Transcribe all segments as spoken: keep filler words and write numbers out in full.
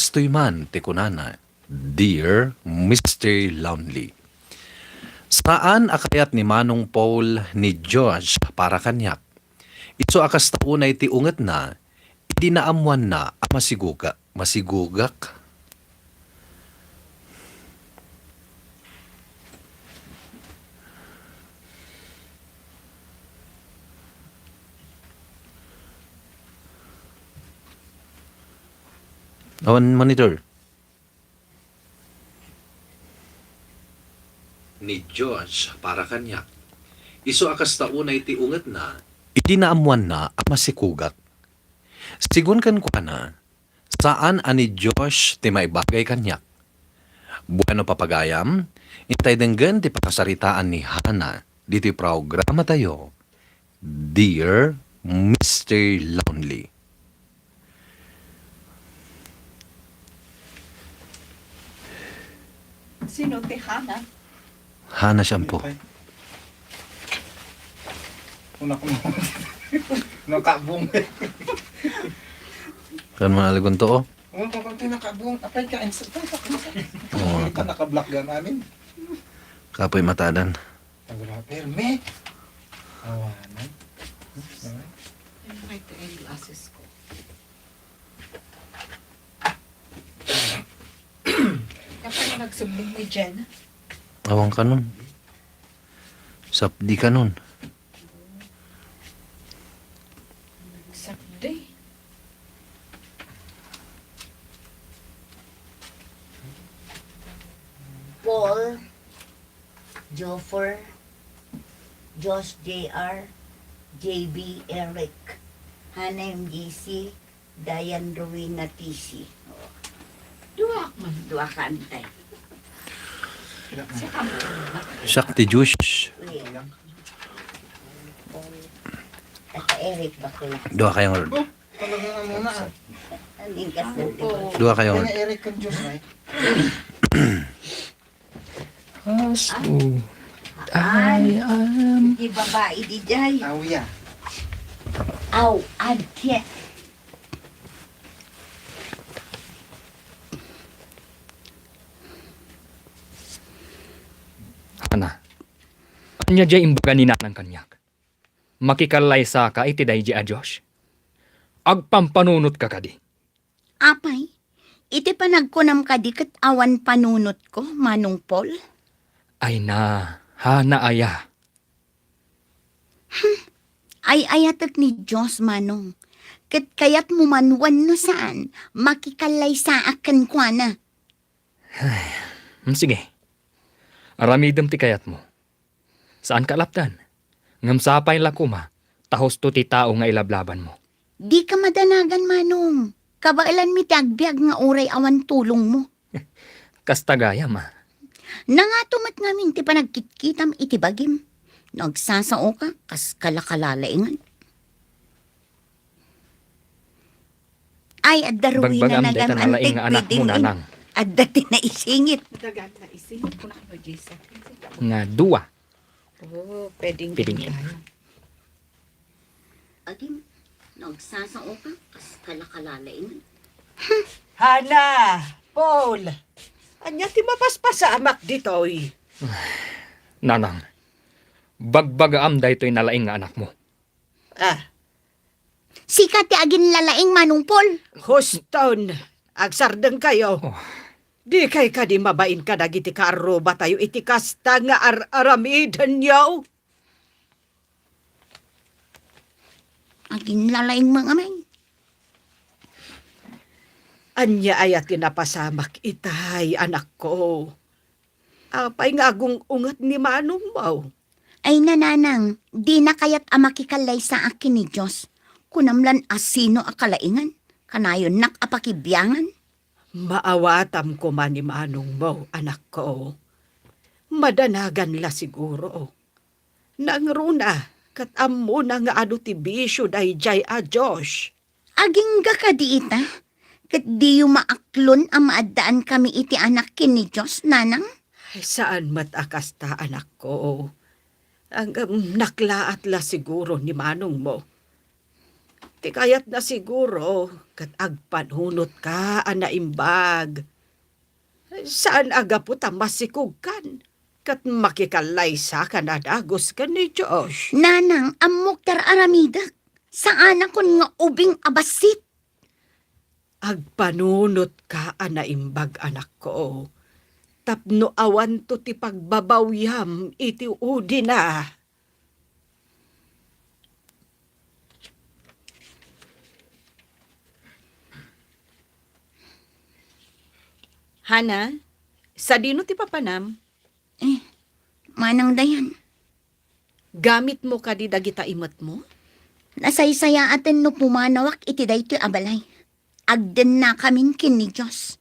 kastoy man ti kunana, "Dear Mister Lonely." Saan a kayat ni Manong Paul ni Josh para kaniak. Isu a kasta unay ti ungetna, idi naammoanna a masiguga-, masigugak. Awan monitor. Ni Josh para kaniak. Isu a kasta unay ti ungetna. Idi naammoanna a masikugak. Sigun kenkuana, saan a ni Josh ti maibagay kaniak. Bueno, papagayam, intay denggen ti pakasaritaan ni Hana ditoy programatayo, Dear Mister Lonely. Sino ti Hana? Hana shampoo. Ay. Una ko mo. Nakabong. Kan mga aligon to, oh. Oh, kapag ito nakabong, apay ka, insa, apay ka, insa. Oo. Ito nakablock gan amin. Kapoy matadan. Ang grabe, perme. Awanan. Ay, may eyeglasses ko. Kapag nagsumbong ni Jen. Awang ka nun. Sapdi ka nun. Sapdi. Paul, Joffer, Josh J R, J B, Eric, Hana M J C, Diane Rowena T C. Oh. Dua man. Dua ka, antay. Siak ti Josh. Uy. Ata Eric, bakla. Dua kayo nga. Oh, talaga nga muna, ah. Ang ingkas ng Opo. Dua kayo nga. Kaya Eric kan Josh, ay. Aso. Ay, um. Di babae di jay. Aw, ya. Aw, adya. Hana, ania jay imbaga ni Nanang kaniak? Makikallaysaka iti daydi a Josh? Agpampanunotka kadi? Apay, iti panagkunam kadi ket awan panunotko, Manong Paul? Ay na, Hana aya. Hmm, ay-ayatek ni Dios, Manong. Ket kayatmo man wenno saan, makikallaysaak kenkuana. Ay, hmm, sige. Aramidem ti kayatmo. Saanka lapdan. Ngem sapay la koma, ta husto ti tao nga ilablabanmo. Dika madanagan, Manong. Kabaelanmi ti agbiag nga uray awan tulongmo. Kasta gayam, a. Nangato met ngamin ti panagkitkitam iti bagim. No agsasaoka, kas kalakalalaingan. Ay, adda ruina. Bagbagam dayta nagam-, nalaing nga anakmo, pwedeng Nanang. Adda ti naisingit. Dagan naisingit, kunak no Jason. Nga dua. Oh, pwedeng. Pwedeng. Agim, no agsasaoka, kas kalakalalaingan. Hana, Paul, ania ti mapaspasamak ditoy? Nanang, bagbagaam daytoy nalaing nga anakmo. Ah. Sika ti aginlalaing, Manong Paul. Huston, agsardengkayo. Oh. Dikay kadi mabain kadagiti kaarrubatayo iti kasta nga ar-aramidenyo? Aginlalaing, Manang Amay. Ania aya ti napasamak itay, anakko? Apay nga agung-unget ni manongmo? Ay, Nanang, dina kayat a makikallaysaak ken ni Dios. Kunam lan a sino a kalaingan, kanayonnak a pakibiangan. Maawatam koma ni manongmo, anakko. Madanagan la siguro. Nangruna, ket ammona nga adu ti bisio daydiay a Josh. Agingga kadi ita? Ket diyo maaklon a maaddaankami iti anak ken ni Dios, Nanang? Ay, saan met a kasta, anakko. Ang, um, naklaat la siguro ni manongmo. Ti kayatna siguro, ket agpanunotka a naimbag. Saan a gapu ta masikogkan, ket makikallaysakan a dagus ken ni Josh. Nanang, ammok ti ar-aramidek. Saanakon nga ubing a bassit. Agpanunotka a naimbag, anakko, tapno awanto ti pagbabawyam iti udina. Hana, sadino ti papanam? Eh, Manang Dayan. Gamitmo kadi dagita imetmo? Nasaysayaaten no pumanawak iti daytoy a balay. Agdennakamin ken ni Dios.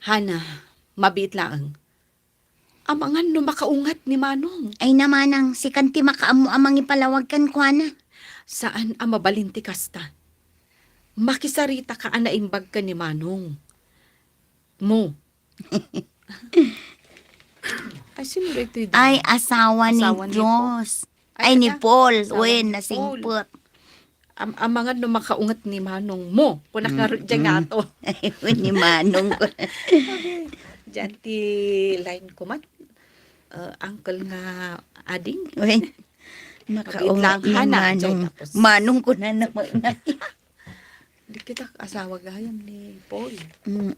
Hana, mabiit laeng. Amangan no makaunget ni Manong. Ay na, Manang, sikan ti makaammo a mangipalawag kenkuana. Saan a mabalin ti kasta. Makisaritaka a naimbag ken ni Manong. Mo. Ay, sino daytoy da? Ay, asawa ni Asawa ni Dios. Ay, Ay, ni kada, Paul. Asawa Wen, ni Paul. Nasingpet. Am-, amangan no makaunget ni Manong mo. Kuna Mm, ngarud dyan nga mm. ato. Ay, ni Manong ko. Okay. Diyan ti line ko man. Uh, uncle nga ading. Wen, Mabit makaunget lang, ni Hana. Manong. Diyan tapos. Manong ko na naman. Di kita asawa gayam ni Paul. Mm.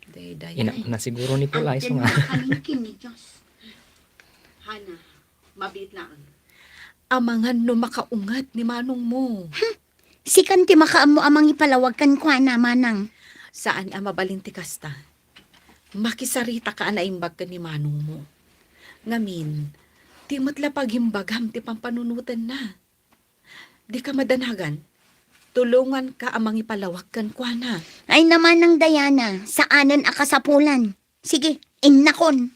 Day, day, Ina, day. Na siguro ni Paul ay Ang sunga. Ganda ng pamangkin ni Diyos. Hana, mabit lang. Amangan no makaunget ni Manong mo. Hmm. Sikan ti makaammo a mangipalawag kenkuana, Manang. Saan a mabalin ti kasta? Makisaritaka a naimbag ken ni Manong mo. Ngamin, ti met la pagimbagam ti pampanunotenna. Dika madanagan. Tulonganka a mangipalawag kenkuana. Ay na, Manang Diana, saanen a kasapulan. Sige, innakon.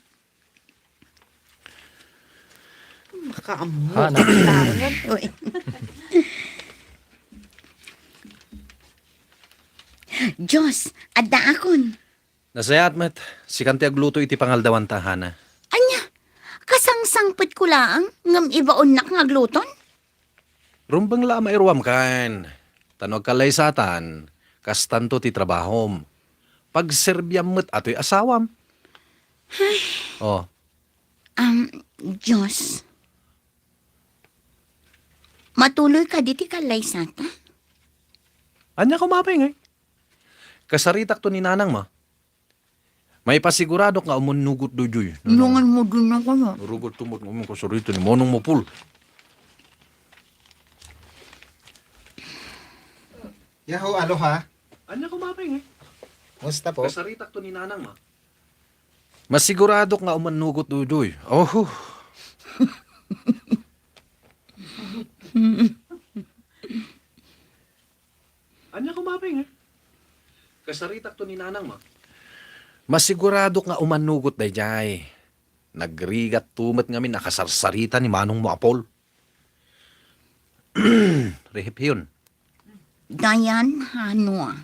Makaammo. Hana. Uy. Diyos, addaakon. Nasayaat met, sikan ti agluto iti pangaldawan ta, Hana. Ania? Kasangsangpetko laeng ngem ibaonnak nga agluton? Rumbeng la a mairuam ken. Ta no agkallaysatan, kastanto ti trabahom. Pagserbiam met a toy asawam. Ay. Oh. Am, Diyos. Matuloy kadi ti kallaysata? Ania koma pay ngay? Kasaritakto ni nanang mo. Maipasiguradok nga umannugotto daydiay. Inungan mo din ako, no? Rugot tumot nga umang kasarita ni Manong Mapul. Yahoo, aloha. Ania koma pay ngay? Musta po? Kasaritakto ni nanang mo. Masiguradok nga umannugotto daydiay. Oho. Ania koma pay ngay? Kasaritakto ni nanang mo. Masiguradok nga umannugot daydiay. Nagrigatto met ngamin a kasarsarita ni Manong mo a Paul. Rehipyon. Dayan, Hanua.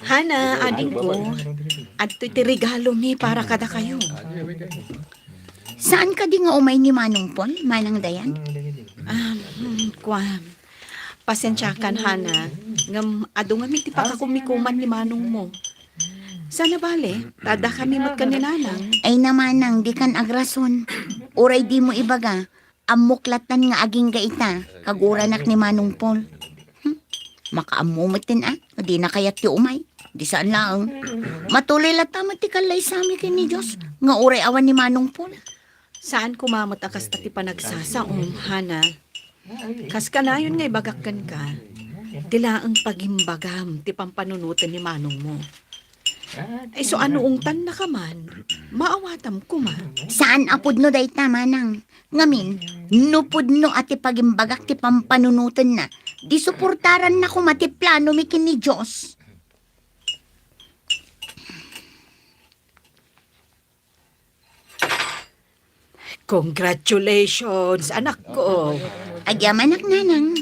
Hana, adingko, adtoy ti regalomi para kadakayo. Saan kadi nga umay ni Manong Paul, Manang Dayan? Ah, hmm, kuan. Pasensiakan, Hana, ngem adu ngamin ti pakakumikuman ni Manong mo. Saan a bale, ta addakami met ken ni Nanang. Ay na, Manang, dikan agrason. Uray dimo ibaga, ammok lattan nga agingga ita, kaguranak ni Manong Paul. Hmm? Makaammo met din, ah, nga dina kayat ti umay. Di saan laeng. Matuloy latta met ti kallaysami ken ni Diyos, nga uray awan ni Manong Paul. Saan koma met a kasta ti panagsasaom, Hana. Kas kanayon nga ibagak kenka, ti laeng pagimbagam ti pampanunoten ni Manong mo. Ay, so ano ungtan na ka man, maawatam koma. Saan a pudno dayta, Manang. Ngamin, no pudno a ti pagimbagak ti pampanunotenna, di suportaran na koma ti plano mi ken ni Diyos. Congratulations, anak ko. Agyamanak, Nanang.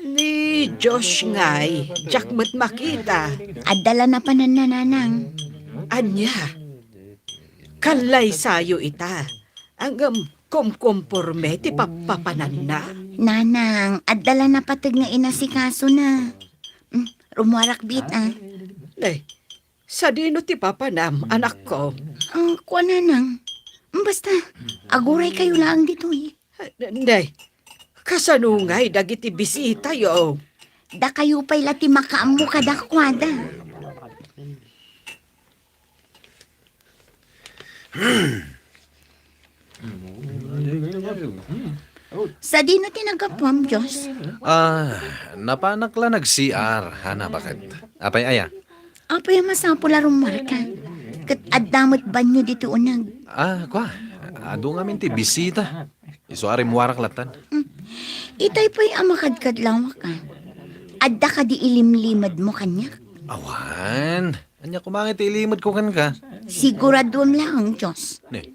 Ni Josh ngay, diak met makita. Adda la napanan na, Nanang. Ania? Kallaysayo ita. Ngem kumkomporme ti pappapananna. Nanang, adda la napateg nga inasikasona. Mm, rumuarak biit, a. Nay, sadino ti papanam, anakko? A, kua, nanang. Basta, aguraykayo laeng ditoy. Nay, kasano ngay dagiti bisitayo? Dakayo pay la ti makaammo kadakuada. Sadino ti naggapuam, Diyos? A, napanak la nag-C R, Hana, baket. Apay aya? Apay a masapul a rumuarka? Ket adda met banio ditoy uneg. A, kua, adu ngamin ti bisita. Isu a rumuarak lattan. Hmm. Itay pay a makadkadlawak, a. Adda kadi ilimlimedmo kaniak? Awan. Ania koma ngay ti ilimedko kenka? Siguraduem laeng, Diyos. Ne.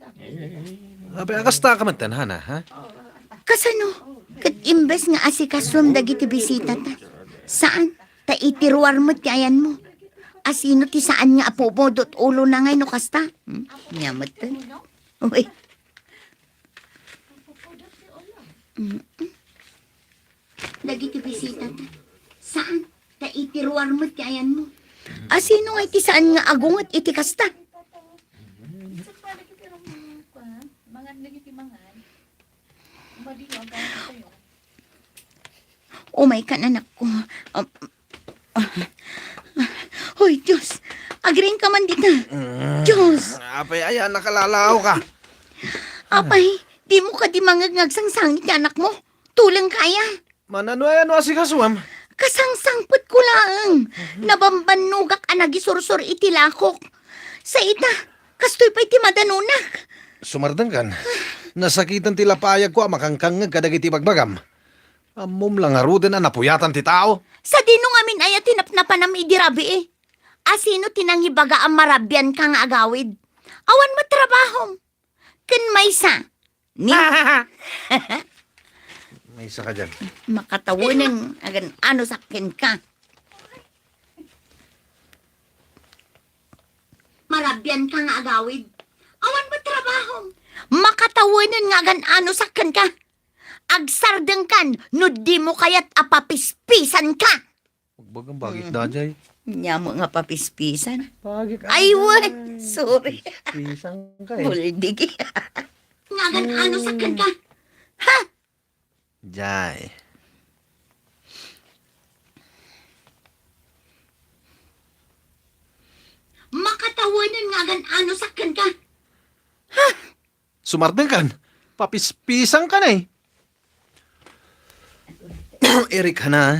Apay a kasta ka met, Hana, ha? Kasano? Ket imbes nga asikasom dagiti bisitata, saan? Ta iti ruar met ti ayanmo. Asino ti saan nga apupudot ulona ngay no kasta? Hmm? Nia met. Uy. Mm. Dagiti bisitata, saan? Ta iti ruar met ti ayanmo. Asino ngay ti saan nga agunget iti kasta? Umaykan, anakko. Um, Hoy, Diyos! Agriingka man dita! Mm. Diyos! Apay aya, nakalalaoka? Apay, dimo kadi mangngeg nga agsangsangit ti anakmo? Tulengka aya? Manano aya no asikasuam? Kasangsangpetko laeng. Nabambannogak a nagisursor iti lakok. Sa ita, kastoy pay ti madanonak. Sumardengkan. Nasakiten ti lapayagko a makangkangngeg kadagiti ibagbagam. Ammom la ngaruden a napuyatan ti tao. Sadino ngamin aya ti napnapanam idi rabii? Asino ti nangibaga a marabianka nga agawid? Awan met trabahom. Ken maysa, ni? Maysa ka dian. Makatawenen agan-ano sakken ka. Marabianka nga agawid. Awan met trabahom. Makatawenen nga agan-ano sakken ka. Agsardengkan no dimo kayat a papispisanka. Agbaga, bagik daydiay. Nia met nga papispisan. Bagik. Ay, wen. Sorry. Pispisanka, e. Buldigi. Nga agan-ano sakken ka? Ha? Jay. Makatawenen nga agan-ano sakken ka? Ha? Sumardengkan. Papispisanka, e. Eric, Hana.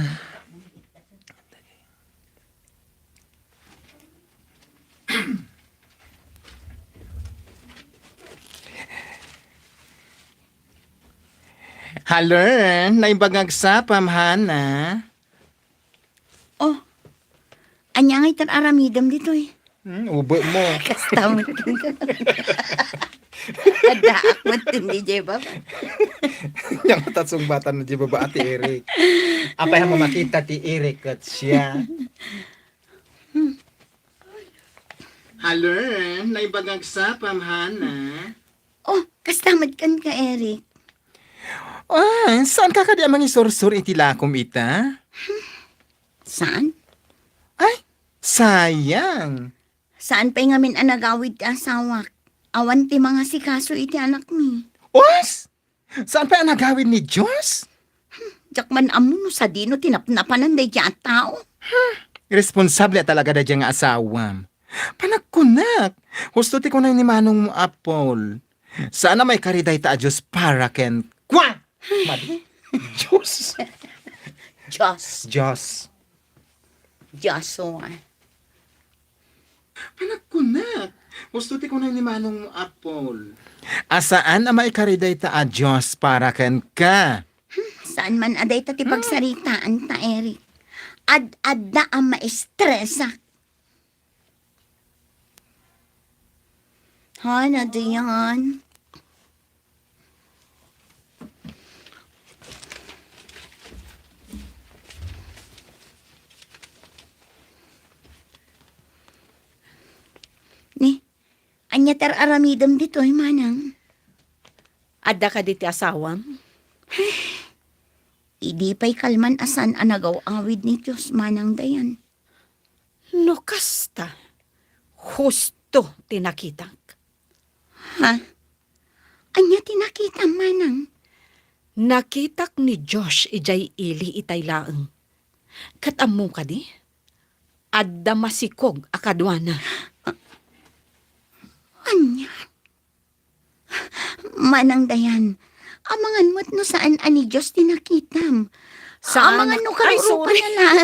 Hello, naimbag nga agsapam, Hana. Oh, ania ngay ti aramidem ditoy? Hmm, ubetmo. Kasta met. Addaak met diay baba. Ania nga ta sungbatan diay baba, Ate Eric? Apay a makita ti Eric ket siak? Hello, naimbag nga agsapam, Hana. Oh, kasta met kenka, Eric. Ah, saanka kadi a mangisursor iti lakom ita? Saan? Ay, sayang. Saan pay ngamin a nagawid ti asawak? Awan ti mangasikaso iti anakmi. Os! Saan pay a nagawid ni Diyos? Diak man ammo no sadino ti napnapanan daydiay a tao. Responsable a talaga daydiay nga asawam. Panagkunak, husto ti kunay ni manongmo a Paul. Saan a maikari dayta a Dios para ken kua? Madi? Dios. Dios. Dios. Dios, oh. Panagkunak, husto ti kunay ni manongmo a Paul. A saan a maikari dayta a Dios para kenka? Hmm, saan man a dayta ti pagsaritaan ta, Eric. Ad-adda a maestresak. Hana, diyan. Ni, Ania ti ar-aramidem ditoy, manang? Adda kadi ti asawam? Idi pay kalman a saan a nagaw-awid ni Dios, manang Dayan. No kasta, husto ti nakitak. Ha? Ania ti nakitam, manang? Nakitak ni Josh idiay ili itay laeng. Ket ammom kadi? Adda masikog a kaduana. Ania? Manang Dayan, amangan met no saan a ni Dios ti nakitam. Saan? Amangan no karurupa na lang.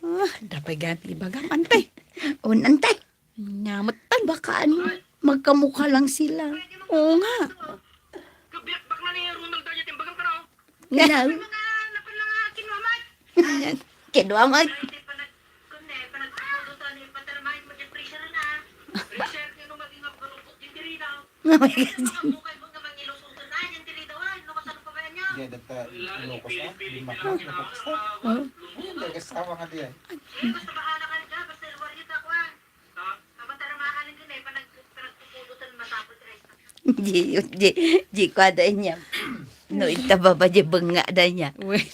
Ah, dapay gayam ibagam, antay. O, antay. Ania met tan. Baka ano, magkamuka lang sila. Oo nga. Hello? Kinua mo. Kaya data Ilocos na, di makakapagsa. Oh. Nag-asawa nga diyan. Di, di, di, kuada niya. No, ita baba di bengnga da niya. Wen.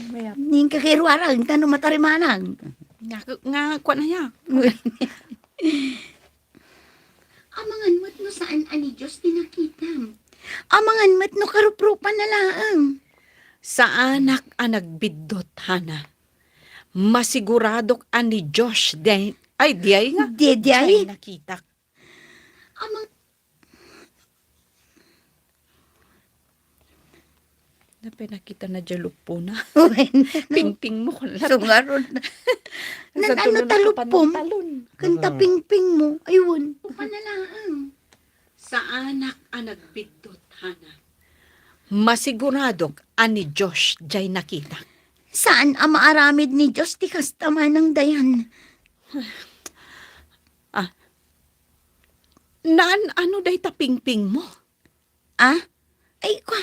Mayap. Ning kakiruarang, tano matarimanang. Nga, nga, kuan na niya. Wen. Amangan met no saan a ni Dios ti nakitam. Amangan met no karuprupan na laeng. Saanak a nagbiddot, Hana. Masiguradok a ni Josh, di, ay, di ay nga. Di, di ay. Di ay nakitak. Amang- Napay nakita na dya luppo na. Wen, no. Pingping mo, kun la. Sungarod na. Nan ano ta luppo mo? Kan ta pingping mo? Aywan. Upa na laang. Saanak a nagbiddot, Hana. Masiguradok a ni Josh jay nakita. Saan a maaramid ni Josh ti kasta, Manang Dayan? Ah. Naan ano dayta pingping mo? Ah? Ay, kwa.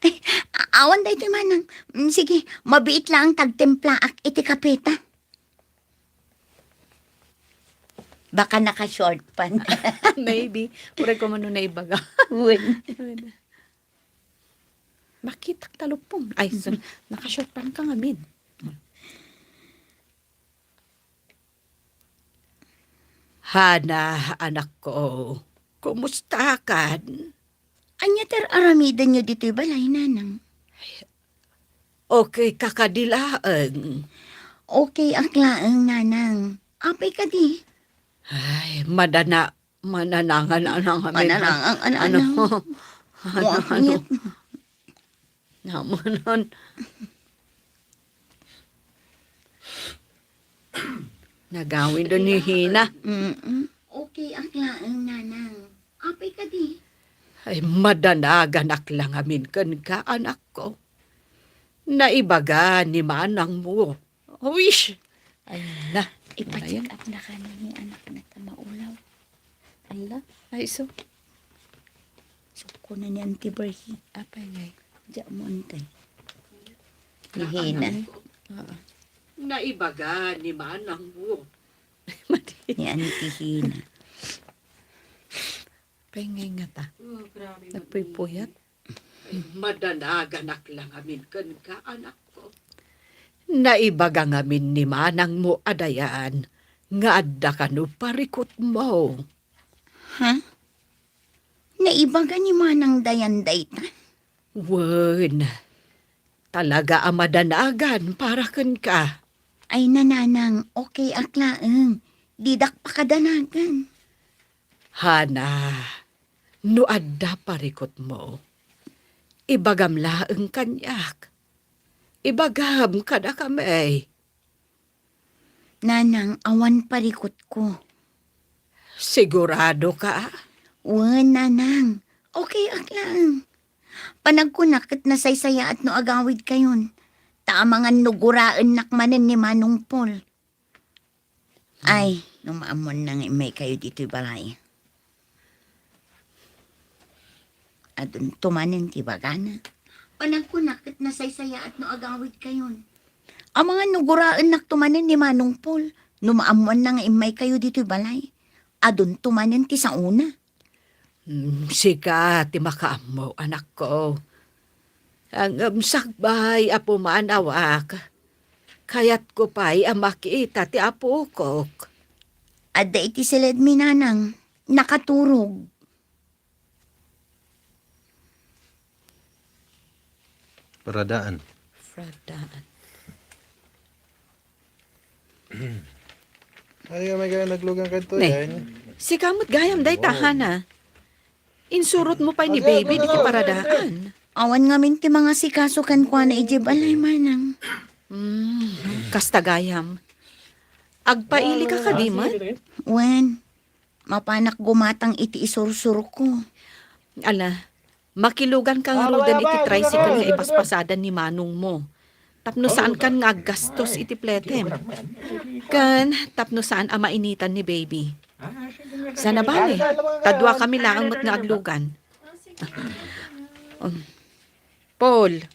Ay, a-, awan daytoy, Manang. Mm, sige, mabiit laang ta agtimplaak iti kape ta. Baka naka-short pan. Maybe. Uray ko man no naibaga. Wen. Wen. Makitak ta luppo. Ay, so, naka-short pan ka ngamin. Hana, anakko, kumustakan? Ania ti ar-aramidenyo ditoy balay, Nanang? Okay ka kadi laeng? Okay ak laeng, Nanang. Apay kadi? Ay, madana-, mananangan, anang, amin. Mananangan, ano, ano? Ano, ano? Namanan. Nagawid ni Hina. Mm-mm. Okay ak laeng, Nanang. Apay kadi? Ay, madanaganak lang amin kenka, anakko. Naibaga ni manang mo. Wish! Ay na. Ipa-check up na kanan ni anak na ta maulaw. Ala. Ay, so. So, kuna ni Auntie Berhy. Apay ngay? Diya mo, Auntie. Ni Hina. Oo. Naibaga ni manang mo. Ni Auntie Hina. Apay ngay nga ta? Oh, grabe. Nagpuypuyat. Madanaganak lang amin kenka, anakko. Naibaga ngamin ni manang mo a Dayan nga adda kano parikutmo. Ha? Naibaga ni Manang Dayan dayta? Wen, talaga a madanagan para kenka. Ay, nanang, okay ak laeng. Didak pakadanagan. Hana, no adda parikutmo, ibagam laeng kaniak. Ibagam kadakami. Nanang, awan parikutko. Sigurado ka? Wen, nanang. Okay ak laeng. Panagkunak ket nasaysayaat no agawidkayon. Ta amangan no guraennak manen ni Manong Paul. Ay, no maammoanna nga immaykayo ditoy balay. Adunto manen ti ibagana. Panagkunak ket nasaysayaat no agawidkayon. Amangan no guraennakto manen ni Manong Paul, no maammoanna nga immaykayo ditoy balay. adunto manen ti saona. Hmm, sika ti makaammo, anakko. Ngem sakbay a pumanawak, kayatko pay a makita ti apokok. Adda iti siledmi, nanang. Nakaturog. Paradaan. Paradaan. Ay, may gayam naglugan kadto, ne. Yan. Sika met gayam dayta, Hana. Insurotmo pay ni Baby diti paradaan. Awan ngamin ti mangasikaso kenkuana idiay balay, manang. Hmm, kasta gayam. Agpailika kadi met? Wen, mapanak gumatang iti isursurko. Ala, makiluganka ngaruden iti tricycle nga ipaspasadan ni manongmo. Tapno saankan nga aggastos iti pletem. Ken tapno saan a mainitan ni Baby. Sana bale, ta duakami laeng met nga aglugan. Um, Paul,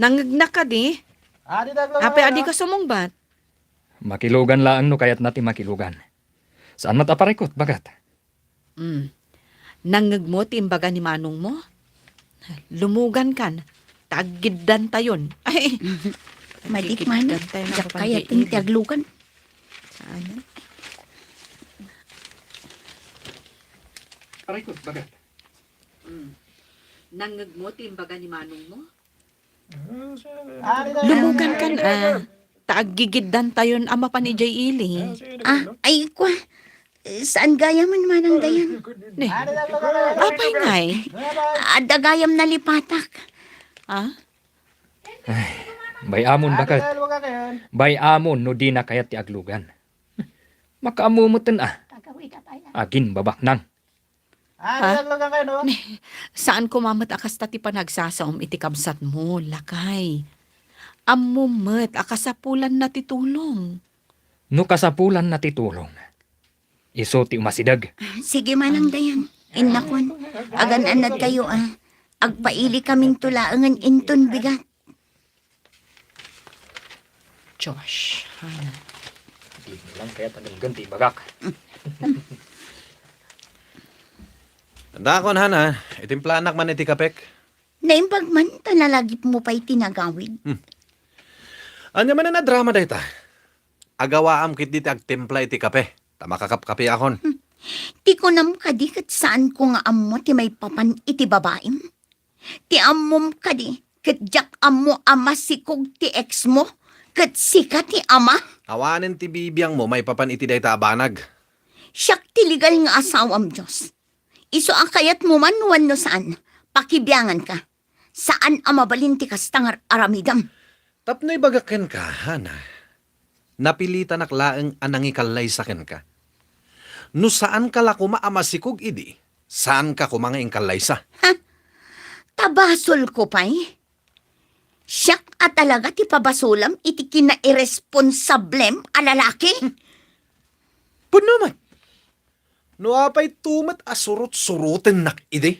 nangngegnak kadi? Apay a dika sumungbat? Makilugan laeng no kayatna ti makilugan. Saan met a parikut, baket? Mm. Nangngegmo ti imbaga ni manongmo? Lumugankan, ta aggiddantayon. Ay. Madi, manang. Aggiddantayon. Diak kayat ti aglugan. Saan? Aray ko, baga. Mm. Nangngegmo ti imbaga ni manongmo? Lumugankan, a. Ta aggigiddantayon a mapan idiay ili. Ah, ay, kwa. Saan gayam, manang Dayan? Ne. Apay ngay? Adda gayam nalipatak. Ah? Ay, bay-amon, baket. Bay-amon no dina kayat ti aglugan. Makaammo metten a. Agimbabaknang. Ah, naglugan kayo, no? Ne, saan koma met a kasta ti panagsasaom iti kabsatmo, lakay. Ammom met a kasapulanna ti tulong. No kasapulanna ti tulong, isu ti umasideg. Sige, manang Dayan. Innakon. Agan-anadkayo, a. Agpailikaminto laengen inton bigat. Josh, Hana. Di mo lang kaya tanunggan ti bagak. Dakon, Hana, itimplanak man iti kapek. Naimbag man, ta nalagipmo pay ti nagawid. Hmm. Ania manen a drama dayta? Agawaam ketdi ti agtimpla iti kape, ta makakapkapeakon. Hmm. Ti kunam kadi ket saanko nga ammo ti maipapan iti babaim? Ti ammom kadi, ket diak ammo a masikog ti ex mo, ket sika ti ama? Awanen ti bibiangmo maipapan iti dayta a banag. Siak ti legal nga asawam, Dios. Isu a kayatmo man wenno saan, pakibianganka. Saan a mabalin ti kasta nga ar-aramidem. Tapno ibagak kenka, Hana, napilitanak laeng a nangikallaysa kenka. No saanka la koma a masikog idi, saanka koma nga inkallaysa. Ha? Ta basolko pay? Siak a talaga ti pabasolam iti kinairesponsablem a lalaki? Punno met. No apay to met a surot-surotennak idi?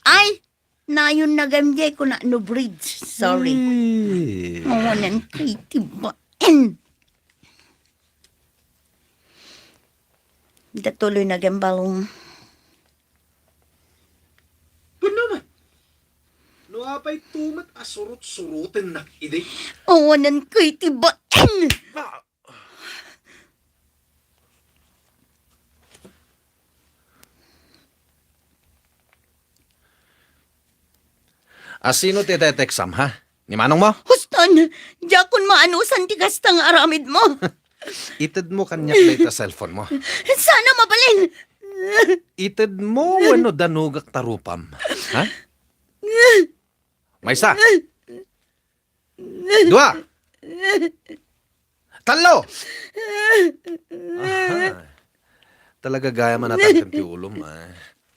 Ay! Nayon na gayam diay kuna no bridge. Sorry. Eh. Awanen kay ti baen. Datuloy na gayam balong. Punno met. No apay to met a surot-surotennak idi? Awanen kay ti baen. Ah. A sino ti teteksam, ha? Ni manong mo? Huston, diakon maanusan ti kasta nga aramid mo. Ited mo kaniak dayta cellphone mo. Sana mabalin. Ited mo wenno danugak ta rupam, ha? Maysa. Dua. Tallo. Aha. Talaga gayam a natangken ti ulom, ah.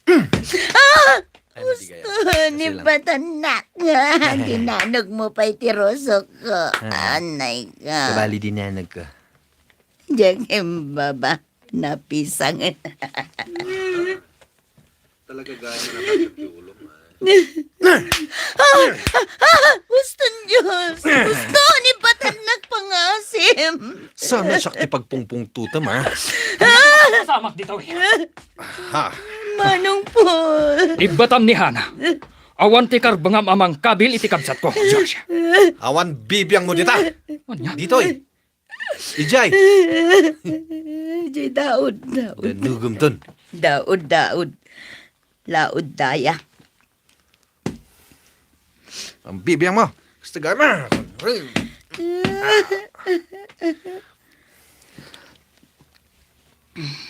Ah! Ay, madi gayam. Gusto ni batanak nga. Dinanag mo pa'y ti rusok ko. Ah. Anay ka. Sabali dinanag ko. Diyan kayong baba. Napisang. Talaga gayam a natangken ti ulom, ah. Ah! Ah! Ah! Huston, Diyos! Huston, ibatannak pangasim! Sana siak ti pagpungpungtotam, a? Pasamak ditoy. Ha? Manong Paul! Ibbatam ni Hana. Awan ti karbengam a mangkabil iti kabsatko, George. Awan bibiangmo dita. Ania? Ditoy. Ijay. Ijay, daud, daud. Danugom ton. Daud, daud. Laud daya. Ang bibiangmo. Gusto gama.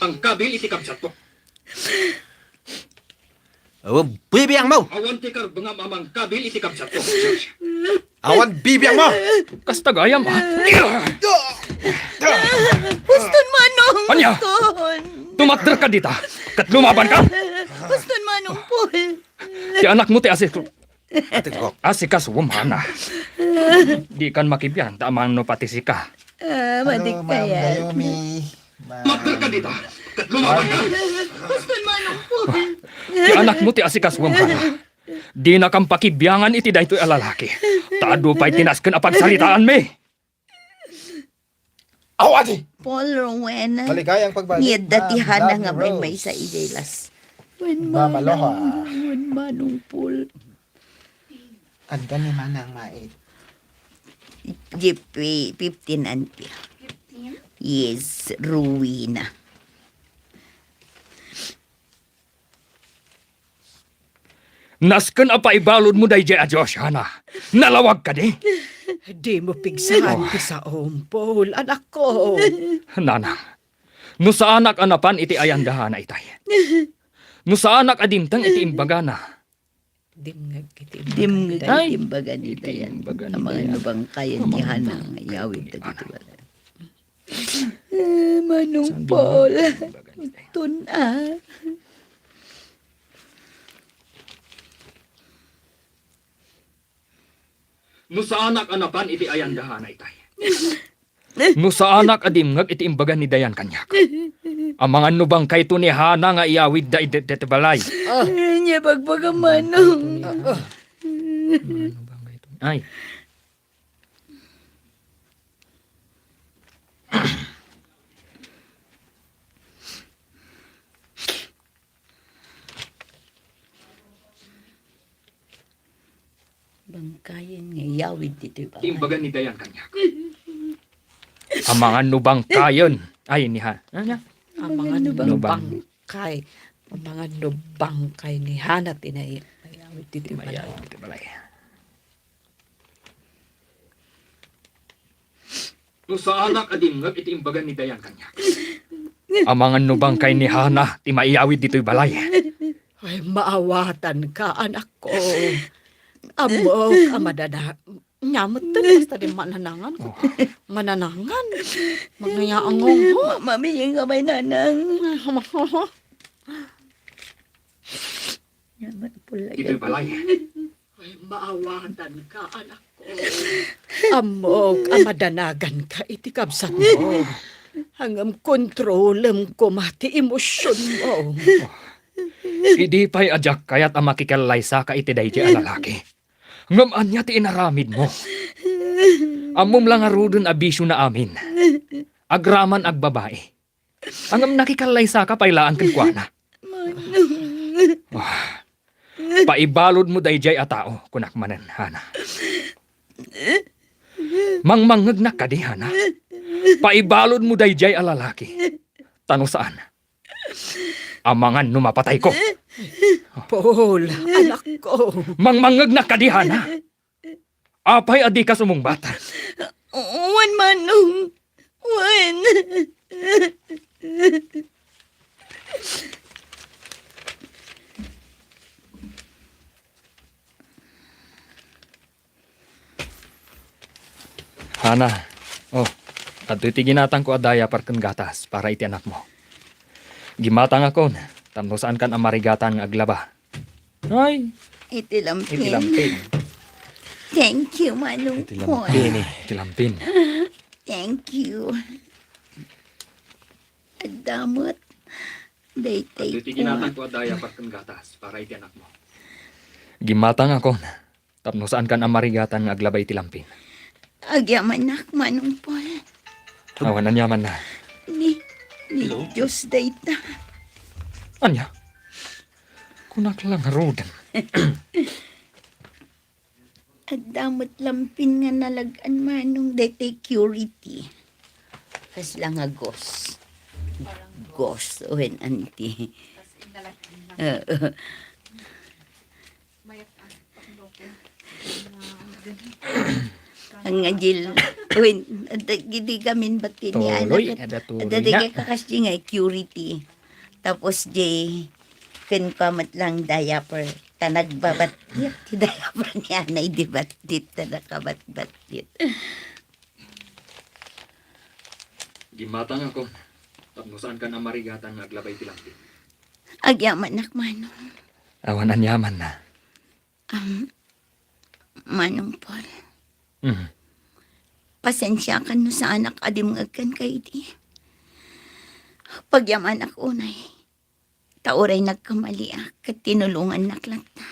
Ang kabil iti kabsatko. Awan bibiangmo! Awan ti karbengam a mangkabil iti kabsatko. Awan bibiangmo! Kasta gayam, a. Huston, Manong! Ania? Huston! Tumakderka dita, ket lumabanka? Huston, Manong Paul! Ti anakmo ti asik-, Ate ko. Asikasuom, Hana. Dikan makibiang, ta amangan no pati sika. Ah, Hello, Ma'am madikayat. Naomi. Ma- Magdalkan dita. Ket lumaban ka. Huston, Manong Paul. Ti anakmo ti asikasuom, Hana. Dinakam pakibiangan iti daytoy a lalaki. Ta adu pay ti nasken a pagsaritaanmi. Aw, adi! Paul Rowena. Maligayang pagbalik, Ma'am Hana nga Rose. Maymaysa idiay las. Wen Mama Loha. Manong, wen Manong Paul. Adda ni Manang Mait. Di pi-, fifteen ampere. Fifteen? Yes, Rowena. Nasken a paibaludmo daydiay a Dios, Hana. Nalawag kadi? Dimo pigsaan ti saom, Paul, anakko. Nanang, no saanak a napan iti ayan da Hana itay. No saanak a dimteng iti imbagana. Dimngeg iti imbaga ni Dayan. Dimngeg iti imbaga ni Dayan. Amangan no bangkayen ni Hana nga iyawid dagiti balay. Eh, Manong Paul. Ton, a. No saanak a napan iti ayan da Hana itay. No saanak a dimngeg iti imbaga ni Dayan kaniak. Amangan no bangkayto ni Hana nga iyawidda iti, iti balay. Ah. Ania bagbaga, Manong. Ah, ah. Ay. Bangkayen nga iyawid ditoy balay. Imbaga ni Dayan kaniak. Amangan no bangkayen. Ay, ni Ha-, ano niya? Amangan no bangkay. Amangan no bangkay ni Hana ti nay-, iyawid ditoy balay. Iyawid ditoy balay. No saanak a dimngeg iti imbaga ni Dayan kaniak. Amangan no bangkay ni Hana ti maiyawid ditoy balay. Ay, maawatanka, anakko. Ammok a madada-, nya metten, basta di mananangan. Oh. Mananangan. Mangayaango. Ma-, mamiing nga may nanang. Nya, ma-, pula ito'y yan. Balay. Ay, maawatanka, anakko. Ammok a madanaganka iti kabsatmo. Ngem kontrolem koma ti emosionmo. Idi pay a diak kayat a makikallaysaka iti daydi a lalaki. Ngem ania ti inaramidmo? Ammom la ngaruden a bisiona amin. Agraman agbabai. Ngem nakikallaysaka pay laeng kenkuana. Manong. Ah, paibaludmo daydiay a tao, kunak manen, Hana. Mangmangngegnak kadi, Hana? Paibaludmo daydiay a lalaki. Ta no saan, amangan no mapatayko. Paul, anakko. Mangmangngegnak kadi, Hana? Apay a dika sumungbat? Wen, Manong. Wen. Hana, oh, adtoy ti ginatangko a diaper ken gatas para iti anakmo. Gimatangakon, tapno saankan a marigatan nga aglaba. Ay. Iti lampin. Iti lampin. Thank you, Manong Paul. Iti lampin, eh. Iti lampin. Thank you. Adda met. Daytay. Adtoy ti ginatangko a diaper ken gatas para iti anakmo. Gimmatangakon tapno saankan a marigatan nga aglaba iti lampin. Agyamanak, Manong Paul. Awan aniamanna. Ni, ni Hello? Dios dayta. Ania? Kunak lang, Rod. Adda met lampin nga nalag-an, Manong, daytoy Curity. Kasla nga ghost. Ghost, wen, anti. Oo. Ang ngajil, wen, adda, gidi gamin bati ni Tuloy, anak, adda tuloy adda na. Dagay kakas di nga Curity. Tapos, di, ken pa met lang diaper. Ta nagbabattit ti diaper ni anay, di battit, ta nakabatbattit. Gimmatangakon, tapno saankan a marigatan nga aglaba iti lampin. Agyamanak, Manong. Awan aniamanna. Am, Manong Paul. Mhm. Pasensiakan no saanak a dimngeg kenka idi. Pagyamanak unay. Ta uray nagkamaliak ket tinulongannak latta.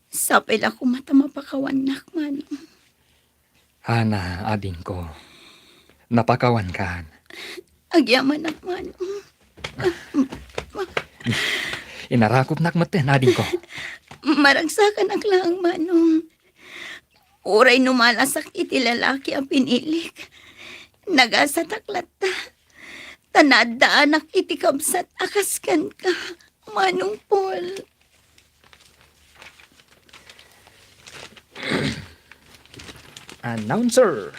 Sapay la koma ta mapakawannak, Manong. Hana, adingko. Napakawankan. Agyamanak, Manong. Inarakupnak metten, adingko. Maragsakanak laeng, Manong. Uray no malasak iti lalaki a pinilik, nagasatak latta. Ta naaddaanak iti kabsat a kas kenka, Manong Paul. Announcer.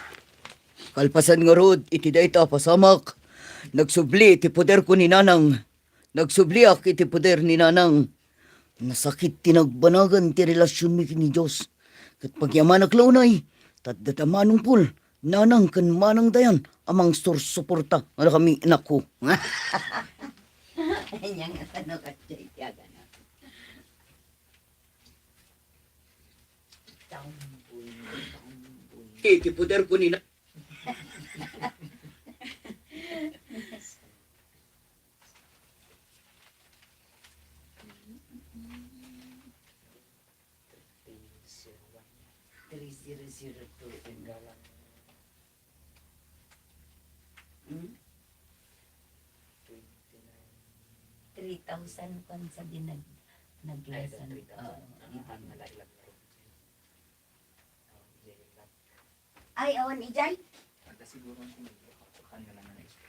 Kalpasan ngarud iti dayta a pasamak, nagsubli ti poderko ni Nanang. Nagsubliak iti poder ni Nanang. Nasakit ti nagbanagan ti relasionmi ken ni Dios. Ket pagyamanak la unay, ta adda da Manong Paul, Nanang ken Manang Dayan a mangsursuporta kadakami, anakko. Ania nga tano kadya iti agana? Iti poder ko ni na- Three zero zero two. Hmm? Three thousand kwan sa di nag-, naglasan. Ay, three thousand. Oo, ah, di ba? Ang nalailag na rin. Ay, awan ijay? Ada siguro ang tingin ko, kan nga lang na isip.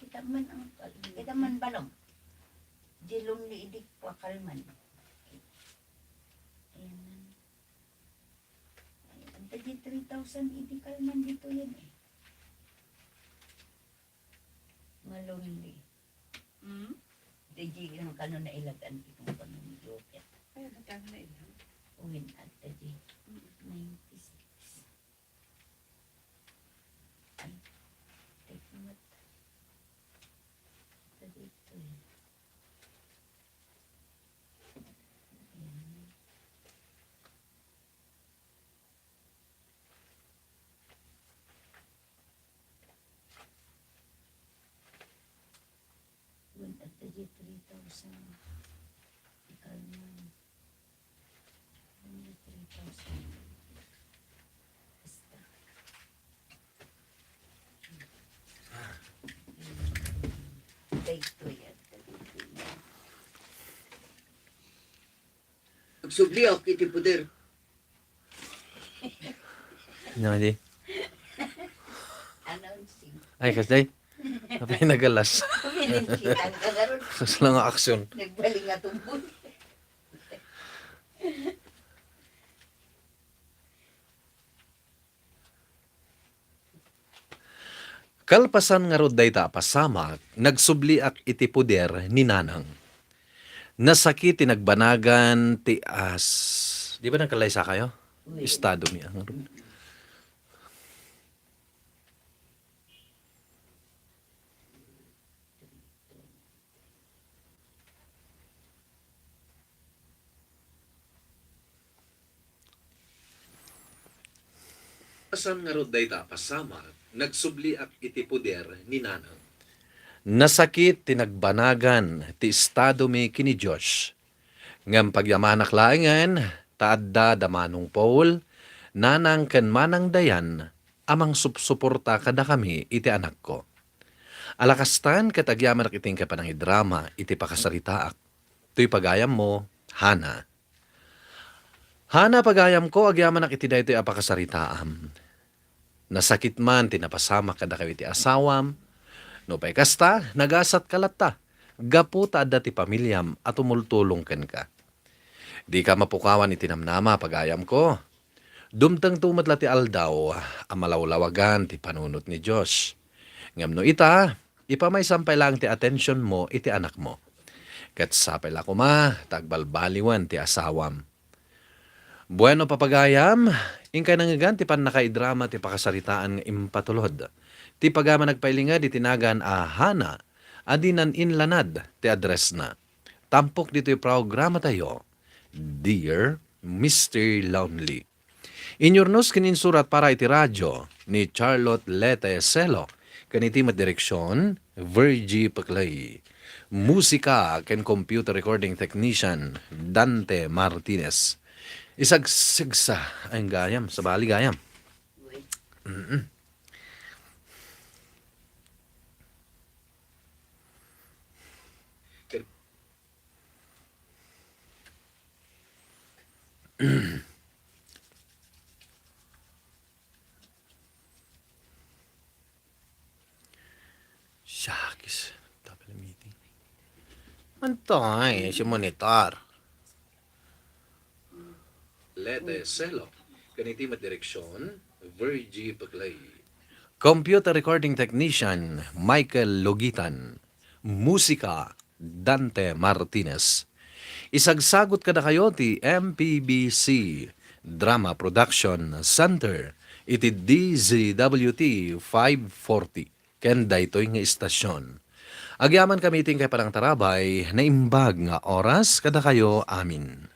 Kita man ang, kita man balong. Di lonely idi ko akalman. Ayan. Ay, ang tagi three thousand idi kalman dito yan eh. Nga lonely. Hmm? Di, di lang kano nailagan itong pamilya. Ay, ba't ang nailag? Uwin at di. Mm. Ninety-six. Ay, take note. Ito dito eh. Ayan. Wen, at di three thousand. Ikaw naman. Ano yung three thousand? Basta. Daytoy at daytoy. Agsubliak iti poder. Ano nga di? Announcing. Ay, kasday. Apay nagalas. Pinansitan ka na ron. Kasla nga aksyon. Nagbaling nga tumbol. Kalpasan ngarud dayta a pasamak, nagsubliak iti poder ni Nanang. Nasakit ti nagbanagan ti as-, di ba nagkalaysakayo? Oui. Estado mi ang Kalpasan ngarud dayta a pasamak, nagsubliak iti poder ni Nanang. Nasakit ti nagbanagan ti estado mi ken ni Dios. Ngem pagyamanak laengen ta adda da Manong Paul, Nanang ken Manang Dayan a mangsupsuporta kadakami iti anakko. Ala kastan ket agyamanak iti inkay panangidrama iti pakasaritaak. Toy pagayammo, Hana. Hana, pagayamko, agyamanak iti daytoy a pakasaritaam. Nasakit man ti napasamak kadakayo iti asawam. Nupay kasta, nagasatka latta, gapu ta adda ti pamiliam a tumultulong kenka. Dika mapukawan iti namnama, pagayamko. Dumtengto met la ti aldaw a malawlawagan ti panunot ni Dios. Ngem no ita, ipamaysam pay laeng ti atensionmo iti anakmo. Ket sapay la koma ta agbalbaliwen ti asawam. Bueno, papagayam, inkay nangngegan ti pannakaidrama ti pakasaritaan nga impatulod. Ti pagayam a nagpailinged iti nagan a Hana a dinan inlanad ti addressna. Tampok ditoy programatayo, Dear Mister Lonely. Inyurnos ken insurat para iti radio ni Charlotte Lete Selo, ken iti met direksion, Virgie Peclay. Musika ken computer recording technician, Dante Martinez. Isagsagsa, ay, gayam, sabali gayam. Mm-mm. Siakis, tapos meeting. Antoy, si monitor. Lete Selo, ken iti met direksion, Virgie Peclay. Computer recording technician, Michael Logitan. Musika, Dante Martinez. Isagsagut kadakayo ti M P B C Drama Production Center iti D Z W T five forty ken daytoy nga istasyon. Agyamankami iti inkay panangtarabay, naimbag nga oras kadakayo amin.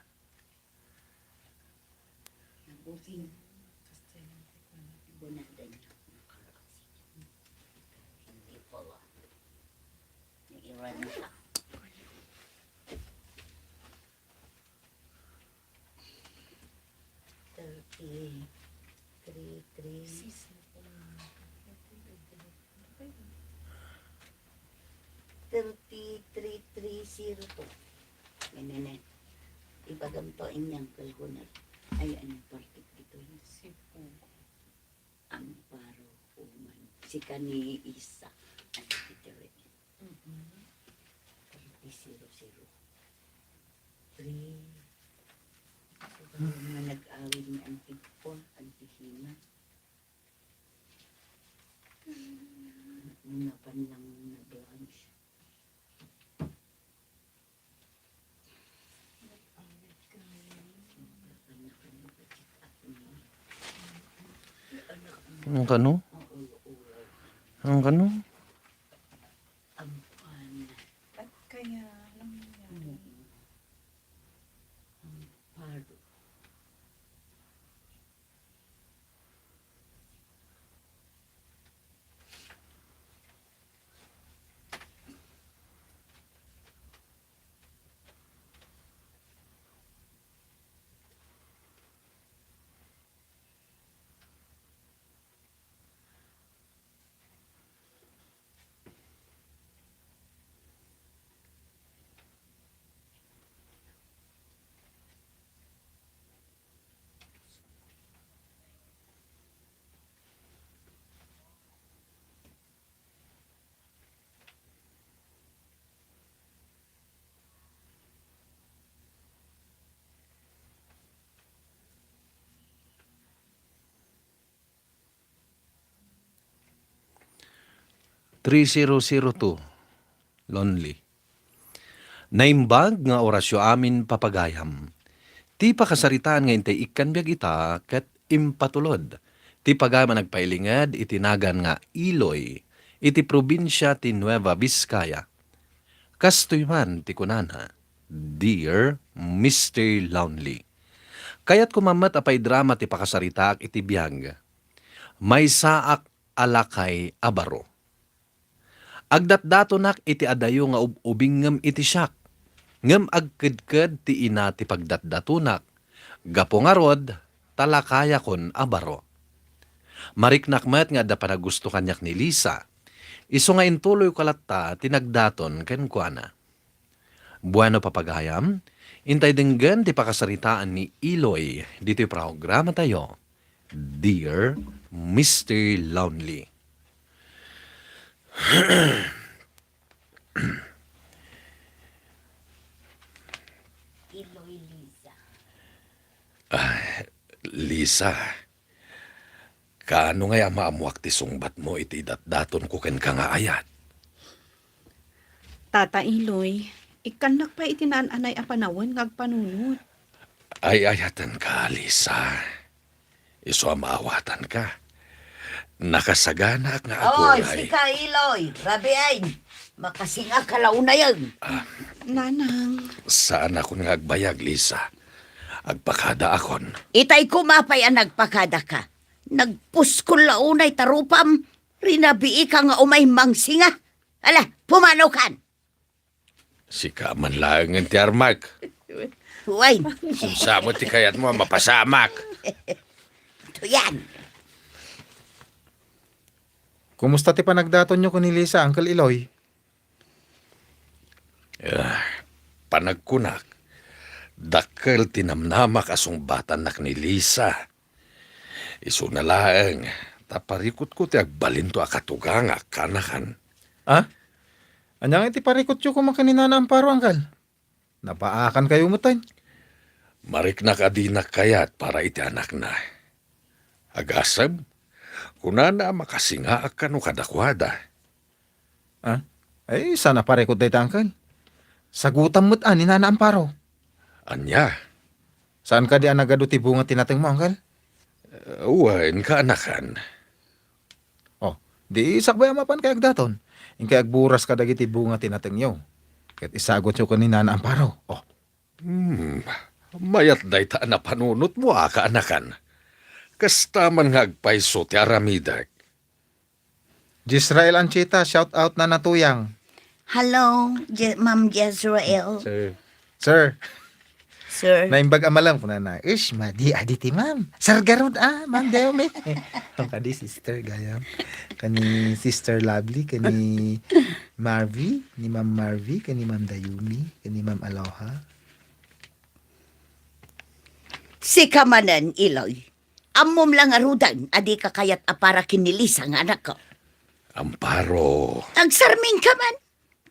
Thirty, three, three. Thirty-three three zero two. Nene, nene. Ibagam to inyang kalhunan. Ay, ano, partik dito yun. Sipugo. Amparo Uman. Si kani Isa. Ano, Peter? Mm-mm. Thirty zero zero. Three. So, mga nag-awid ni Antigua, Antihina. Una pa lang nag-launch. Ang kano? Ang kano? At kaya, anong nangyari? Ang paro. Three zero zero two, Lonely. Naimbag nga orasyo amin, papagayam. Ti pakasaritaan nga intay ikkan biag ita ket impatulod ti pagayam a nagpailinged iti nagan nga Iloy, iti probinsia ti Nueva Vizcaya. Kastoy man ti kunana, Dear Mister Lonely. Kayatko man met a paidrama ti pakasaritaak iti biag. Maysaak a lakay a baro. Agdatdatonak iti adayo nga ub-ubingngem iti siak. Ngem agkedked ti ina ti pagdatdatonak, gapu ngarud, ta lakayakon a baro. Mariknak met nga adda panagusto kaniak ni Lisa, isu nga intuloyko latta ti nagdaton kenkuana. Bueno, papagayam, intay denggen ti pakasaritaan ni Iloy ditoy programatayo, Dear Mister Lonely. Iloy, Lisa. Ah, Lisa, kaano ngay a maammoak ti sungbatmo iti datdatonko kenka nga ayat? Tata Iloy, ikkannak pay iti naan-anay a panawen nga agpanunot. Ay-ayatenka, Lisa. Isu a maawatanka. Nakasaganaak nga Oy, aguray. Sika, Iloy, Rabiain, makasingaka la unayen. Ah. Nanang. Saanakon nga agbayag, Lisa. Agpakadaakon. Itay koma pay a nagpakadaka. Nagpuskol la unay ta rupam, rinabiika nga umay mangsinga. Ala, pumanokan! Sika man laengen ti armak. Wen. Saan met ti kayatmo a mapasamak? Tuyan. Kumusta ti panagdatonyo ken ni Lisa, Uncle Iloy? Ah, panagkunak, dakkel ti namnamak a sungbatannak ni Lisa. Isuna laeng, ta parikutko ti agbalinto a katugangak, kaanakan. Ah? Ania ngay ti parikutyo koma ken ni Nana Amparo, Uncle? Napaakankayo metten? Mariknak a dinak kayat para iti anakna. Agasem, kunana a makasingaak kano kadakuada. Ah? Ay, saan a parikut dayta, Uncle. Sagutam met a ni Nana Amparo. Ania? Saan kadi a nagadu ti bunga ti natengmo, Uncle? Eh, wen, kaanakan. Oh, di sakbay a mapan kay agdaton. Inkay agburas kadagiti bunga ti natengyo. Ket isagutyo ken ni Nana Amparo. Oh. Hmm, mayat dayta a napanunotmo a kaanakan. Kasta man nga agpayso ti aramidek. Jezreel Anchita, shout out, Nana Tuyang. Hello, Je-, Ma'am Jezreel. Sir. Sir. Sir. Naimbag a malem, kunana, "Ish, madi, adi ti ma'am. Sir garud, ah, Ma'am Deomi." Ang kadi, sister, gayam. Kani Sister Lovely, kani Marvy, ni Ma'am Marvy, kani Ma'am Dayumi, kani Ma'am Aloha. Sika manen, Iloy. Ammom la ngaruden a dika kayat a para ken ni Lisa nga anakko. Amparo. Agsarmingka man.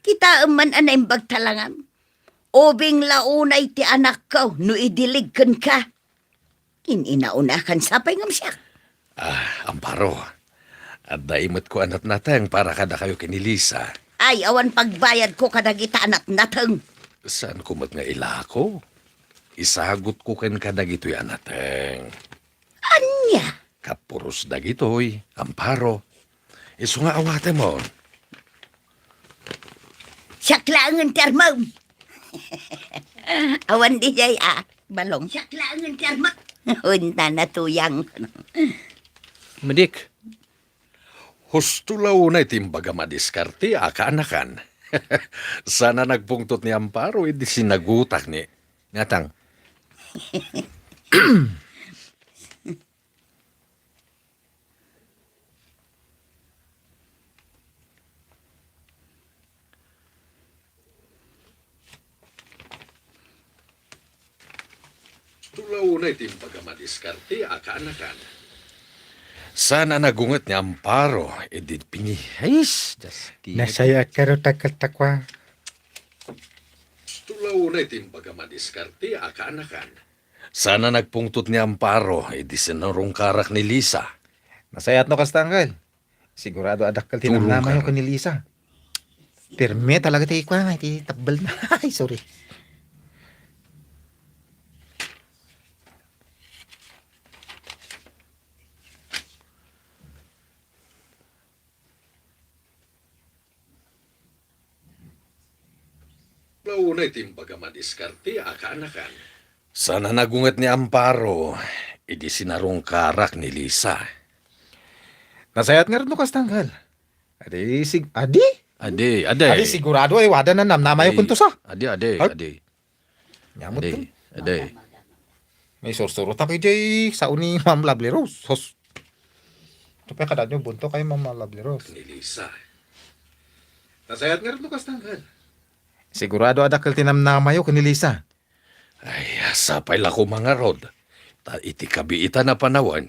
Kitaem man a naimbag talangam. Ubing la unay ti anakko no idilig kenka. In-inaunakan sapay ngem siak. Ah, Amparo. Adda imetko a natnateng para kadakayo ken ni Lisa. Ay, awan pagbayadko kadagita a natnateng. Saanko met nga ilako? Isagutko kenka dagitoy a nateng. Ania? Kapuros dagitoy, Amparo. Isu nga awatemon. Siak laengen ti armem. Awan diay a balong. Siak laengen ti armem. Unta natuyang. Medik. Husto la unay ti imbagam a diskarte a kaanakan. Saan a nagpungtot ni Amparo idi sinagutak ni Natang. Tulaw na iti imbagam a diskarte a kaanakan. Saan a nagunget ni Amparo idi pini-, Ais, Diyos, di- Nasayaat karo, takal takwa. Tulaw na iti imbagam a diskarte a kaanakan. Saan a nagpungtot ni Amparo idi sinarungkarak ni Lisa. Nasayaat no kasta, Uncle. Sigurado a dakkel ti Tulong namnamayo ka. Ken ni Lisa. Pirme talaga ti kua nga, ti tabbel na. Ay, sorry. Launay ti imbagam a diskarte a kaanakan. Saan a nagunget ni Amparo, idi sinarungkarak ni Lisa. Nasayaat ngarud no kasta, Uncle. Adi, sig-, adi? Adi, adi. Adi, sigurado ay wada nanamnamayo kunto sa. Adi, adi, Ay. adi. Adi, adi. May sursuro ta pay jay sao ni Ma'am Lovely Rose. Sus. Ito pa kada nyo, bunto kayo, Ma'am Lovely Rose. Ni Lisa. Nasayat nga rin lukas tanggal. Sigurado a dakkel ti namnamayo ken ni Lisa. Ay, sapay la ko mangarod. Ta iti kabiitan a panawen,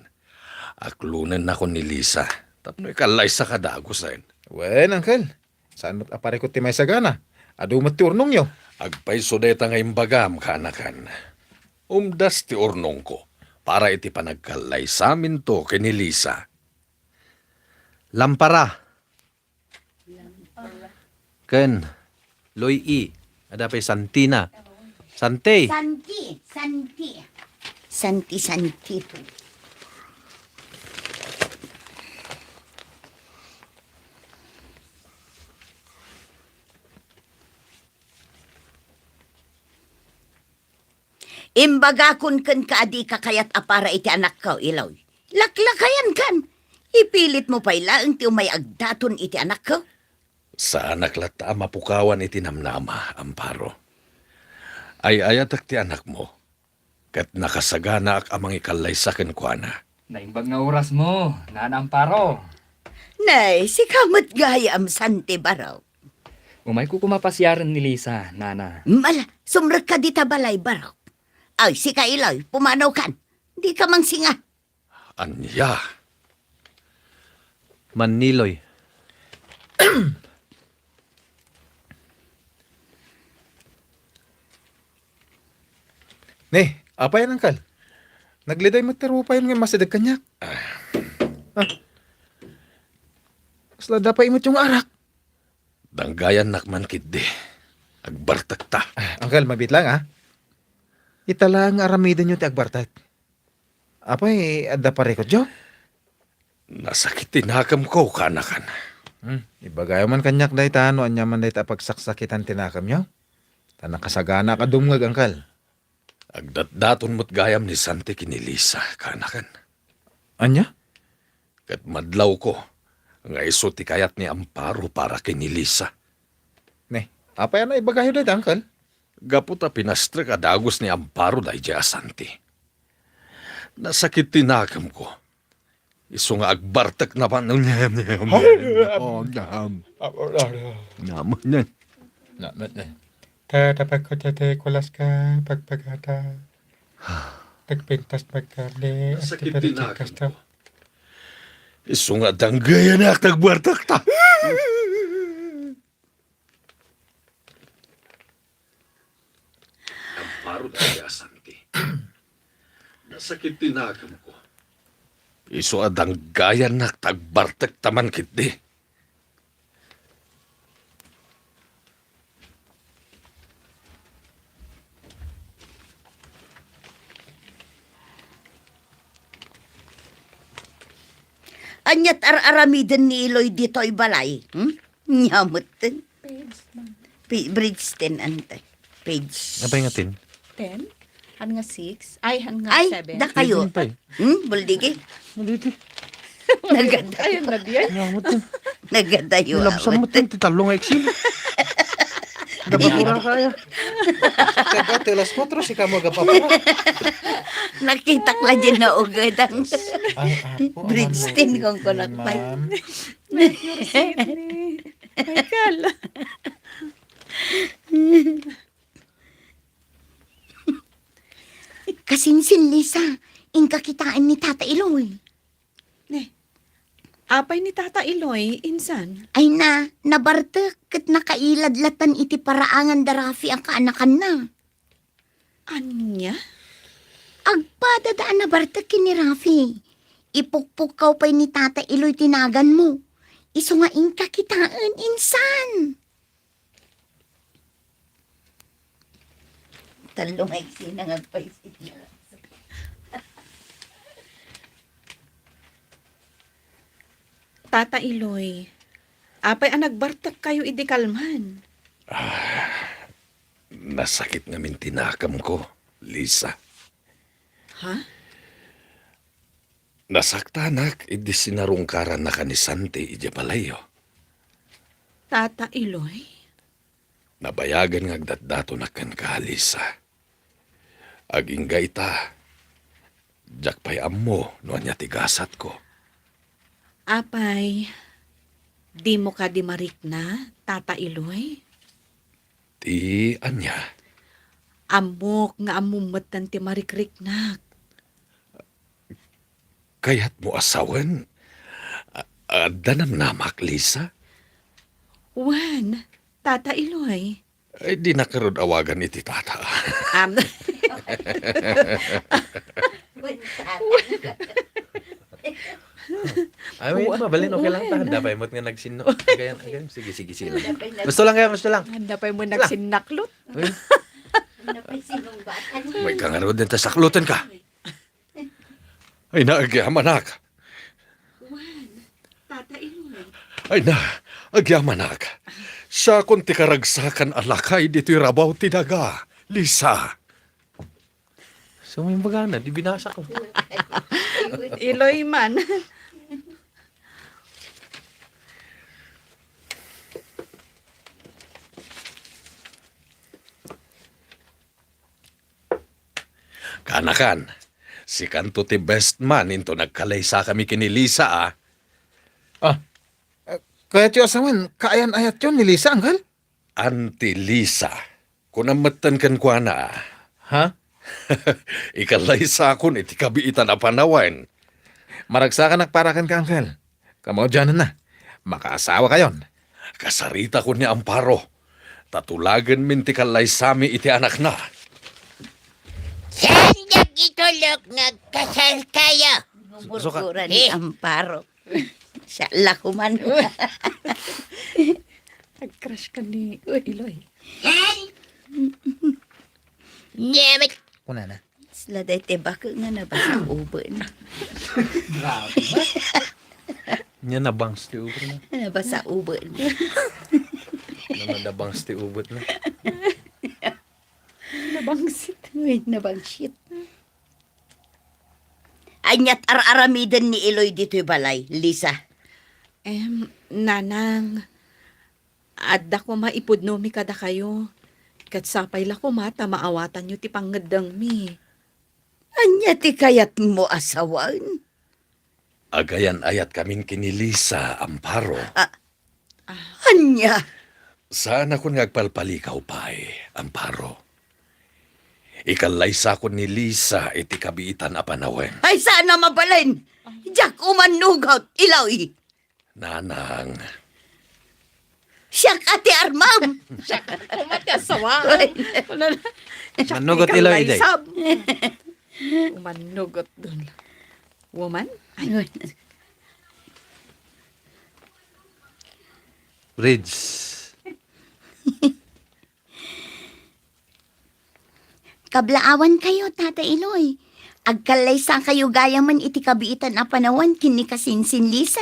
aklonennakon ni Lisa. Tapno ikallaysa ka dagusen. Wen, uncle. Saan met a parikot ti maisagana? Adu met ti urnongyo. Agpayso dayta nga imbagam, kaanakan. Umdas ti urnongko para iti panagkallaysaminto ken ni Lisa. Lampara. Ken Loy E. Adda pay Santina. Santi. Santi, Santi. Santi, Santi. Imbagakon kenka a dika kayat a para iti anakko, Iloy. Laklakayankan. Ipilitmo pay laeng ti umay agdaton iti anakko. Saanak latta a mapukawan iti namnama, Amparo. Ay-ayatek ti anakmo, ket nakasaganaak a mangikallaysa kenkuana. Naimbag nga orasmo, Nana Amparo. Nay, sika met gayam, Santi Barok. Umayko koma pasiaren ni Lisa, Nana. Mala, sumrekka dita balay, Barok. Ay, sika, Iloy, pumanawkan. Dika mangsinga. Ania? Maniloy. Ne, apay, uncle? Nagliday met ti rupayon nga masideg kaniak. Ah. Kasla adda pay met yung arak. Danggayannak man ketdi. Agbartekta. Ah, uncle, mabiit lang, ah. Ita laeng nga aramidenyo ti agbartek. Apay, adda parikutyo? Nasakit ti nakemko, kaanakan. Hmm, ibagayo man kaniak dayta no ania man dayta a pagsaksakitan ti nakemyo. Ta nakasaganaak a dumngeg, uncle. Agdatdaton met gayam ni Santi ken ni Lisa, kaanakan. Ania? Ket madlawko nga isu ti kayat ni Amparo para ken ni Lisa. Ne, apay a naibagayo dayta, uncle? Gapu ta pinastrek a dagus ni Amparo daydiay a Santi. Nasakit ti nakemko. Isu nga agbartek naman. Oh, dam. Naman yan. Naman yan. Ta, tapagko ti, ti kulas ka, pagpagata. Pagpintas, pagkarne, at Nasakit ti ti nakam kasto. Isu nga danggayanak, tagbartak ta. Amparo ti Santi. Nasakit ti nakemko. Isu a danggayannak, tagbartek ta man ketdi. Aniat ar-aramiden ni Iloy ditoy balay? Hmm? Nia met ten. Page, ma'am. Pi-, bridge ten, ante. Page. Apay nga ten? Ten? Han nga six? Ay, han nga Ay, seven. Da kayo. Seven pa eh. Hmm? Buldigi? Buldigi. Nagada. Ayun na diyan. Nia met ten. Nagada yun. Nilabsan mo ten, ti tallo nga eksil. Dapat mura kaya. Taga, ti alas kuatro, si kamo agapapra. Nakitak la dyan na ugadang. Ay, ako, Bridge ten, ano, kung kunak pa. Ma'am. Mercury City. Michael. Kasinsin, Lisa, inka kitaen ni Tata Iloy. Ne, apay ni Tata Iloy, insan? Ay na, nabartek ket nakailad latan iti paraangan da Rafi a kaanakanna. Ania? Agpadada a nabartek ken ni Rafi. Ipukpukkaw pay ni Tata Iloy ti naganmo. Isu nga inka kitaen, insan. Tallo nga eksena nga agpayso. Tata Iloy, apay a nagbartek kayo idi kalman? Ah, nasakit ngamin ti nakemko, Lisa. Ha? Nasaktanak idi sinarungkarannak ni Santi idiay balayyo. Tata Eloy? Nabayagen nga agdatdatonak kenka, Lisa. Agingga ita, diak pay ammo no ania ti gasatko. Apay, dimo kadi marikna, Tata Eloy? Ti ania? Ammok nga ammom metten ti marikriknak. Kayatmo a sawen? A-, adda namnamak, Lisa? Wen, Tata Eloy. Ay, dinak ngarud awagan iti tata. Am- Ay, may Wa-, mabalin, okay lang ta. Handa pay met nga nagsinno. Agayan, agayan. Sige, sige, sige lang. Gusto lang kayo, gusto lang. Handa pay met nagsinnaklot. Uy. May kangarod din ta saklutan ka. Ay na, agyamanak. Wen, Tata Eloy. Ay na, agyamanak. Siakon ti karagsakan a lakay ditoy rabaw ti daga, Lisa. Sumimbagana, di binasa ko. Eloy man. Kanakan, sikanto ti best man into nagkalaysakami ken ni Lisa, a. Ah, eh, kayatyo a sawen, kaayan-ayatyo ni Lisa, anggal? Anti Lisa, kunam metten kenkuana, a. Ha? Ikalaysakon iti kabiitan a panawen. Maragsakanak para kenka, anggal. Kamaudiananna, makaasawakayon. Kasaritakon ni Amparo, ta tulagenmin ti kallaysami iti anakna. Saan dagito, Lok, nga agkasalkayo? Suka. Gumurgura ni Eh. Amparo. Siya la kuman. Nag-crush ka ni Iloy. Saan? Nyemit. Kunana. Sila daytoy baka nga nabasa uben. Grabe. Nya nabangs ti uben na. Nabasa uben. Nga nabangs ti uben na. Nabangsit. Uy, nabangsit. Ania't ar-aramiden ni Iloy ditoy balay, Lisa? Em, nanang, adda koma ipudnomi kadakayo, ket sapay la koma ta maawatanyo ti pangngeddengmi. Ania ti kayatmo a sawen? Agayan-ayatkamin ken ni Lisa, Amparo. Ah, ania? Saanakon nga agpalpalikaw pay, Amparo. Ikallaysakon ni Lisa iti kabiitan a panawen. Ay, saan a mabalin? Diak umannugot, Iloy. Nanang. Siak a ti armam. Siak a ti armam. Ay. Mannugot, Iloy, iday. Mannugot, dun. Woman? Ay. Bridge. Kablaawankayo, Tata Iloy. Agkallaysakayo gayamen iti kabiitan a panawen ken ni Kasinsin Lisa.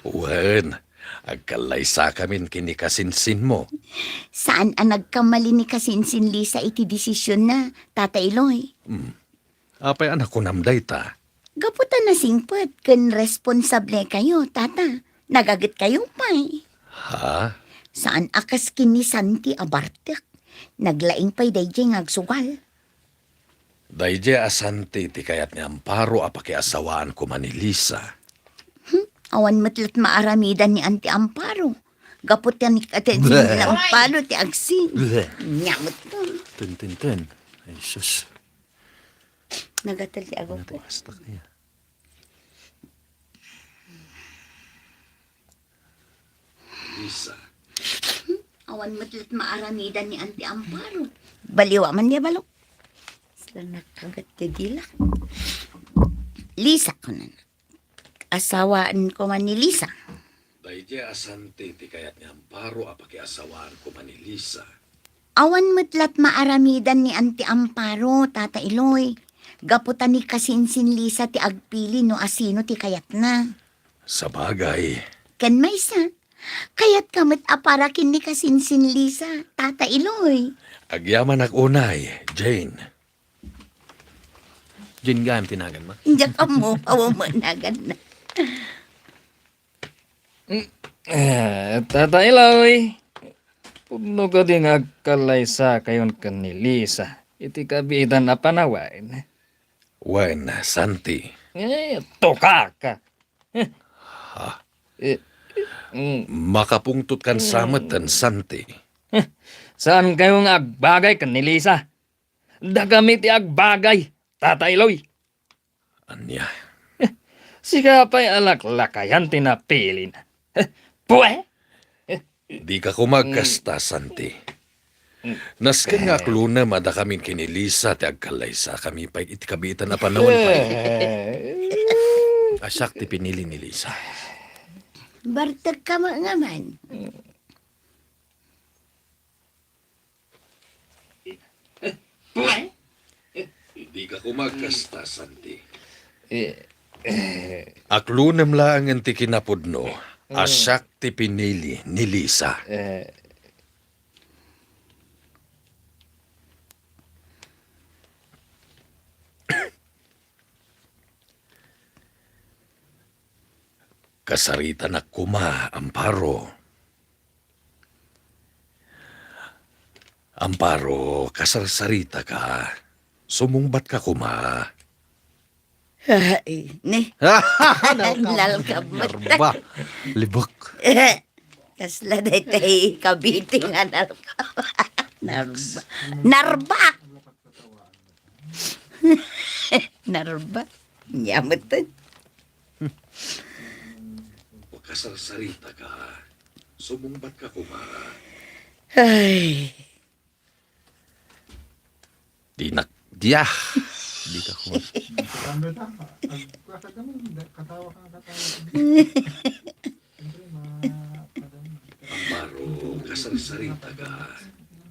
Wen, agkallaysakamin ken ni Kasinsinmo. Saan a nagkamali ni Kasinsin Lisa iti desisionna, Tata Iloy. Hmm. Apay a nakunam dayta? Gapu ta nasingpet ken responsablekayo, Tata. Nagagetkayo pay. Ha? Saan a kas ken ni Santi a bartek. Naglaing pay daydiay nga agsugal. Daydiay a Santi ti kayat ni Amparo a pakiasawaan koma ni Lisa. Hmm? Awan met la't maaramidan ni Anti Amparo. Gapu ta ni, ati, Bleh. Ni Amparo ti agsin. Bleh. Nyamot to. Ten, ten, ten. Ay, sus. Nagatel ti agok. Ano ti hastak niya? Lisa. Awan met la't maaramidan ni Anti Amparo. Baliwa man niya, balok. Sila nakagat ti dila. Lisa, kunana. Asawaan ko man ni Lisa. Daydiay a Santi ti kayat ni Amparo a pakiasawaan ko man ni Lisa. Awan met la't maaramidan ni Anti Amparo, Tata Iloy. Gapu ta ni Kasinsin Lisa ti agpili no asino ti kayatna. Sabagay. Ken maysa, kayatka met a para ken ni Kasinsin Lisa, Tata Iloy. Agyamanak unay, Jane. Jane gayam ti naganmo? Diak ammo, awan met naganna. Mm. Eh, Tata Eloy, pudno kadi nga agkallaysakayon ken ni Lisa iti kabiitan a panawen? Wen, Santi. Eh, tukaka. Eh, Ha? eh, mm. Makapungtot kan sa metten, Santi. Eh, saankayo nga agbagay ken ni Lisa? Dakami ti agbagay, Tata Eloy. Ania? Sika pay a laklakayan ti napilina. Pue! Dika koma agkasta, Santi. Nasken nga aklonem a dakamin ken ni Lisa ti agkallaysakami pay iti kabiitan a panawen pay. A siak ti pinili ni Lisa. Bartek ka met ngamin. Dika koma agkasta, Santi. Eh, eh. Aklonem laengen ti kinapudno a siak ti pinili ni Lisa. Eh. Kasaritanak koma, Amparo. Amparo, kasarsaritaka. Sumungbatka koma. Ay, ni. Nalkam. Narba. Libek. Kasla daytay kabiti nga narba. Narba. Narba. Narba. Nia metten. Kasarsaritaka. Sumungbatka koma. Ay. Dinak, diya. Dika koma. Amparo, kasarsaritaka.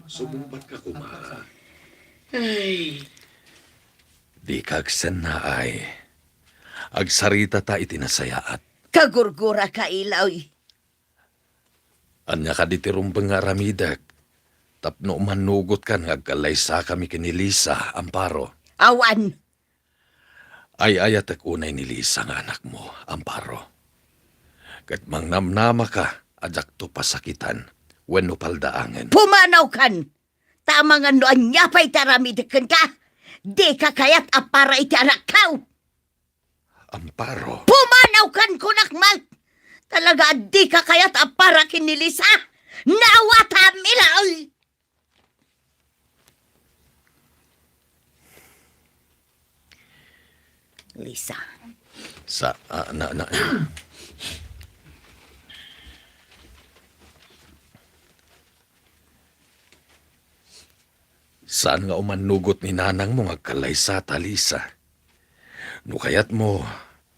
Sumungbatka koma. Ay. Dika agsennaay. Agsaritata iti nasayaat. Kagurguraka, Eloy. Ania kadi ti rumbeng nga aramidek tapno umannugotkan nga agkallaysakami ken ni Lisa, Amparo? Awan. Ay-ayatek unay ni Lisa nga anakmo, Amparo. Ket mangnamnamaka a diakto pasakitan wenno paldaangen. Pumanawkan! Ta amangan no ania pay ti aramidek kenka, dika kayat a para iti anakko! Amparo. Pumanawkan kunak met! Talaga a dika kayat a para ken ni Lisa? Naawatam, Eloy! Lisa. Sa, ah, na, na. Saan nga umannugot ni nanangmo nga agkallaysata, Lisa? No kayatmo,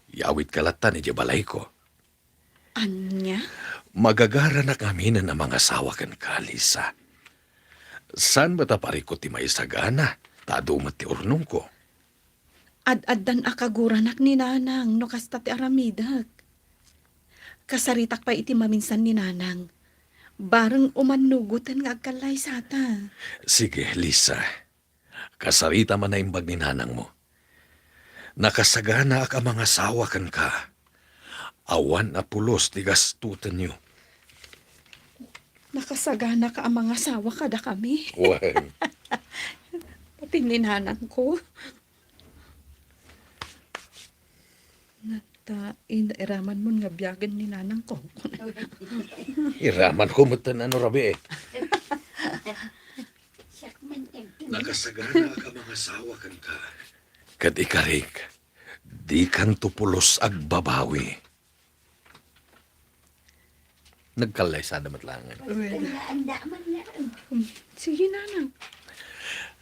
yawitka lattan idiay balayko. Ania? Magagaranak ngaminen a mangasawa kenka, Lisa. Saan met a parikut ti maisagana, ta adu met ti urnongko. Ad-addan a kaguranak ni nanang no kasta ti aramidek. Kasaritak pay iti maminsan ni nanang. Bareng umannugoten nga agkallaysata. Sige, Lisa. Kasarita man naimbag ni nanangmo. Nakasaganaak a mangasawa kenka. Awan a pulos ti gastotenyo. Nakasagana ka a mangasawa kadakami? Wen. Pati ni nanangko. Nata, in-, iraman mon nga biagen ni nanangko. Iraman ko met no rabii. Nakasagana ka a mangasawa kenka. Ket ikarik, dikanto pulos agbabawi. Nagkallaysada met laengen. Sige, nanang.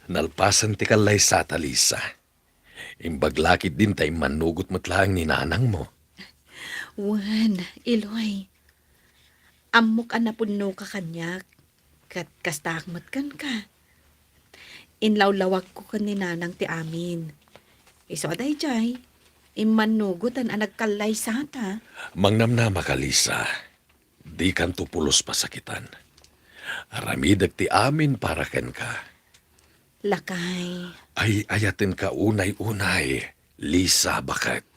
Nalpasen ti kallaysata, Lisa. Imbag la ketdin ta immannugot met laeng ni nanangmo. Wen, Eloy. Ammok a napudnoka kaniak, ket kastaak met kenka. Inlawlawagko ken ni nanang ti amin. Isu a daydiay, immannugoten a nagkallaysata. Mangnamnamaka, Lisa. Dikanto pulos pasakitan. Aramidek ti amin para kenka. Lakay. Ay-ayatenka unay-unay, Lisa, baket.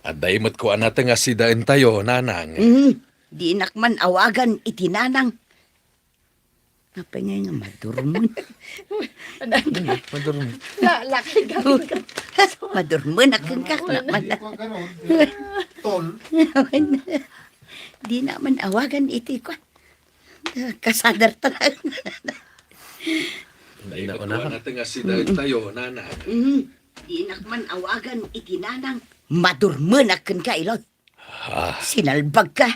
Adda met kuanata nga sidaentayo, nanang. Mm, dinak man awagan iti nanang. Apay ngay nga madurmen? Madurmen. La, lakay ka. Madurmen a kenka, na man. Tol. Dina man awagan iti kuan. Kasadar talaga. Ay, nauna ka. Kuanata nga sidaentayo, nanang. Mm. Dinak man awagan iti nanang. Madurmen a kenka, Iloy. Ah. Sinalbagka.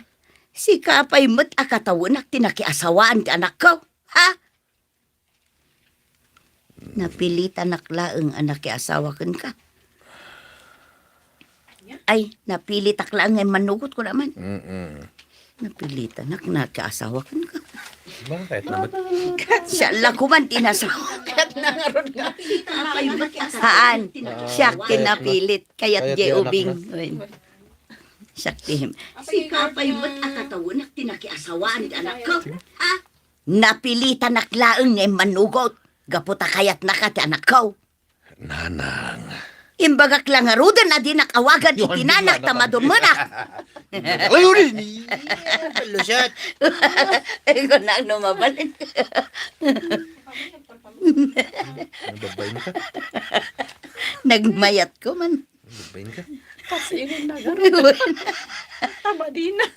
Sika pay met a katawenak ti nakiasawaan ti anakko. Ha? Napilitanak laeng a nakiasawa kenka. Ay, napilitak laeng nga immanugot, kuna man. Mm-mm. Napilitanak, nakiasawa kenka. Bakit naman? Siya la kuman ti nasawa. Haan, siak ti napilit, kayat di ubing. Siak ti him-, sika pay met a katawenak ti nakiasawaan ti anakko. Ha? Napilitanak laeng nga immanugot gapu ta kayatnaka ti anakko. Nanang. Imbagak la ngaruden a dinak awagan iti nanak ta madurmenak. Uy, uli ni. Lusot. Ay, kunang no mabalin. Nagbabain ka? Nagmayat ko man. Nagbabain ka? Kasi ini na garo. Tama din na.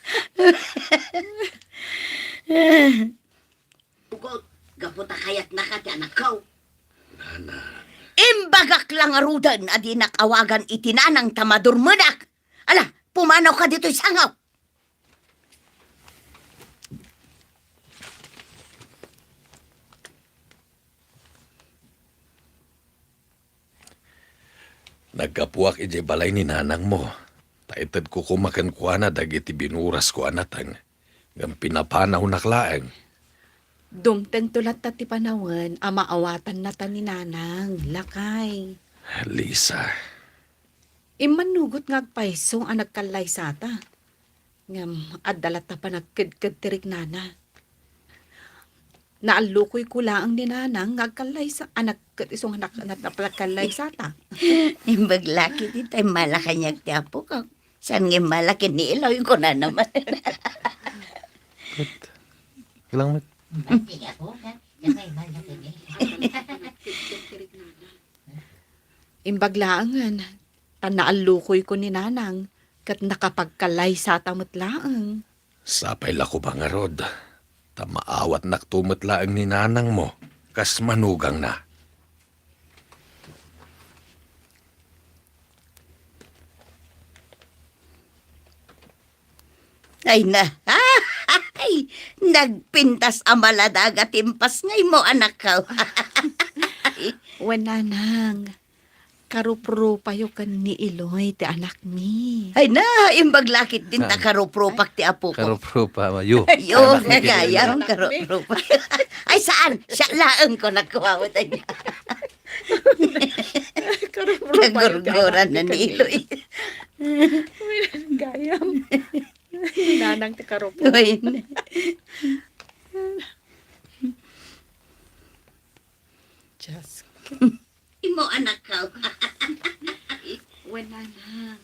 Ugot, gapu ta kayatnaka ti anakko. Nana. Imbagak la ngaruden a dinak awagan iti nanang ta madurmenak. Ala, pumanawka ditoy sangaw. Naggapuak idiay balay ni nanangmo, ta itedko koma kenkuana dagiti binurasko a nateng, ngem pinapanawnak laeng. Dumtengto latta ti panawen a maawatannata ni nanang, lakay. Lisa. Immanugot nga agpayso a nagkallaysata. Ngem adda latta panagkedked ti riknana. Naallukoyko laeng ni nanang nga agkallaysa-, a nagket-, isu nga nak-, nat-, nagkallaysata. Imbag la ketdi ta immala kaniak ti apok. Saan nga immala ken ni Iloy, kunana man. Ket, ilang met? Imbag laengen, ta naallukoyko ni nanang, ket nakapagkallaysata met laeng. Sapay la koma ngarud, ta maawatnakto met laeng ni nanangmo, kas manugangna. Ay na. Ay, nagpintas a maladaga ti impasngaymo, anakko. Wen, nanang, karuprupayo ken ni Iloy ti anakmi. Ay na, imbag la ketdin ta karuprupak ti apok. Karuprupa, yo. Yo, gayam, karuprupak. Ay, saan? Siak laeng, kunakua met. Karuprupayo ti anakmi ken ni Iloy. Kagurguran na ni Iloy. Gayam. Nanang ti karuprupak. Uy. Just kidding. Imo, anakko. Wen, nanang.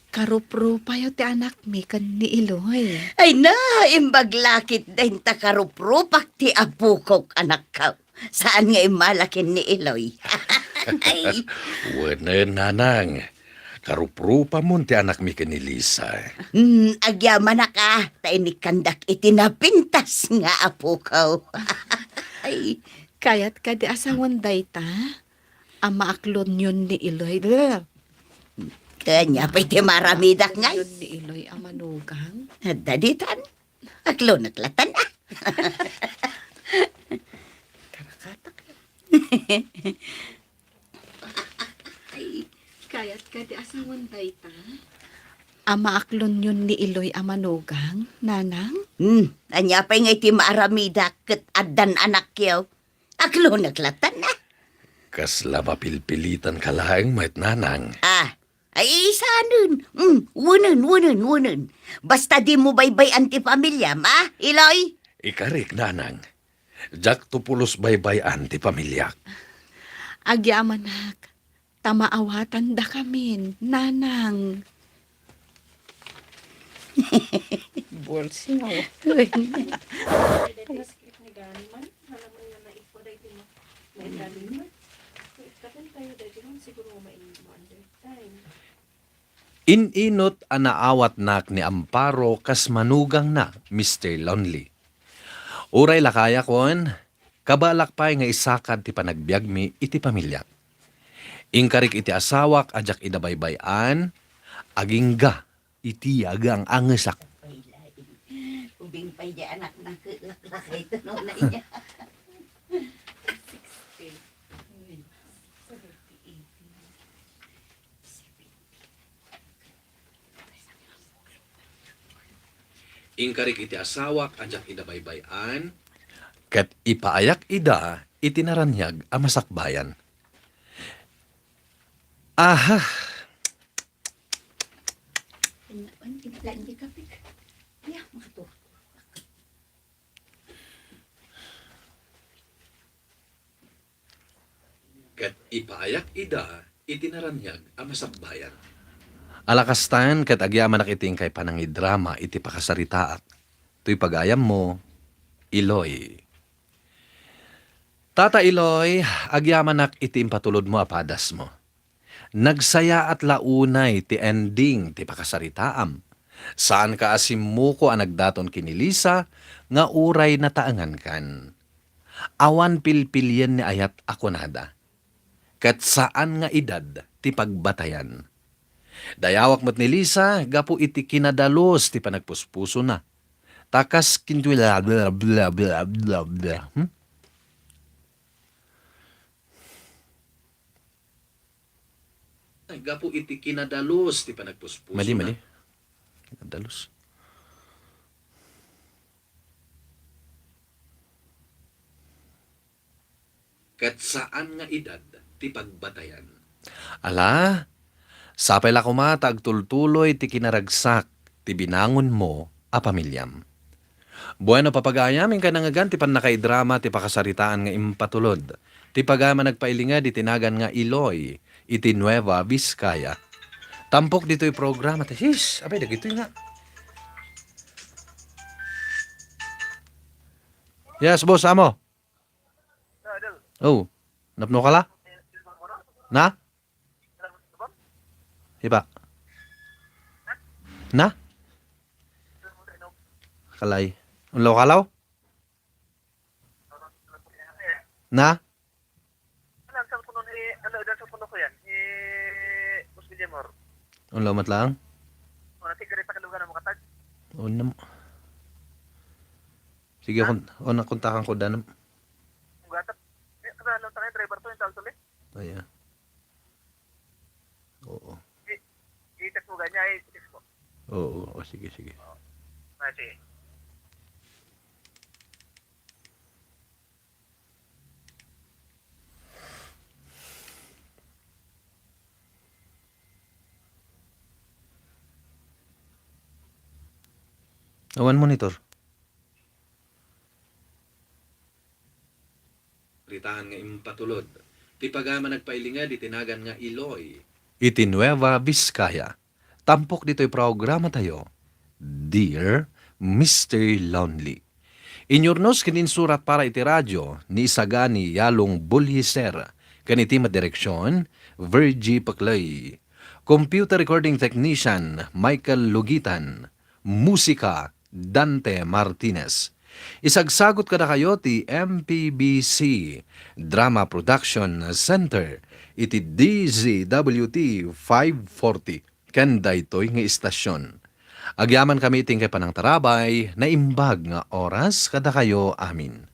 Karuprupayo ti anakmi ken ni Iloy. Ay na, imbag la ketdin ta karuprupak ti apokok, anakko. Saan nga immala ken ni Iloy. Ay. Wen, nanang. Karuprupamon ti anakmi ken ni Lisa. Hmm, agyamanak a, ta inikkandak iti napintas nga apoko. Ay. Kayat kadi a sawen dayta? A maaklonyon ni Iloy. Ania pay ti maaramidak ngay? Maaklonyon ni Iloy a manugang? Adda ditan. Aklonek latta. Karakatak. Ay, kayat kadi a sawen dayta? A maaklonyon ni Iloy a manugang, nanang? Hmm, ania pay ngay ti maaramidak ket addan anakyo? Aklonek latta. Kasla mapilpilitanka laeng met, nanang. Ah, ay, isanen. Mm, wenen, wenen, wenen. Basta dimo baybay-an ti pamiliam, a, Iloy? Ikarik, nanang. Diakto pulos baybay-an ti pamiliak. Agyamanak, ta maawatandakamin, nanang. Bulsing ako. Uy. Dahil script ni Gani man, alam mo nga naikwa dahil mo. May dali mo. Ikatan tayo dahil mo siguro mo mainit mo under time. In-inot a naawatnak ni Amparo kas manugangna, Mister Lonely. Uray lakayakon, kabaelak pay nga isakad ti panagbiagmi iti pamilia. Inkarik iti asawak a diak ida baybay-an, agingga iti agang-angesak. Ubing pay di anak na laklakay to no na iya. Inkarik iti asawak a diak ida baybay-an, ket ipaayak ida iti naraniag a masakbayan. Aha! Ket ipaayak ida iti naraniag a masakbayan. Ala kastan, ket agyamanak iti inkay panangidrama iti pakasaritaak. Toy pagayammo, Iloy. Tata Iloy, agyamanak iti impatulodmo a padasmo. Nagsayaat la unay ti ending ti pakasaritaam. Saanka a simmuko a nagdaton ken ni Lisa nga uray nataengankan. Awan pilpilien ni ayat a kunada. Ket saan nga edad ti pagbatayan. Dayawak met ni Lisa gapu iti kinadalus ti panagpuspusona. Ta kas kintuy bla, bla, bla, bla, bla, bla. Hmm? Gapu iti kinadalus ti panagpuspusona. Madi, madi. Kinadalus. Ket saan nga edad ti pagbatayan. Ala, sapay la koma ta agtultuloy ti kinaragsak ti binangonmo a pamiliam. Bueno, papagayam, inkay nangngegan ti pannakaidrama ti pakasaritaan nga impatulod. Ti pagayam a nagpailinged iti nagan nga Iloy iti Nueva Vizcaya. Tampok ditoy programa ti, sis, apay, dagitoy nga. Yes, boss, amo. Oh, napno ka la? Na? Iba. Na? Kalay. Unlaw kalaw? Na? Ano, ang cellphone ni, ano, ang cellphone ko yan? Eh, Boss Guillermo. Unlaw met lang? O, nati, gari pa kalugan ang makatag. Unam. Sige, ha? Kun-, o, nakontakan ko, danam. Ang gatap. Eh, kasalanan sa kanya, driver to, yung talsol eh. Ayan. Oo. I-, i-text mo ganyan, i-text mo. Oo, o, sige, sige. Ah, sige. Awan monitor. Ritahan nga impatulod. Ti pagayam a nagpailinged iti nagan nga Iloy. Iti Nueva Vizcaya. Tampok ditoy programatayo, Dear Mister Lonely. Inyurnos ken insurat para iti radio ni Isagani Yalong Bulhiser, ken iti met direksion, Virgie Paclay. Computer recording technician, Michael Lugitan. Musika, Dante Martinez. Isagsagot kadakayo ti M P B C Drama Production Center iti D Z W T five forty ken daytoy nga istasyon. Agyamankami iti inkay panangtarabay, naimbag nga oras kadakayo amin.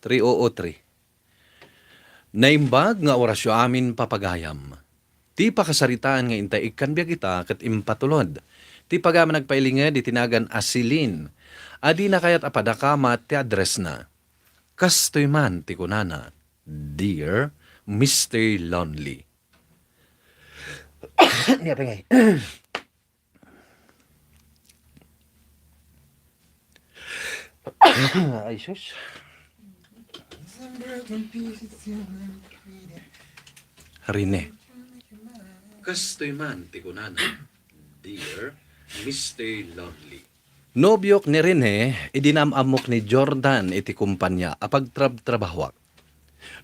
Rio Otri. Naimbag nga orasyo amin, papagayam. Ti pakasaritaan nga intay ikkan biag ita ket impatulod. Ti pagayam a nagpailinged iti nagan a Celine. Adina kayat a padakamat ti addressna. Kastoy man ti kunana, "Dear Mister Lonely." Ni apay ngay. Ay, sus. Rene. Kastoy man ti kunana, "Dear Mister Lonely." Nobiok ni Rene, idi naam-ammok ni Jordan iti kumpanya a pagtrabtrabahoak.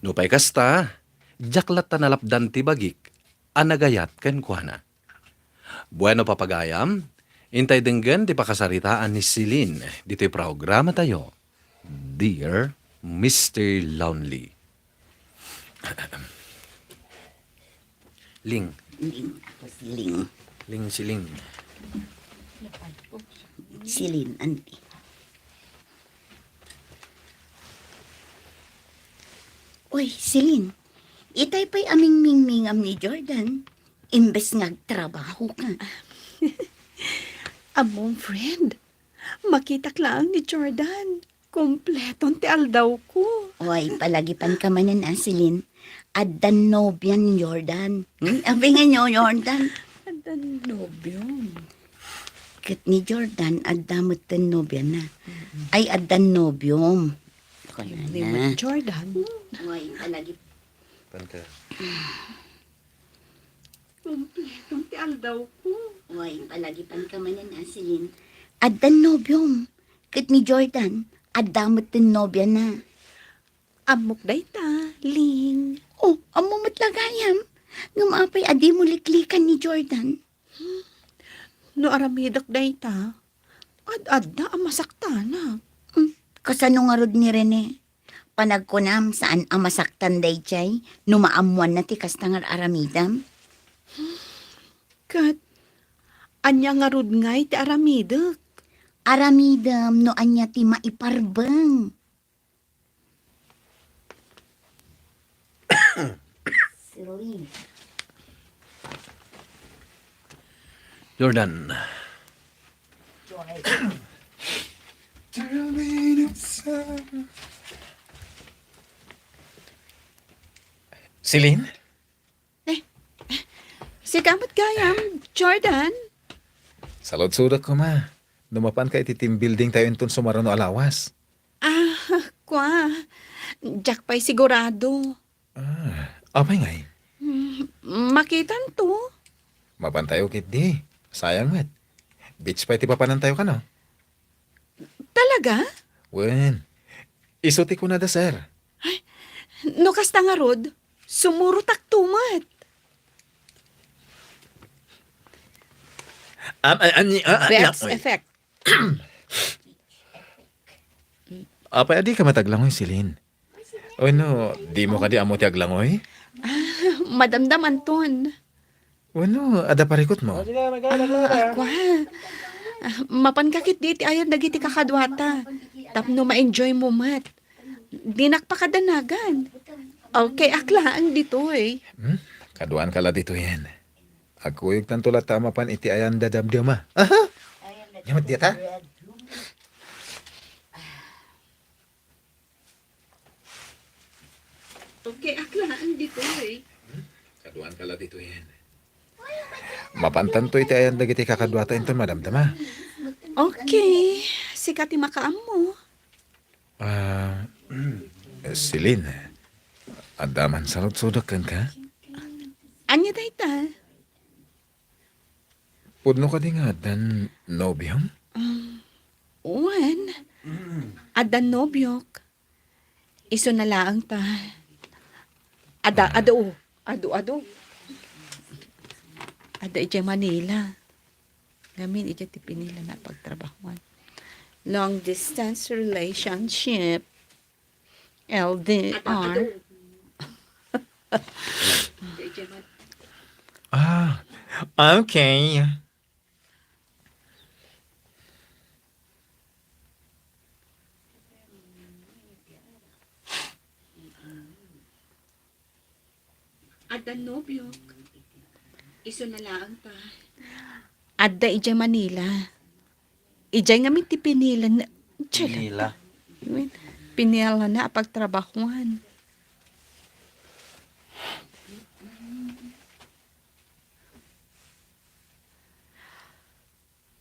Nupay kasta, diak latta nalapdan ti bagik a nagayat kenkuana. Bueno, papagayam, intay denggen ti pakasaritaan ni Celine ditoy programatayo, Dear Mister Lonely. Ling. Ling. Ling. Ling, Siling. Celine, anti. Uy, Celine, itay pay a mingmingmingam ni Jordan, imbes nga agtrabaho ka. Ammom, friend, makitak laeng ni Jordan. Kompleton ti aldawko. Uy, palagipan ka manen, a, Celine. Addan nobian ni Jordan. Hmm? Abi nga ni Jordan. Addan nobiom. Ket ni Jordan, adda metten nobiana. Mm-mm. Ay, addan nobiom. Ni Jordan. Uy, palagi-, Panta. Kompleton ti aldawko. Uy, palagipan ka manen, a, Celine. Addan nobiom. Ket ni Jordan, adda metten nobiana. Ammok dayta, Ling. Oh, ammo met la gayam. Ngem apay a dimo liklikan ni Jordan? No aramidek dayta, ad-adda a masaktanak. Hmm, kasano ngarud ni Rene? Panagkunam, saan a masaktan daydiay no maammoanna ti kasta nga aramidem? Ket ania ngarud ngay ti aramidek? Aramidem no ania ti maiparbeng. Celine. Jordan. Joy. Celine? Eh, sika met gayam, Jordan. Saludsodek koma no mapanka iti team building tayo inton sumaruno a lawas. Ah, kua. Diak pay sigurado. Ah, apay ngay? Hmm, makitanto. Mapantayo ketdi. Sayang met. Beach pay ti papanantayo kano? Talaga? Wen. Isu ti kunada, sir. Ay, no kasta ngarud, sumurotakto met. Am-, an-, an-, an-, Beth's an-, effect. Apay a dika met aglangoy, Celine? Wenno, dimo kadi ammo ti aglangoy? Ah, madamdamanton. Wenno, adda parikutmo? Ah, kua. Ah, mapanka ketdi iti ayan dagiti kakaduata. Tapno ma-enjoymo met. Dinak pakadanagan. Okay, ak laeng ditoy. Hmm? Kaduanka la ditoyen. Agkuyogtanto latta a mapan iti ayan da damdama. Aha! Ania met dayta? Okay, ak laeng ditoy. Hmm? Kaduanka la ditoyen. Mapantanto iti ayan dagiti kakaduata inton madamdama. Okay, sika ti makaammo. Ah, Celine, adda man saludsodek kenka? Ania dayta? Pudno kadi nga addan nobiom? Um, wen. Addan nobiok. Isu na laeng ta. Ada, Ah. adu, adu, adu. Ada idiay Manila. Ngamin, idiay ti pinila na pagtrabahuan. Long distance relationship. L D R. Ah, okay. Adda nobiok. Isu na laeng ta. Adda idiay Manila. Idiay ngamin ti pinilan. Manila. Pinilana a pagtrabahuan.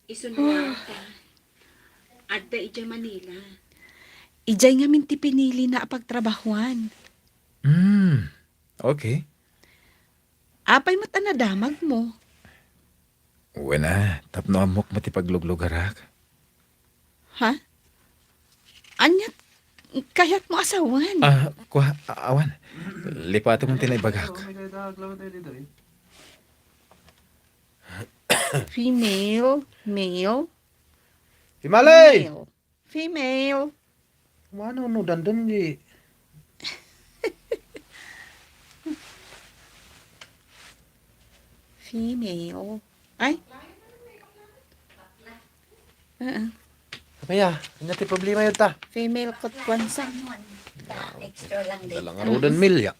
Isu na laeng ta. Adda idiay Manila. Idiay ngamin ti pinilina a pagtrabahuan. Hmm, okay. Apay met a nadamagmo? Wen a, tapno ammok met ti pagluglugarak. Ha? Ania ti kayatmo a sawen? Ah, kua, a-, awan. Lipatem ti naibagak. Female, male, Imalay! Male, female. Mano no dandem di. Female. Ay. Ah, ah. Apay a, ania ti problema yun ta? Female kot kwansa. Extra lang din. Dalang arudan milya.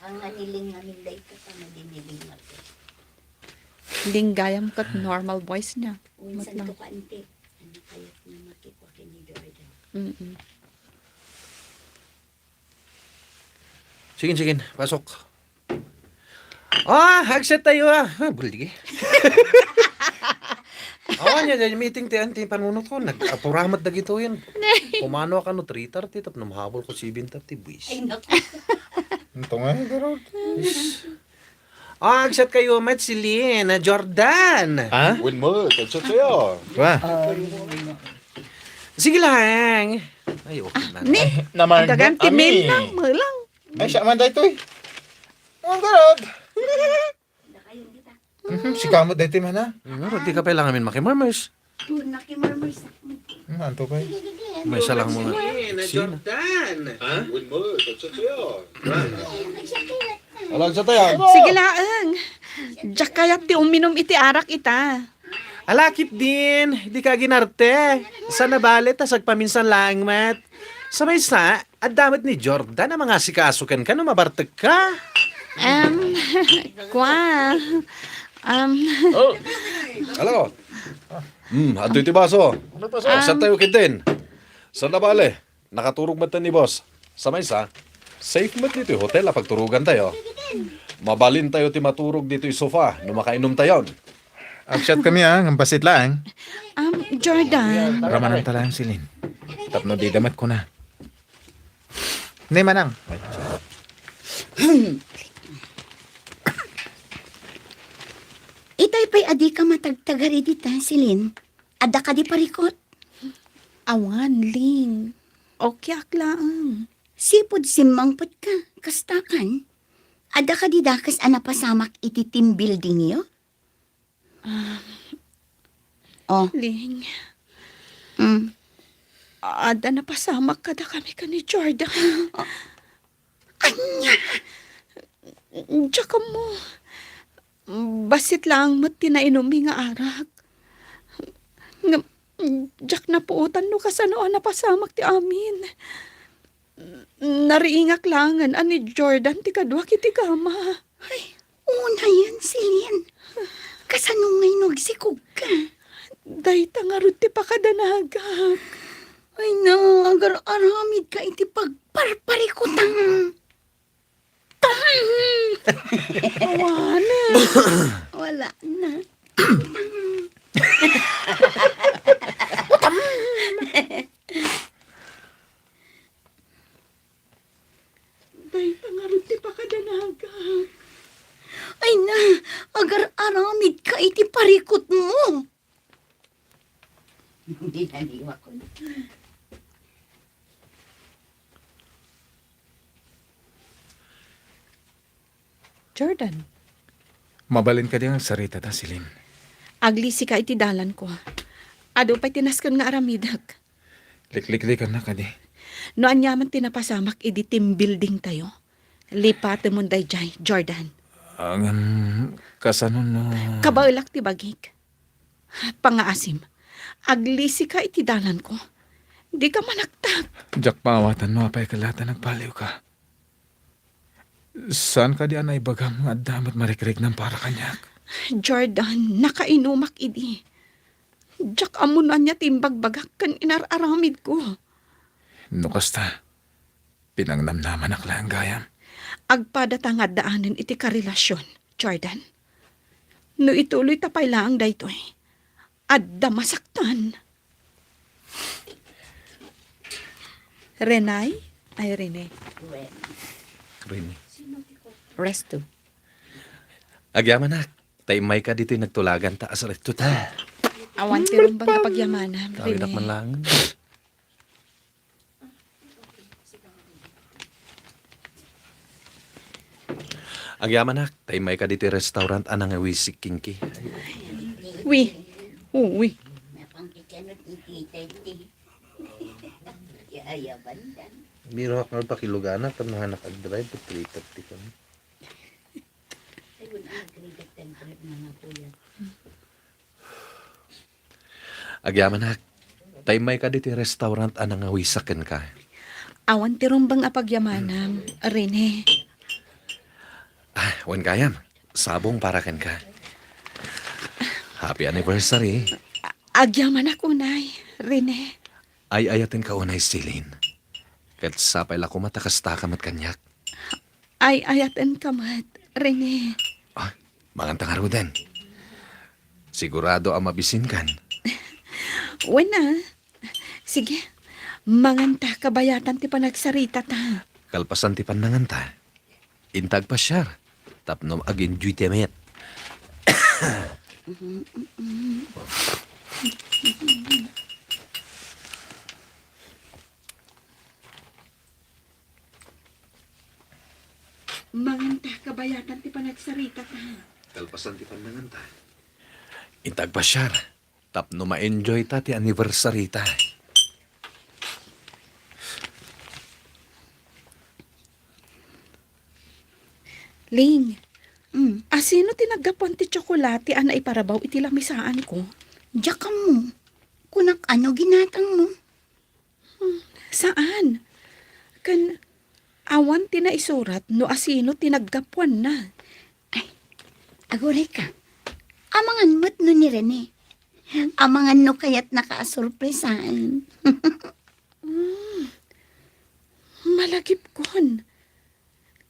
Ang naniling namin day ka pa na diniling natin. Linggayam ket normal voice niya. Minsan Mat lang. Ko ka, ante. Ano kayat na makikwa kay ni Jordan? Mm-mm. Sige, sige, pasok. Ah, agset tayo, ah. Ah, buligi. Awan niya, dahil meeting ti, ti panunot ko. Nag-apuramat dagito yun. Kumano ka no three thirty, tapno mahabol ko seven thirty, buwis. Ay, naku. Ito nga, pero... Ah, agset kayo, met, Celine, Jordan. Ha? Wen mo, agset kayo. Wa. Sige lang. Ay, okay na. Ni, naman, dagan ti ami. Mail na, malang. Ay, siya man daytoy. Ang garod. Mhm, si kamot daytoy man, ha? Nga, di ka kailangan min makimurmurs. Nakimurmurs ako. Hmm, anto kay? May isa lang mga Jordan. Ha? Wen mo, agset kayo. Alam sa tayo. Sige laeng. Diak kayat ti uminum iti arak ita. Ala, ketdin, di ka aginarte. Saan a bale ta sagpaminsan laeng met. Sa maysa, adda met ni Jordan a mangasikaso kenka no mabartekka. Em, kua. Em. Oh. Hello. Hmm, adtoy ti baso. Ano baso? Saan tayo ketdin? Saan a bale? Nakaturog met ni boss. Sa maysa, safe met ditoy hotel a pagturogan tayo. Mabalin tayo ti maturog ditoy sofa no makainum tayon. Agsiat kami, ah, ngem bassit laeng. Um, Jordan. Ramanan ta laeng, Celine. Tapno dida met kuna. Ne, manang. Itay pay a dika matagtagar idi ta, Celine. Adda kadi parikut? Awan, Ling. Okay ak laeng. Sipud simmangpetka, kasta kan? Adda kadi dakes a napasamak iti team buildingyo? Ah. Oh. Ling. Mm. Adda napasamak kadakami ken ni Jordan. Oh. Ania? Diak ammo. Bassit laeng met ti nainummi nga arak. Ngem, diak napuotan no kasano a napasamak ti amin. Nariingak laengen a ni Jordan ti kaduak iti kama. Ay, unayen, Celine. Kasano ngay no agsikogka? Dayta ngarud ti pakadanagak. Ay na, agar-aramidka iti pagparparikutang. Awanen. Wala na. Dayta ngarud ti pakadanagak. Ay na, agar-aramidka iti parikutmo. Binaliwak ko na. Jordan. Mabalin kadi nga agsarita ta, Celine? Aglisika iti dalanko. Adu pay ti nasken nga aramidek. Likliklikan na kadi. No aniaman ti napasamak idi team building tayo, lipatemon daydiay, Jordan. Ngem, kasano no... Kabaelak ti bagik. Pangaasim, aglisika iti dalanko. Dika manaktak. Diak maawatan no apay ket la ta nagbaliwka. Saan kadi a naibagam nga adda met marikriknam para kaniak? Jordan, nakainumak idi. Diak ammo no ania ti imbagbagak ken inar-aramidko. No kasta, pinangnamnamanak laeng gayam. Agpadata nga addaanen iti karelasion, Jordan. No ituloyta pay laeng daytoy, adda masaktan. Renay? Ay, Rene. Rene. Resto. Agyamanak, ta immayka ditoy nagtulaganta a saritto ta. Awan ti rumbeng a pagyamanam, Tawidak Rene. Man lang. Agyamanak, ta immayka ditoy restaurant a nangawisik kenka. Wi. Oo, wi. Biroak nga pakiluganak, tapno hanak agdrive, ket three thirty kami. Agyamanak, ta immayka ditoy restaurant a nangawisak kenka. Awan ti rumbeng a pagyamanam, Rene. Ah, wen gayam, sabong para kenka. Happy anniversary. A-, agyamanak unay, Rene. Ay-ayatenka unay, Celine. Ket sapay la koma ta kastaka met kaniak. Ay-ayatenka met, Rene. Ah, manganta ngaruden. Sigurado a mabisinkan. Wen a. Sige, manganta kabayatan ti panagsaritata. Kalpasan ti pannanganta, inta agpasiar tapno ag-enjoyta met. Manganta kabayatan ti panagsaritata. Kalpasan ti pannanganta, inta agpasiar tapno ma-enjoyta ti anniversary-ta. Ling, mm, asino ti naggapuan ti tsokolate a naiparabaw iti lamisaanko? Diak ammo. Kunak, ano ginatangmo? Hmm, saan? Ken awan ti naisurat no asino ti naggapuanna. Ay, agurayka. Amangan met no ni Rene. Amangan no kayatnaka a sorpresaen. Hmm. Malagipkon.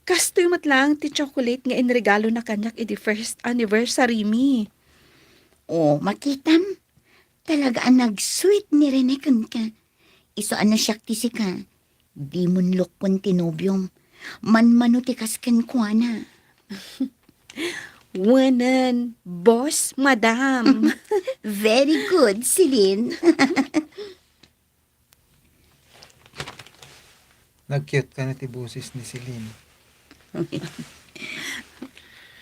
Kastoy met laeng ti chocolate nga inregalona kaniak iti first anniversary mi. O, makitam. Talaga a nag-sweet ni Rene kenka. Isu a no siak ti sika, dimon lokkon ti nobiom. Manmano ti kas kenkuana. Wenen, boss, madam. Very good, Celine. Nag-cute ka na ti boses ni Celine.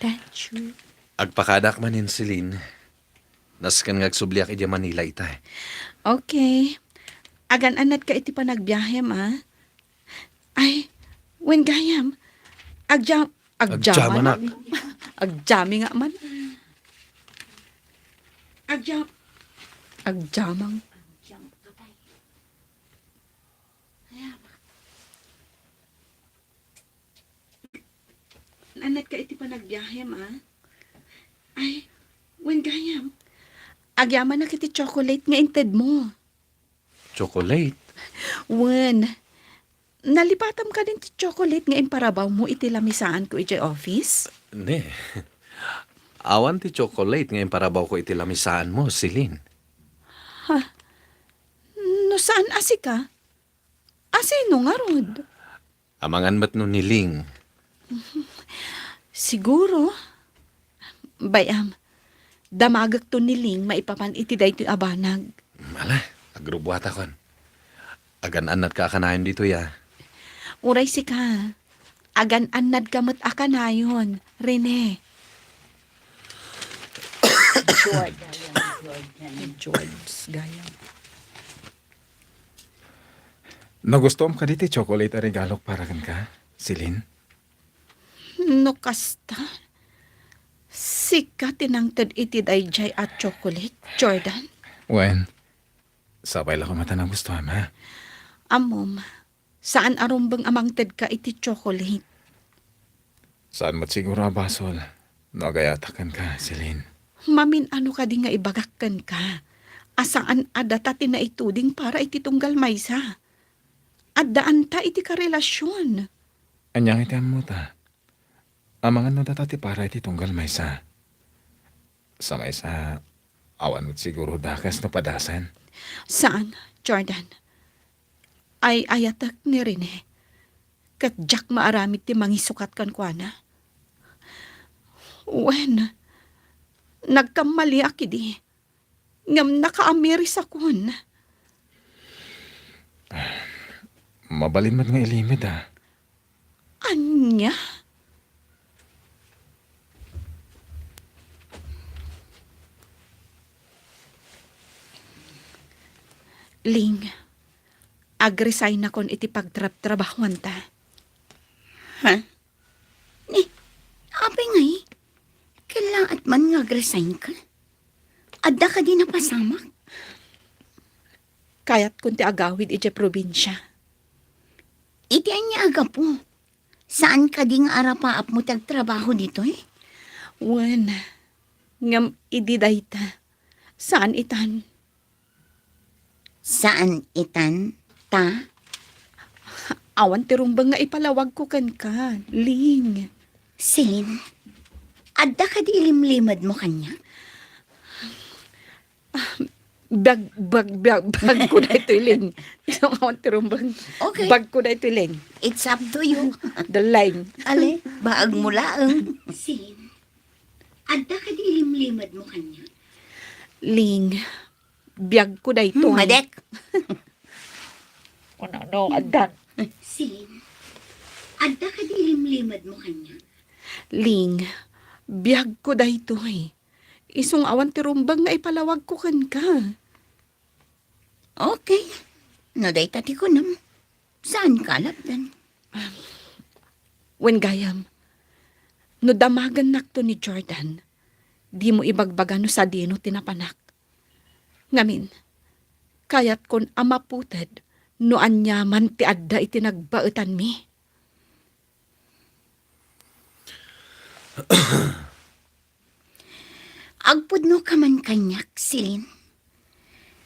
Thank you. Agpakadak manen, Celine. Nasken nga agsubliak idiay Manila ita. Okay. Agan-annadka iti panagbiahem, a? Ay, wen gayam. Agja-, agjamanak. Agjamanak. Agjami nga man. Agja-, agjamang. Annadka iti panagbiahem, a? Ay, wen gayam. Agyamanak iti chocolate nga intedmo. Chocolate? Wen, nalipatam kadin ti chocolate nga imparabawmo iti lamisaanko idiay office? Ne. Awan ti chocolate nga imparabawko iti lamisaanmo, Celine. Ha? No saan a sika, asino ngarud? Amangan met no ni Ling. Siguro. Bay-am, damagekto ni Ling maipapan iti daytoy a banag. Ala, agrubuatakon. Agan-annadka a kanayon ditoy, a. Uray sika, agan-annadka met a kanayon, Rene. George. George, gayam. Nagustuam kadi ti chocolate a regalok para kenka, Celine? No kasta, sika ti nangted iti daydiay a chocolate, Jordan? Wen, sapay la koma ta nagustuam, a? Ammom, saan a rumbeng a mangtedka iti chocolate. Saan met siguro a basol no agayatak kenka, Celine. Mamin-ano kadi nga ibagak kenka a saan a data ti naituding para iti tunggal maysa? Addaanta iti karelasion. Ania nga iti ammota? Amangan no data ti para iti tunggal maysa. Sa maysa, awan met siguro dakes no padasen. Saan, Jordan. Ay-ayatek ni Rene. Ket diak maaramid ti mangisukat kenkuana. Wen, nagkammaliak idi. Ngem nakaamirisakon. Mabalin met nga ilimed, a. Ania? Ling, agresignakon iti pagtrabtrabahuanta. Ha? Ni, apay ngay? Kellaat man nga agresignka? Adda kadi napasamak? Kayatkon ti agawid idiay probinsia. Iti ania a gapu? Saan kadi nga arapaapmo ti agtrabaho ditoy? Wen, ngem idi dayta, saan itan. Saan itan, ta? Awan ti rumbeng nga ipalawagko kenka, Ling. Celine, adda kadi ilimlimedmo kaniak? Bag, bag, bag, bagko daytoy, Ling. Isu nga awan ti rumbeng. Okay. Bagko daytoy, Ling. It's up to you. The line. Ale, baagmo laeng. Celine, adda kadi ilimlimedmo kaniak? Ling, biagko daytoy. Hmm, madek. Kunano, addan. Celine, adda kadi ilimlimedmo kaniak? Ling, biagko daytoy. Isu nga awan ti rumbeng nga ipalawagko kenka. Okay. No dayta ti kunam, saanka a lapdan. Wen gayam, no damagennakto ni Jordan, dimo ibagbaga no sadino ti napanak. Ngamin, kayatkon a maputed no aniaman ti adda iti nagbaetanmi. Agpudnoka man kaniak, Celine.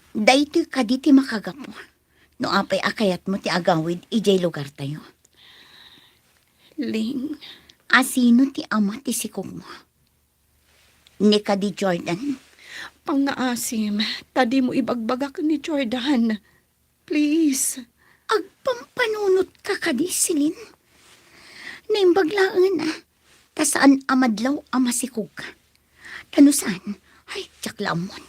Daytoy kadi ti makagapu no apay a kayatmo ti agawid idiay lugartayo. Ling. A sino ti ama ti sikogmo? Ni kadi Jordan? Pangngaasim, ta dimo ibagbaga ken ni Jordan. Please. Agpampanunotka kadi, Celine? Naimbag laeng a, ta saan a madlaw a masikogka. Ta no saan, ay, diak la ammuan.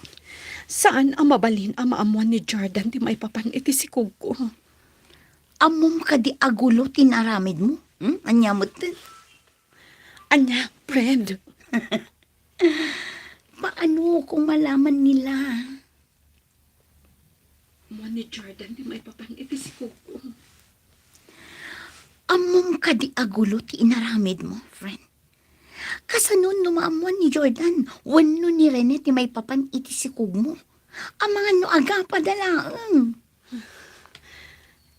Saan a mabalin a maammuan ni Jordan ti maipapan iti sikogko. Ammom kadi a gulo ti inaramidmo? Hmm? Ania met? Ania, friend? Paano kung malaman nila? Ammuan ni Jordan ti maipapan iti sikogko. Ammom kadi a gulo ti inaramidmo, friend? Kasano no maammuan ni Jordan wenno ni Rene ti maipapan iti sikogmo? Amangan no agapada laeng.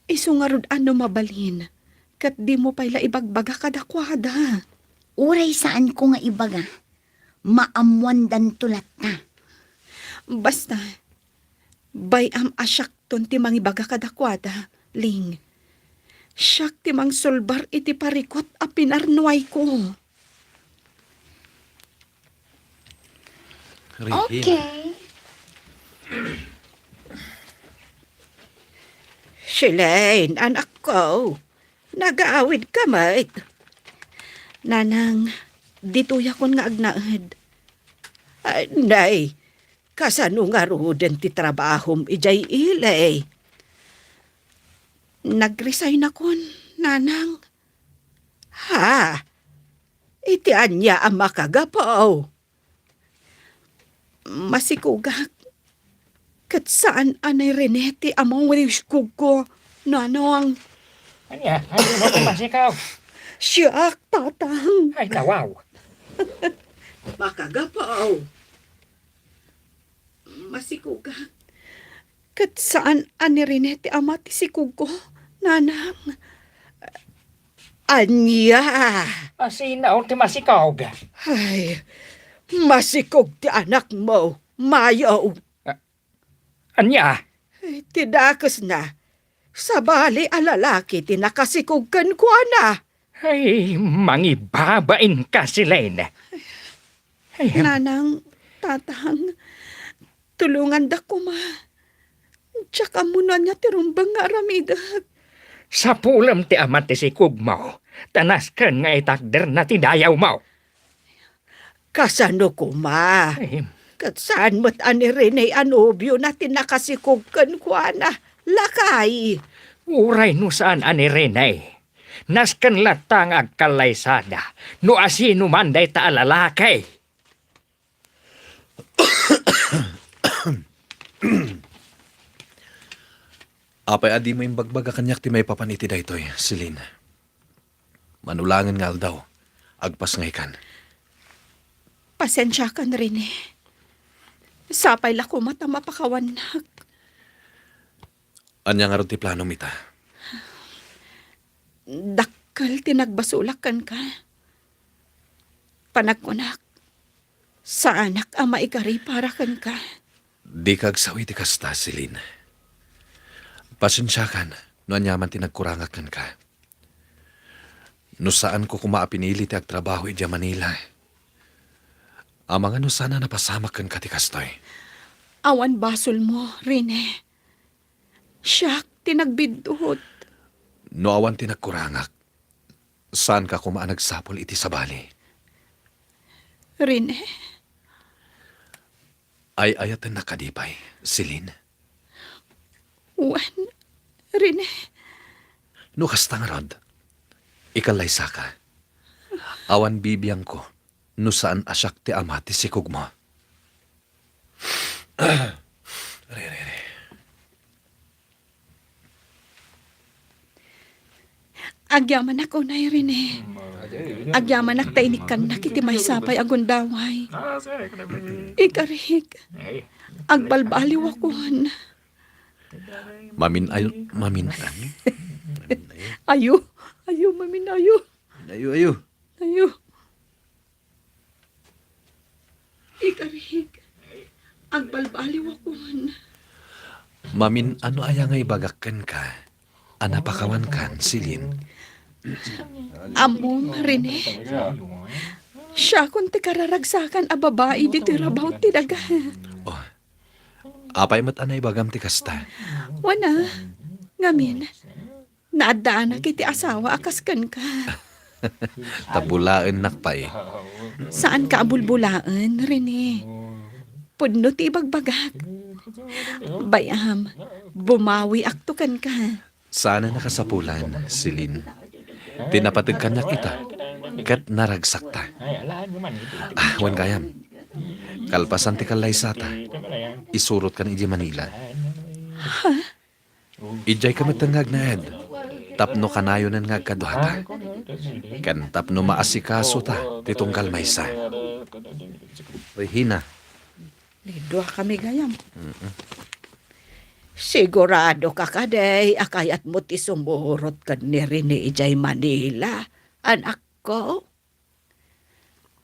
Isu ngarud a no mabalin, ket dimo pay la ibagbaga kadakuada. Uray saanko nga ibaga, maammuandanto latta. Basta, bay-am a siakton ti mangibaga kadakuada, Ling. Siak ti mangsulbar iti parikut a pinarnuayko. Regina. Okay. Celine, anakko, nagaawidka met? Nanang, ditoyakon nga agnaed. Ay, nay, kasano ngaruden ti trabahom idiay ili? Nag-resignakon, Nanang. Ha? Iti ania a makagapu? Masikogak. Ket saan a ni Rene ti ammo wenno sikogko, Nanang. Ania? Ania mo ti masikaw? Siak, Tatang. Ay, nawaw. Makagapu. Masikogak. Ket saan a ni Rene ti ama ti sikogko, Nanang. Ania? Asino ti masikog? Ay, masikog ti anakmo, Mayo. Ania? Ay, ti dakesna, sabali a lalaki ti nakasikog kenkuana. Ay, mangibabain ka, Celine. Ay, Nanang, Tatang, tulonganda koma. Diak ammo no ania ti rumbeng nga aramidek. Sapulem ti ama ti sikogmo, ta nasken nga itakderna ti dayawmo. Kasano koma? Ay. Ket saan met a ni Rene a nobiona ti nakasikog kenkuana, lakay? Uray no saan a ni Rene, nasken latta nga agkallaysada no asinoman dayta a lalaki. Apay a dimo imbagbaga kaniak ti maipapan iti daytoy, Celine? Mano laengen nga aldaw, agpasngaykan. Pasensiakan, Rene. Sapay la koma ta mapakawannak. Ania ngarud ti planom ita? Dakkel ti nagbasolak kenka. Panagkunak, saanak a maikari para kenka. Dika agsao iti kasta, Celine. Pasensiakan no aniaman ti nagkurangak kenka. No saanko koma a pinili ti agtrabaho idiay Manila, amangan no saan a napasamak kenka ti kastoy. Awan basolmo, Rene. Siak ti nagbiddut. No awan ti nagkurangak, saanka koma a nagsapul iti sabali. Rene? Ay-ayatennak kadi pay, Celine? Wen, Rene. No kasta ngarud, ikallaysaka. Awan bibiangko no saan a siak ti ama ti sikogmo. Re, re, re. Agyamanak unay, Rene. Agyamanak ta inikkannak iti maysa pay a gundaway. Ikarik, agbalbaliwakon. Mamin-ayo, mamin-ayo. Ayo, ayo, mamin-ayo. Ayo, ayo. Ayo. Ikarik, agbalbaliwakon. Mamin-ano aya nga ibagak kenka a napakawankan, Celine? Ammom, Rene. Siakon ti kararagsakan a babai ditoy rabaw ti daga. Oh, apay met a naibagam ti kasta? Wen a, ngamin, naaddaanak iti asawa a kas kenka. Ta bulaennak pay. Saanka a bulbulaen, Rene. Pudno ti ibagbagak. Bay-am, bumawiakto kenka. Saan a nakasapulan, Celine. Ti napateg kaniak ita, ket naragsakta. Ah, wen gayam. Kalpasan ti kallaysata, isurotkan idiay Manila. Ha? Idiay ka metten nga agnaed, tapno kanayonen nga agkaduata, ken tapno maasikasota ti tunggal maysa. Regina. Ni dua kami gayam. Mm-mm. Sigurado ka kadi a kayatmo ti sumurot ken ni Rene idiay Manila, anakko?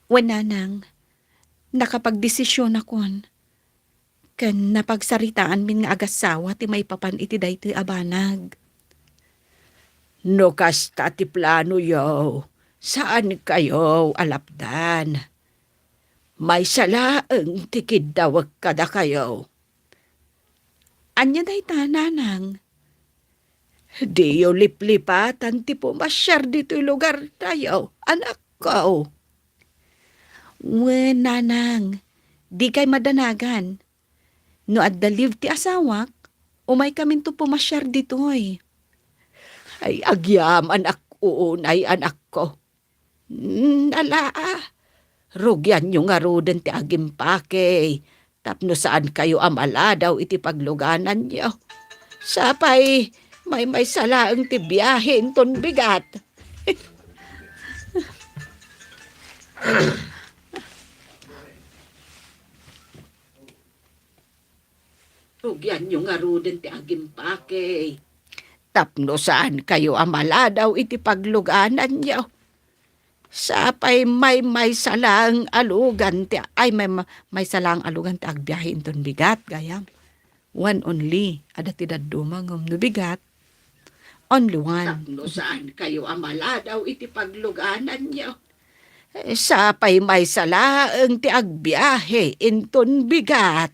Wen, nanang, nakapagdesisionakon, ken napagsaritaanmin nga agassawa ti maipapan iti daytoy a banag. No kasta ti planoyo, saankayo a lapdan. Maysa laeng ti kiddawek kadakayo. Ania dayta, nanang? Diyo liplipatan ti pumasiar ditoy lugartayo, anakko. Wen, nanang, dikay madanagan. No adda leave ti asawak, umaykaminto pumasiar ditoy. Ay, agyamanak unay, anakko. Mm, ala, ah. Rugianyo ngaruden ti agimpake tapno saankayo a maladaw iti paglugananyo. Sapay, maymaysa laeng ti biahe inton bigat. Rugianyo ngaruden ti agimpake. Tapno saankayo a maladaw iti paglugananyo. Sapay maymaysa laeng a lugan ti, ay, may, maysa laeng a lugan ti agbiahe inton bigat, gayam. One only, adda ti dadduma ngem no bigat, only one. Tapno saan kayo a maladaw iti paglugananyo. Eh, sapay maysa laeng ti agbiahe inton bigat.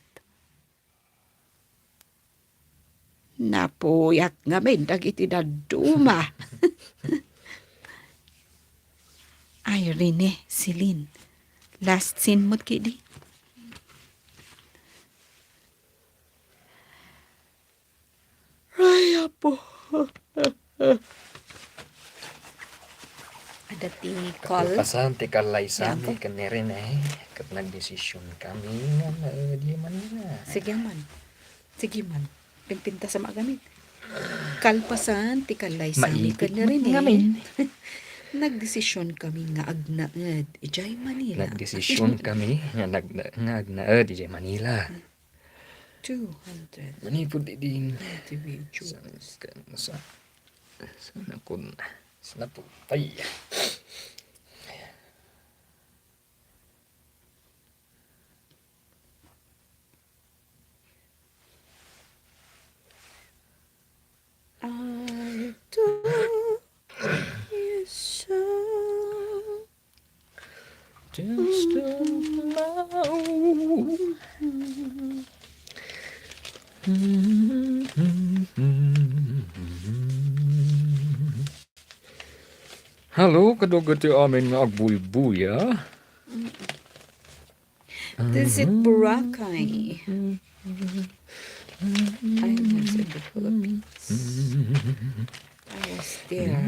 Napuyat ngamin dagiti dadduma. Ay, Rene, Celine. Last scene mo't kidi. Ay, apo. Adda ti call. Kalpasan ti kallaysami ken ni Rene, ket nagdesision kami nga maed idiay Manila. Sige man. Sige man. Pimpintas a maagamit. Kalpasan ti kallaysami ken ni Rene, nagdesision kami nga agnaed idiay Manila. Nagdesision kami nga nagna-, nga agnaed idiay Manila. Two hundred individuals. Two hundred. Manipud idin. Sa, sa, sa, sa nakon, sa naputay. I do you so. Just a love. Hello, kadagiti amin nga agbuybuya. This is Boracay. I was in the Philippines. I was there.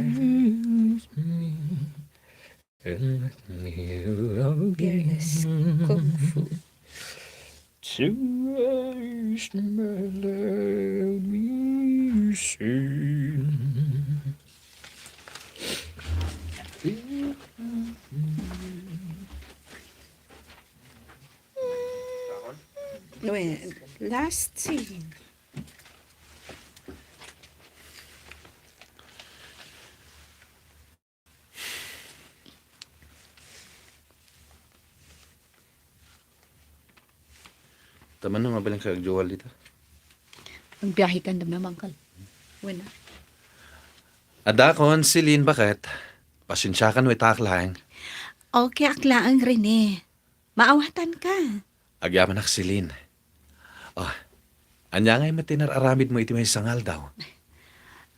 There is kung fu. Taste my love, we sing. Wait, last scene. Taman na, mabalin ka agjuwal dita. Agbiahe kan dam na, Uncle. Wena. Adakon, Celine, baket? Pasensiakan no ita ak laeng. Okay ak laeng, Rene. Maawatan ka. Agyamanak, Celine. Oh, ania ngay met ti nar-aramidmo iti maysa nga aldaw?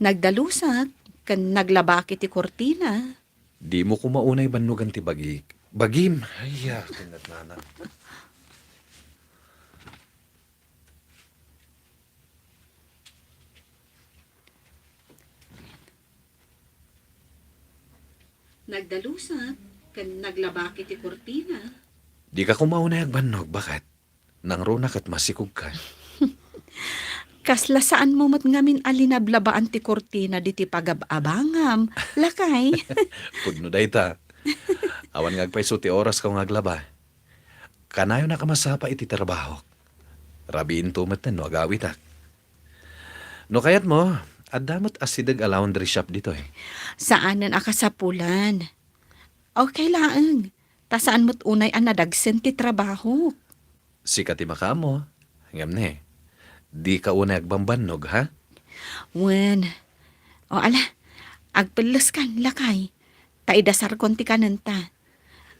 Nagdalusak, ken naglabak iti kurtina. Dimo koma unay bannogan ti bagik-, bagim. Ay, ya, kinatnana. Nagdalusak, ken naglabak iti kurtina. Dika koma unay agbannog, baket? Nangruna ket masikogkan. Kasla saanmo met ngamin a linablabaan ti kurtina ditoy pagab-abangam, lakay. Pudno dayta. Awan nga agpayso ti orasko nga aglaba. Kanayon a masapa iti trabahok. Rabiinto met no agawitak. No kayatmo, adda met asideg a laundry shop ditoy. Saanen a kasapulan. Okay laeng. Ta saan met unay a nadagsen ti trabahok. Sika ti makaammo. Ngem ne, dika unay agbambannog, ha? Wen. O ala, agpelleskan, lakay. Ta idasarkon ti kanenta.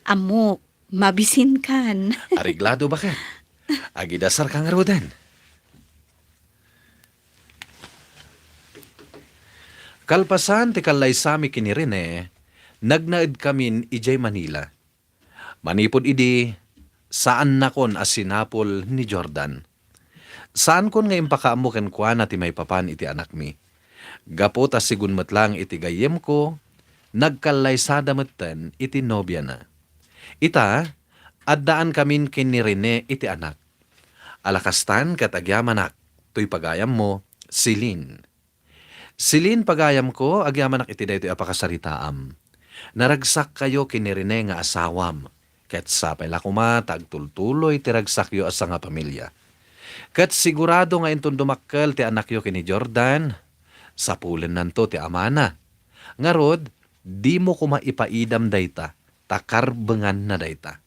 Ammok, mabisinkan. Areglado, baket? Agidasarka ngaruden. Kalpasan ti kallaysami ken ni Rene, nagnaedkamin idiay Manila. Manipud idi, saannakon a sinapul ni Jordan. Saankon nga impakaammo kenkuana ti maipapan iti anakmi. Gapu ta sigun met laeng iti gayyemko, nagkallaysada metten iti nobiana. Ita, addaankamin ken ni Rene iti anak. Ala kastan ket agyamanak, toy pagayammo, Celine. Celine, pagayamko, agyamanak iti daytoy a pakasaritaam. Naragsakkayo ken ni Rene nga asawam, ket sapay la koma ta agtultuloy ti ragsakyo a sangapamilia. Ket sigurado nga inton dumakkel ti anakyo ken ni Jordan, sapulennanto ti amana. Ngarud, dimo koma ipaidam dayta. ta karbenganna dayta.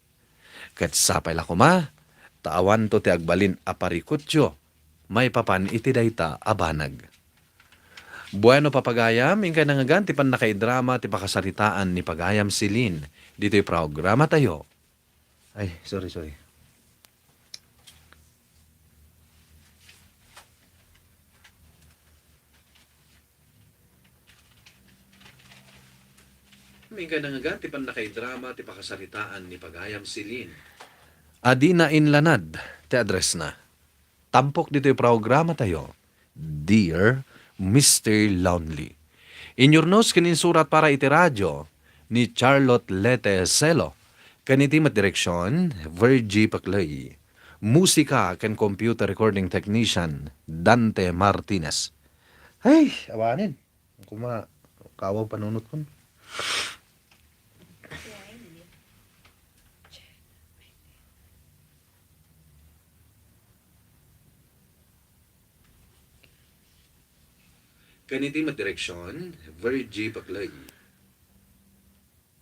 Ket sapay la koma ta awanto ti agbalin a parikutyo maipapan iti dayta a banag. Bueno, papagayam, inkay nangngegan ti pannakaidrama ti pakasaritaan ni pagayam Celine ditoy programatayo. Ay, sorry, sorry. Inkay nangngegan ti pannakaidrama ti pakasaritaan ni pagayam Celine. A dina inlanad ti addressna. Tampok ditoy programatayo, Dear Mister Lonely. Inyurnos ken insurat para iti radio ni Charlotte Lete Celo, ken iti met direksion, Virgie Paclay. Musika ken computer recording technician, Dante Martinez. Ay, awanen. Kuma, kawaw panunotkon. Ken iti met direksion, Virgie Paclay.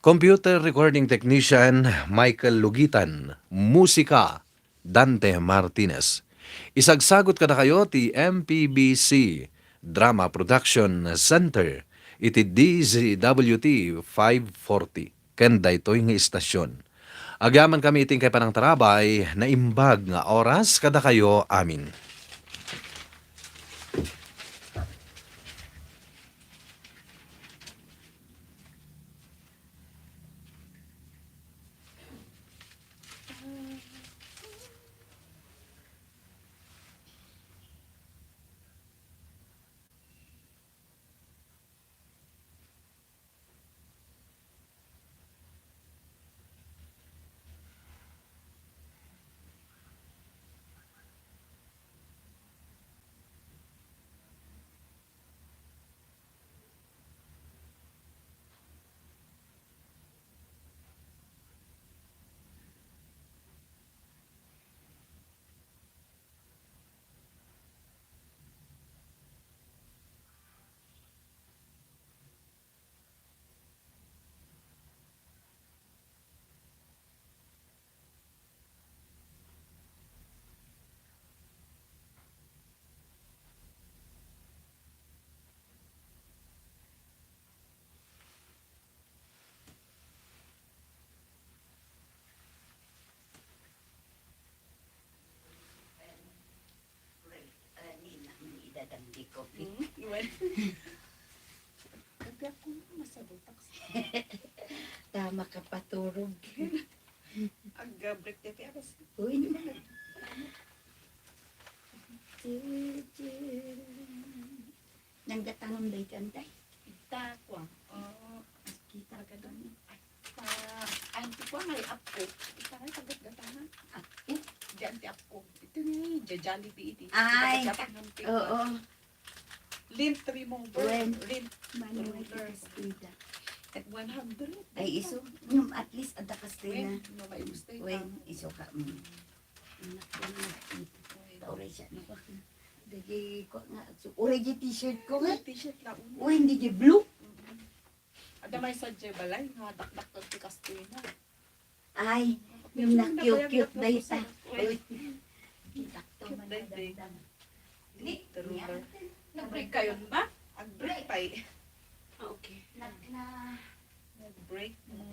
Computer recording technician, Michael Lugitan. Musika, Dante Martinez. Isagsagut kadakayo ti M P B C Drama Production Center iti D Z W T five forty. Ken daytoy nga istasyon. Agyamankami iti inkay panangtarabay, naimbag nga oras kadakayo amin. Break, ah, ni na, ni dadang di ko. Hmm, wen. Agak ko masabot ako. Tama ka paturog. Aga, break, tepe, alas. Uy. Nanggatangan dayta, Antay? Ita, kwa. Oo. Kita ka doon. Ay, pa, ay, ti kwa nga, apko. Ita nga, paggatgatangan. Apko? Diyan ti apko. Ito nga, ja-, Jollibee iti. Ay, paggatgatangan ti oo. Lint remover. Wen, lint manual roller. Kastida. Tag one hundred. Ay, iso. Ngem at least, adda kastida. Wen, no, may gusto ita. Wen, iso ka, mm. Anak ko nga, ito. Wen. Tauray siya, ano ko. Dagi ko nga, so, uray di t-shirt ko nga. T-shirt la, una. Uy, hindi di blue. Mm-mm. Adda may sadya balay nga dakdakkel ti kastena. Ay, yung na cute-cute dayta. Uy. Kita to man dayta. Ni, true ba? Nag-break kayo ba? Ag-break pa eh. Ah, okay. Nag-, na- Nag-break mo.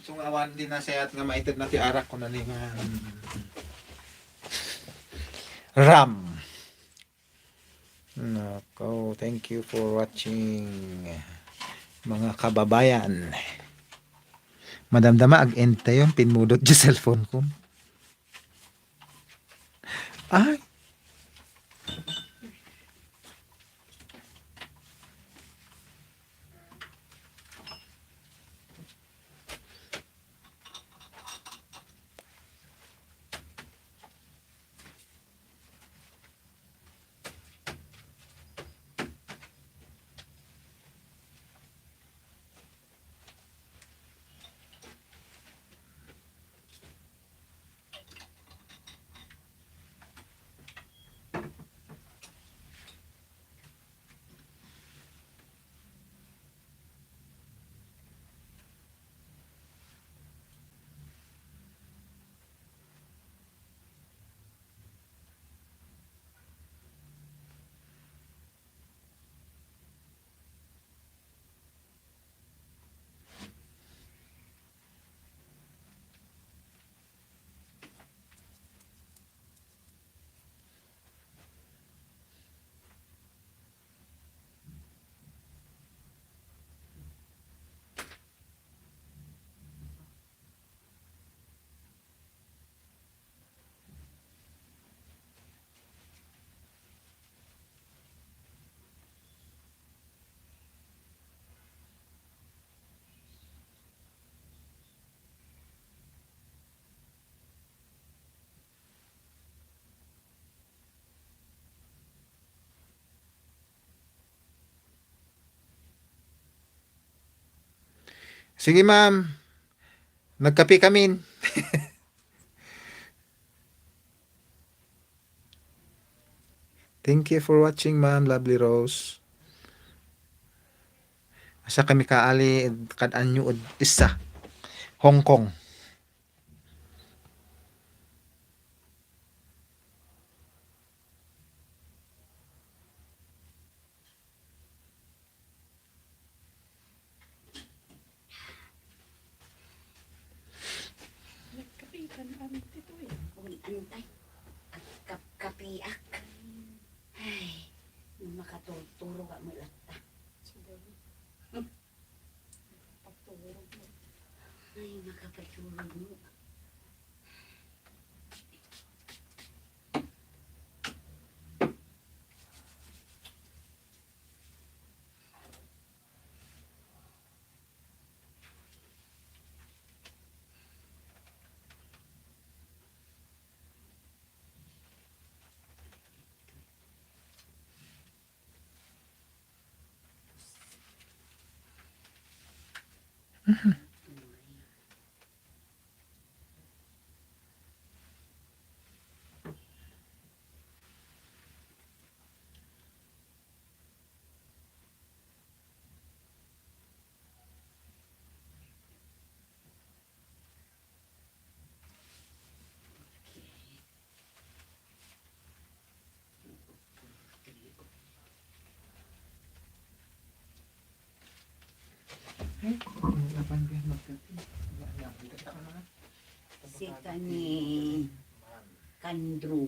So nga awan di nasayat nga maited na ti arak ko na ni nga ram. Nako, thank you for watching, mga kababayan. Madamdama, ag-end tayo. Pinmudot di cellphone ko. Ay! Sige, ma'am. Nagkape kami. Thank you for watching, ma'am. Lovely Rose. Asa kami kaali kad anyo ed isa? Hong Kong. Nagkapitan kami dito eh. Kung antay, agkapkapiak. Ay, makaturog-turog mo latta. Siguro. Pagturog mo. Ay, makapaturog mo. Ay, napan ka magkape? Sika ni Kandro.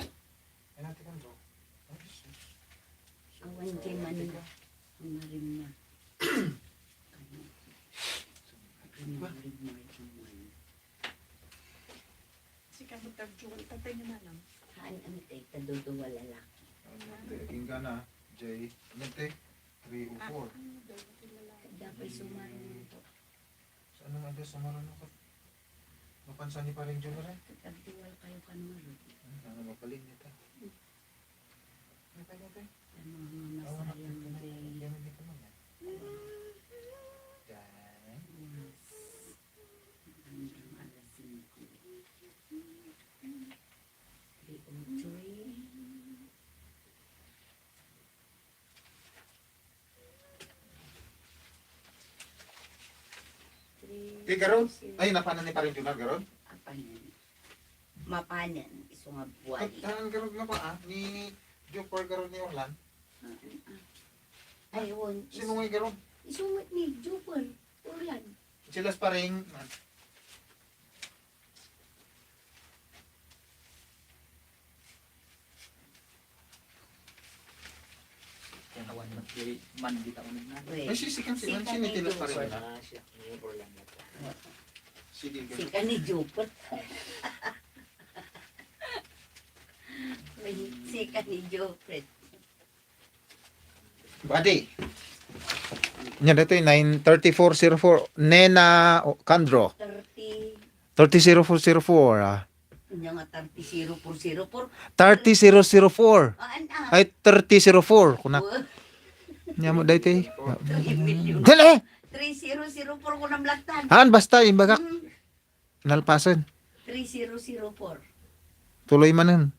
Awan kay man ang marimar. Ang marimar man. Sika mo tagjuan, tatay ni manang. Haan, ano tayo, taduduwa lalaki. Ano te, agingga na, Jay. Ano te? Three o four. Dapat sumarin mo to. Saan nga ada sumarin ako? Mapansan ni Pareng Jun rin? Tagduwa kayo kan Maru. Ano, mapalin niya ta? Ano pa niya ta? Ang mga masayang day. Yan, hindi ko man yan. Yan. Yes. Hanggang alas singko. Di ochoy. Ti garod? Ay, napanan ni Pareng Jun garod? Apanen. Mapanen, isu nga buwali. Kat-, haan garod nga pa, ah, ni Jupor garod ni Orlan? Ah, ah. Ay, won. Sino nga garod? Isu nga ni Jupor, Orlan. Silas Pareng, ah. Wait. Ay, si, si, si, si, si, si, Ah, siya. Sige, sige. Sika ni Jupet. Sika ni Jupet. Buddy. Nya ditoy nine thirty-four zero four. Nena, o, Candro. Thirty. Thirty zero four zero four, ah. Nya nga thirty zero four zero four. Thirty zero zero four. Ah, an-, ah. Ay, thirty zero four. Kuna. Wa. Nya mo daytoy. Three million. Dali! Three zero zero four ko namlatan. Haan, basta, imbagak. Hmm. Nalpasen. Three zero zero four. Tuloy manen.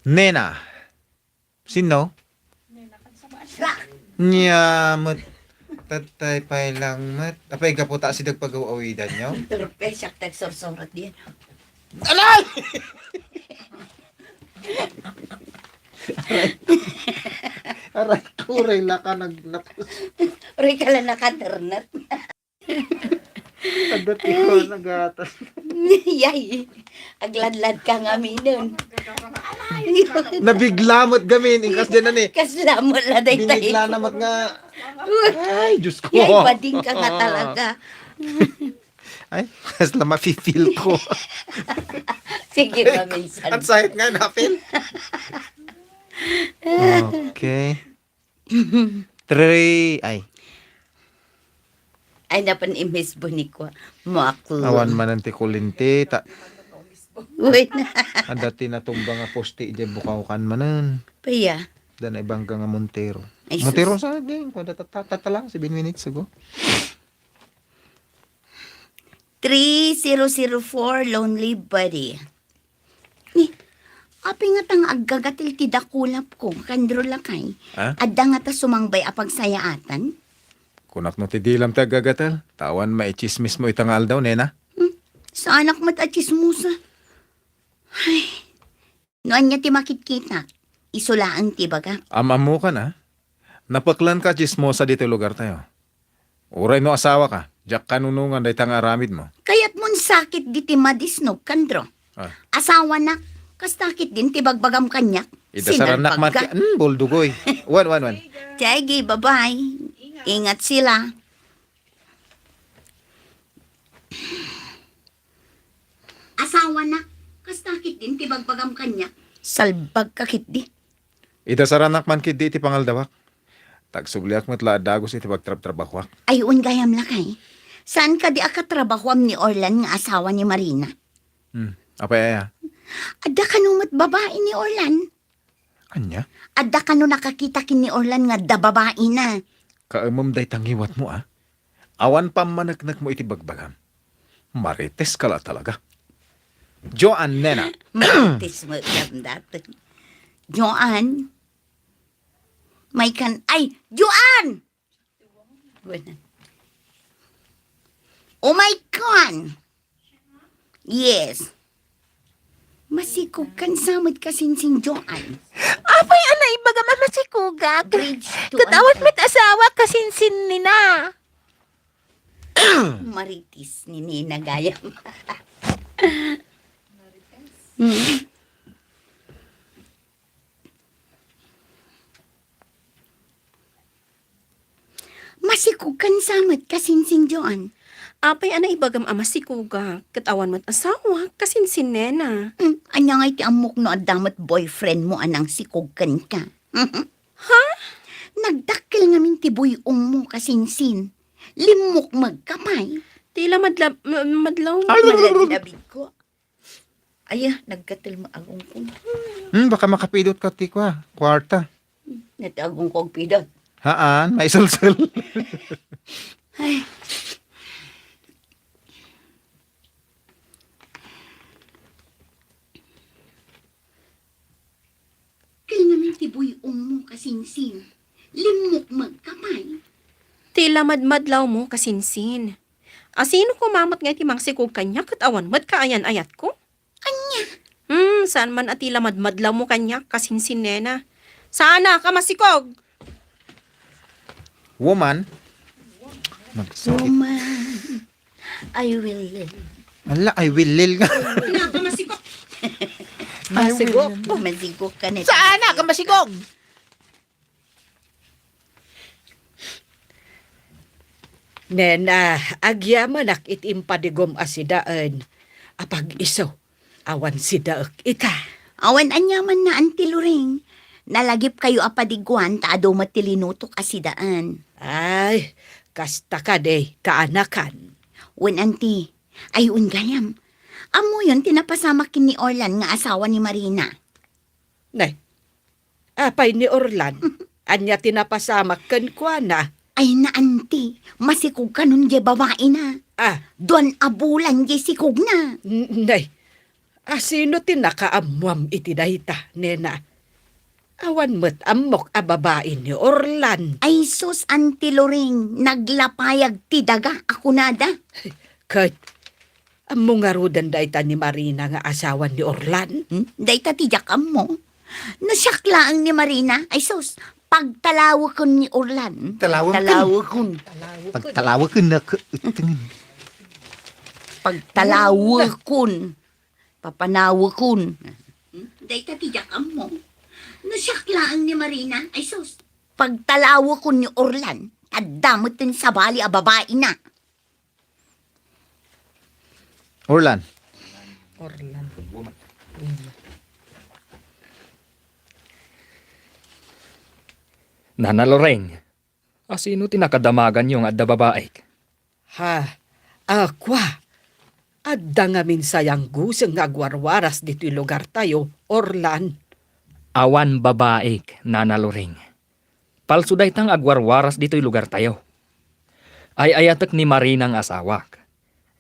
Nena. Sino? Nya met. Tatay pay lang met. Apay gapu ta si dagpagaw-awidan nyo? Turpe, siak tagsursurat diyan. Alay! Aray ko, aray laka nag-, nag- Aray ka lang nakaternet. Adat ikaw nagatas. Yay! Agladlad ka nga minun. Nabigla met gamin, ingkas dyan na ni. Kasla mo la dayta. Binigla na met nga. Ay, Diyos ko. Yay, bading ka nga talaga. Ay, kasla mafe-feel ko. Sige, paminsan. Ang sakit nga, na-feel. Okay. Three, ay. Ay, napan imbes buni ko. Maklo. Awan manen ti kulinti, ta-, Uy, na. Adda ti natumba nga poste, idiay Bukawkan manen. Paya. Da na ibangga nga Montero. Ay, sus. Montero sa din, kada ta-, ta-, ta-, ta lang, seven minutes ago. Three zero zero four, Lonely Buddy. Ni, apay ngata nga aggagatil ti dakulap ko, Candro lakay? Ha? Adda ngata sumangbay a pagsayaatan? Kunak no ti dilam ti aggagatil, ta awan maitsismis mo ita nga aldaw, nena? Hmm, saanak met a tsismosa. Ay, no ania ti makitkitak, isu laeng ti ibagak. Am-ammokan, a? Napeklan ka a tsismosa ditoy lugar tayo. Uray no asawa ka, diak kanunongan dayta nga aramid mo. Kayat mon sakit di ti madisnog, Candro. Ah. Asawanak, kasta ketdin ti bagbagam kaniak. Ida saranak man. Sinalpag ka. Hmm, buldugoy. Wan, wan, wan. Sige, bye-bye. Ingat sila. Asawanak, kasta ketdin ti bagbagam kaniak. Salbag ka ketdi. Ida saranak man ketdi iti pangaldawak. Tagsubliak met la a dagus iti pagtrabtrabahuak. Ay, wen gayam lakay. Saan kadi a katrabahuam ni Orlan nga asawa ni Marina? Hmm, apay aya? Adda kano met babai ni Orlan? Ania? Adda kano nakakita ken ni Orlan nga adda babaina? Kaemem dayta ngiwatmo, a? Awan pammaneknekmo iti bagbagam. Marites ka la talaga. Joan, nena. Marites met dayta. Joan. May kan-, ay, Joan! Oh my God! Yes. Masikog kan sa met kasinsin Joan. Apay a naibagam a masikogak? Grade two. Ket awan met asawa kasinsin nina. Marites ni Nina gayam. Mm. Masikog kan sa met kasinsin Joan. Apay a naibagam a masikogak, ket awan met asawa kasinsin nena. Hmm, ania ngay ti ammok no adda met boyfriend mo a nangsikog kenka? Ha? Nagdakkel ngamin ti buy-ong mo kasinsin. Limmukmeg ka pay. Ti la madla-, ma-, madlaw. Ay, nalabig ko. Aya, nagkatel mo agungkong. Hmm, baka makapidot ka ti kua, kwarta. Nati agungkong pidot. Haan, maisulsul. Ay. Kaya ngamin ti buy-ong mo kasinsin. Limmukmeg ka pay. Ti la madmadlaw mo kasinsin. Asino koma met nga iti mangsikog kaniak ket awan met kaayan-ayatko? Ania? Hmm, saan man a ti la madmadlaw mo kaniak kasinsin nena. Saanak a masikog! Woman. Nagsakit. Woman, I will live. Ala, I will lil nga. Saanak a masikog! Masigok. Masigok ka nito. Saanak a masikog! Nena, agyamanak iti impadigom a sidaen a pag-isu. Awan sidaek ita. Awan aniamanna, Auntie Loring. Nalagipkayo a padiguan ta adu met ti linutok a sidaen. Ay, kasta kadi, kaanakan. Wen, Auntie. Ay, wen gayam. Ammoyon ti napasamak ken ni Orlan nga asawa ni Marina. Nay, apay ni Orlan? Ania ti napasamak kenkuana? Ay, na, Auntie, masikog kanon diay babaina. Ah. Duan a bulan diay sikogna. N-, nay, asino ti nakaammuam iti dayta, nena? Awan met ammok a babai ni Orlan. Ay sus, Auntie Loring, naglapayag ti daga a kunada. Ket ammo ngaruden dayta ni Marina nga asawa ni Orlan? Hmm? Dayta ti diak ammo. No siak laeng ni Marina, ay sus, pagtalawekon ni Orlan. Talawekon. Talawekon. Pagtalawekon na ka-, Pagtalawekon. Papanawekon. Hmm? Dayta ti diak ammo. No siak laeng ni Marina, ay sus. Pagtalawekon ni Orlan, adda met ti sabali a babaina. Orlan. Orlan. Nana Loreng, asino ti nakadamaganyo nga adda babaek? Ha, a, kua, adda ngamin sayanguseng nga agwarwaras ditoy lugartayo, Orlan. Awan babaek, Nana Loreng. Palso dayta nga agwarwaras ditoy lugartayo. Ay-ayatek ni Marina nga asawak.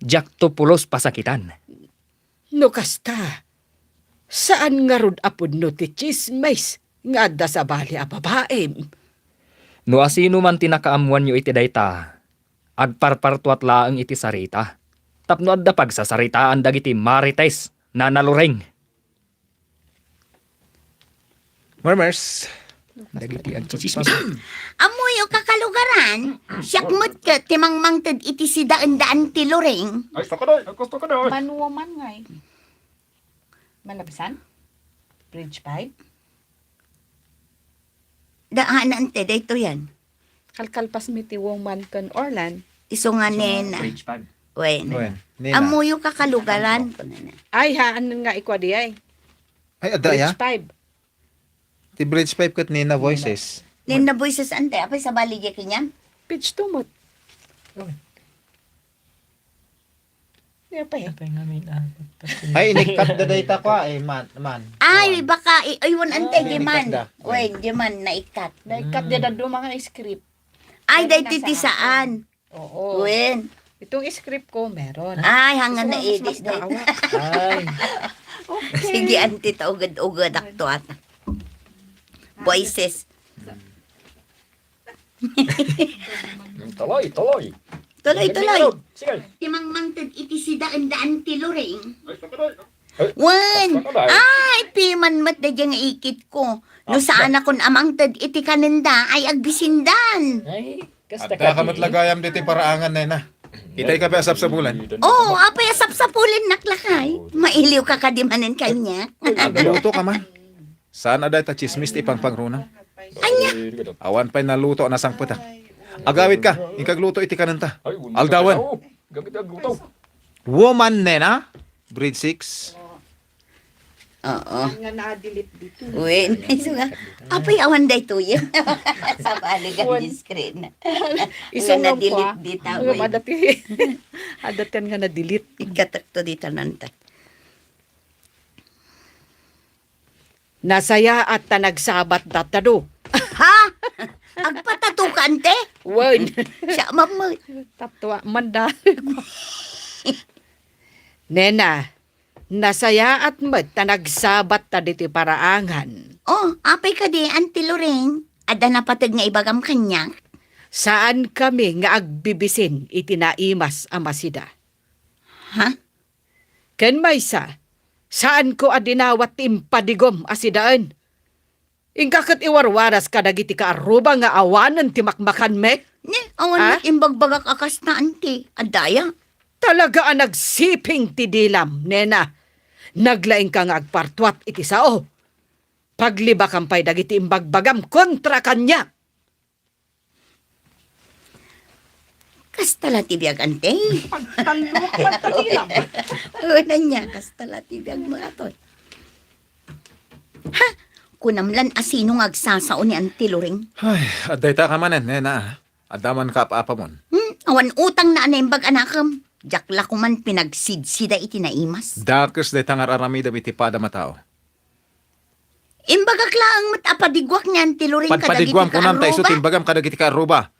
Diakto pulos pasakitan. No kasta, saan ngarud a pudno ti tsismis nga adda sabali a babaim? No asino man ti nakaammoanyo iti dayta, agparpartuat laeng iti sarita, tapno adda pagsasaritaan dagiti marites, Nana Loreng. Murmurs. Dagiti agtsitsismis. Ammoyo, kakalugaran, siak met ket ti mangmangted iti sidaenda, Auntie Loreng. Ay, gusto ko doy, gusto ko doy. Manuaman ngay. Malabsan? Bridge five? Daanan ti daytoyen. Kalkalpas mi ti woman ken Orlan. Isu nga nena. Bridge five. Wen. Wen. Nena. Ammoyo kakalugaran. Ay, haan nga ikua diay. Ay, adda ya? Bridge five. Ti Bridge five ket Nena Voices. Nena Voices, ante, apay sabali diay kaniam? Page two met. Wen. Di apay. Apay nga may inabot. Ay, inikkat da dayta kua, eh, man, man. Ay, baka, i-, aywan, ante, di man. Wen, di man, naikkat. Naikkat da dadduma nga script. Ay, daytoy ti saan. Oo. Wen. Itong script ko, meron. Ay, hanggang na-edit. Ay. Sige, ante, ta ugad-ugad akto ata. Voices. Tuloy, tuloy. Tuloy, tuloy. Sige. Ti mangmangted iti sidaenda, Auntie Loreng. Wen. Ay, piman met daydiay nga ikit ko. No saanakon a mangted iti kanenda, ay agbisindan. Ay, kasta. Adda ka met la gayam ditoy paraangan, nena. Itay ka pay a sapsapulan? Oo, apay a sapsapulennak lakay. Mailiw ka kadi manen kaniak. Agluto ka man. Saan a dayta tsismis ti ipangpangrunam? Ania? Awan pay naluto a nasangpet, a. Agawid ka, inka agluto iti kanenta. Aldawen. Woman, nena? Grade six. Oo. Nga na-delete dito. Wen, isu nga. Apay awan daytoyen. Sabali nga screen. Isu nga na-delete dita, wen. Adati. Adati nga na-delete. Ikatakto dita nanta. Nasayaat ta nagsabat dayta. Ha? Agpatato ka, ante? Wen. Siya, mamma. Tatua, manda. Nena, nasayaat met ta nagsabat ta ditoy paraangan. Oh, apay kadi, Auntie Lorraine? Adda napateg nga ibagam kaniak? Saan kami nga agbibisin iti naimas a masida. Ha? Ken maysa, saanko a dinawat ti impadigom a sidaen. Inka ket iwarwaras kadagiti kaarruba nga awanen ti makmakanmi? Ne, awan met imbagbagak a kasta, anti. Addaya? Talaga a nagsiping ti dilam, nena. Naglaingka nga agpartuat iti sao. Paglibakam pay dagiti imbagbagam kontra kaniak. Kasta la ti biag, ante. Pagtallo, pagtalilab. Una niya, kasta la ti biag, mga toy. Ha? Kunam lan a sino nga agsasao ni Auntie Loring? Ay, adda ita ka manen, nena. Adda man kaap-apamon. Hmm? Awan utang na naimbag, anakem. Diak la koman pinagsidsida iti naimas. Dakes dayta nga ar-aramidem iti padam a tao. Imbagak laeng met a padiguak ni Auntie Loring kadagiti kaarruba. Padpadiguam kunam ta isu ti imbagam kadagiti kaarruba.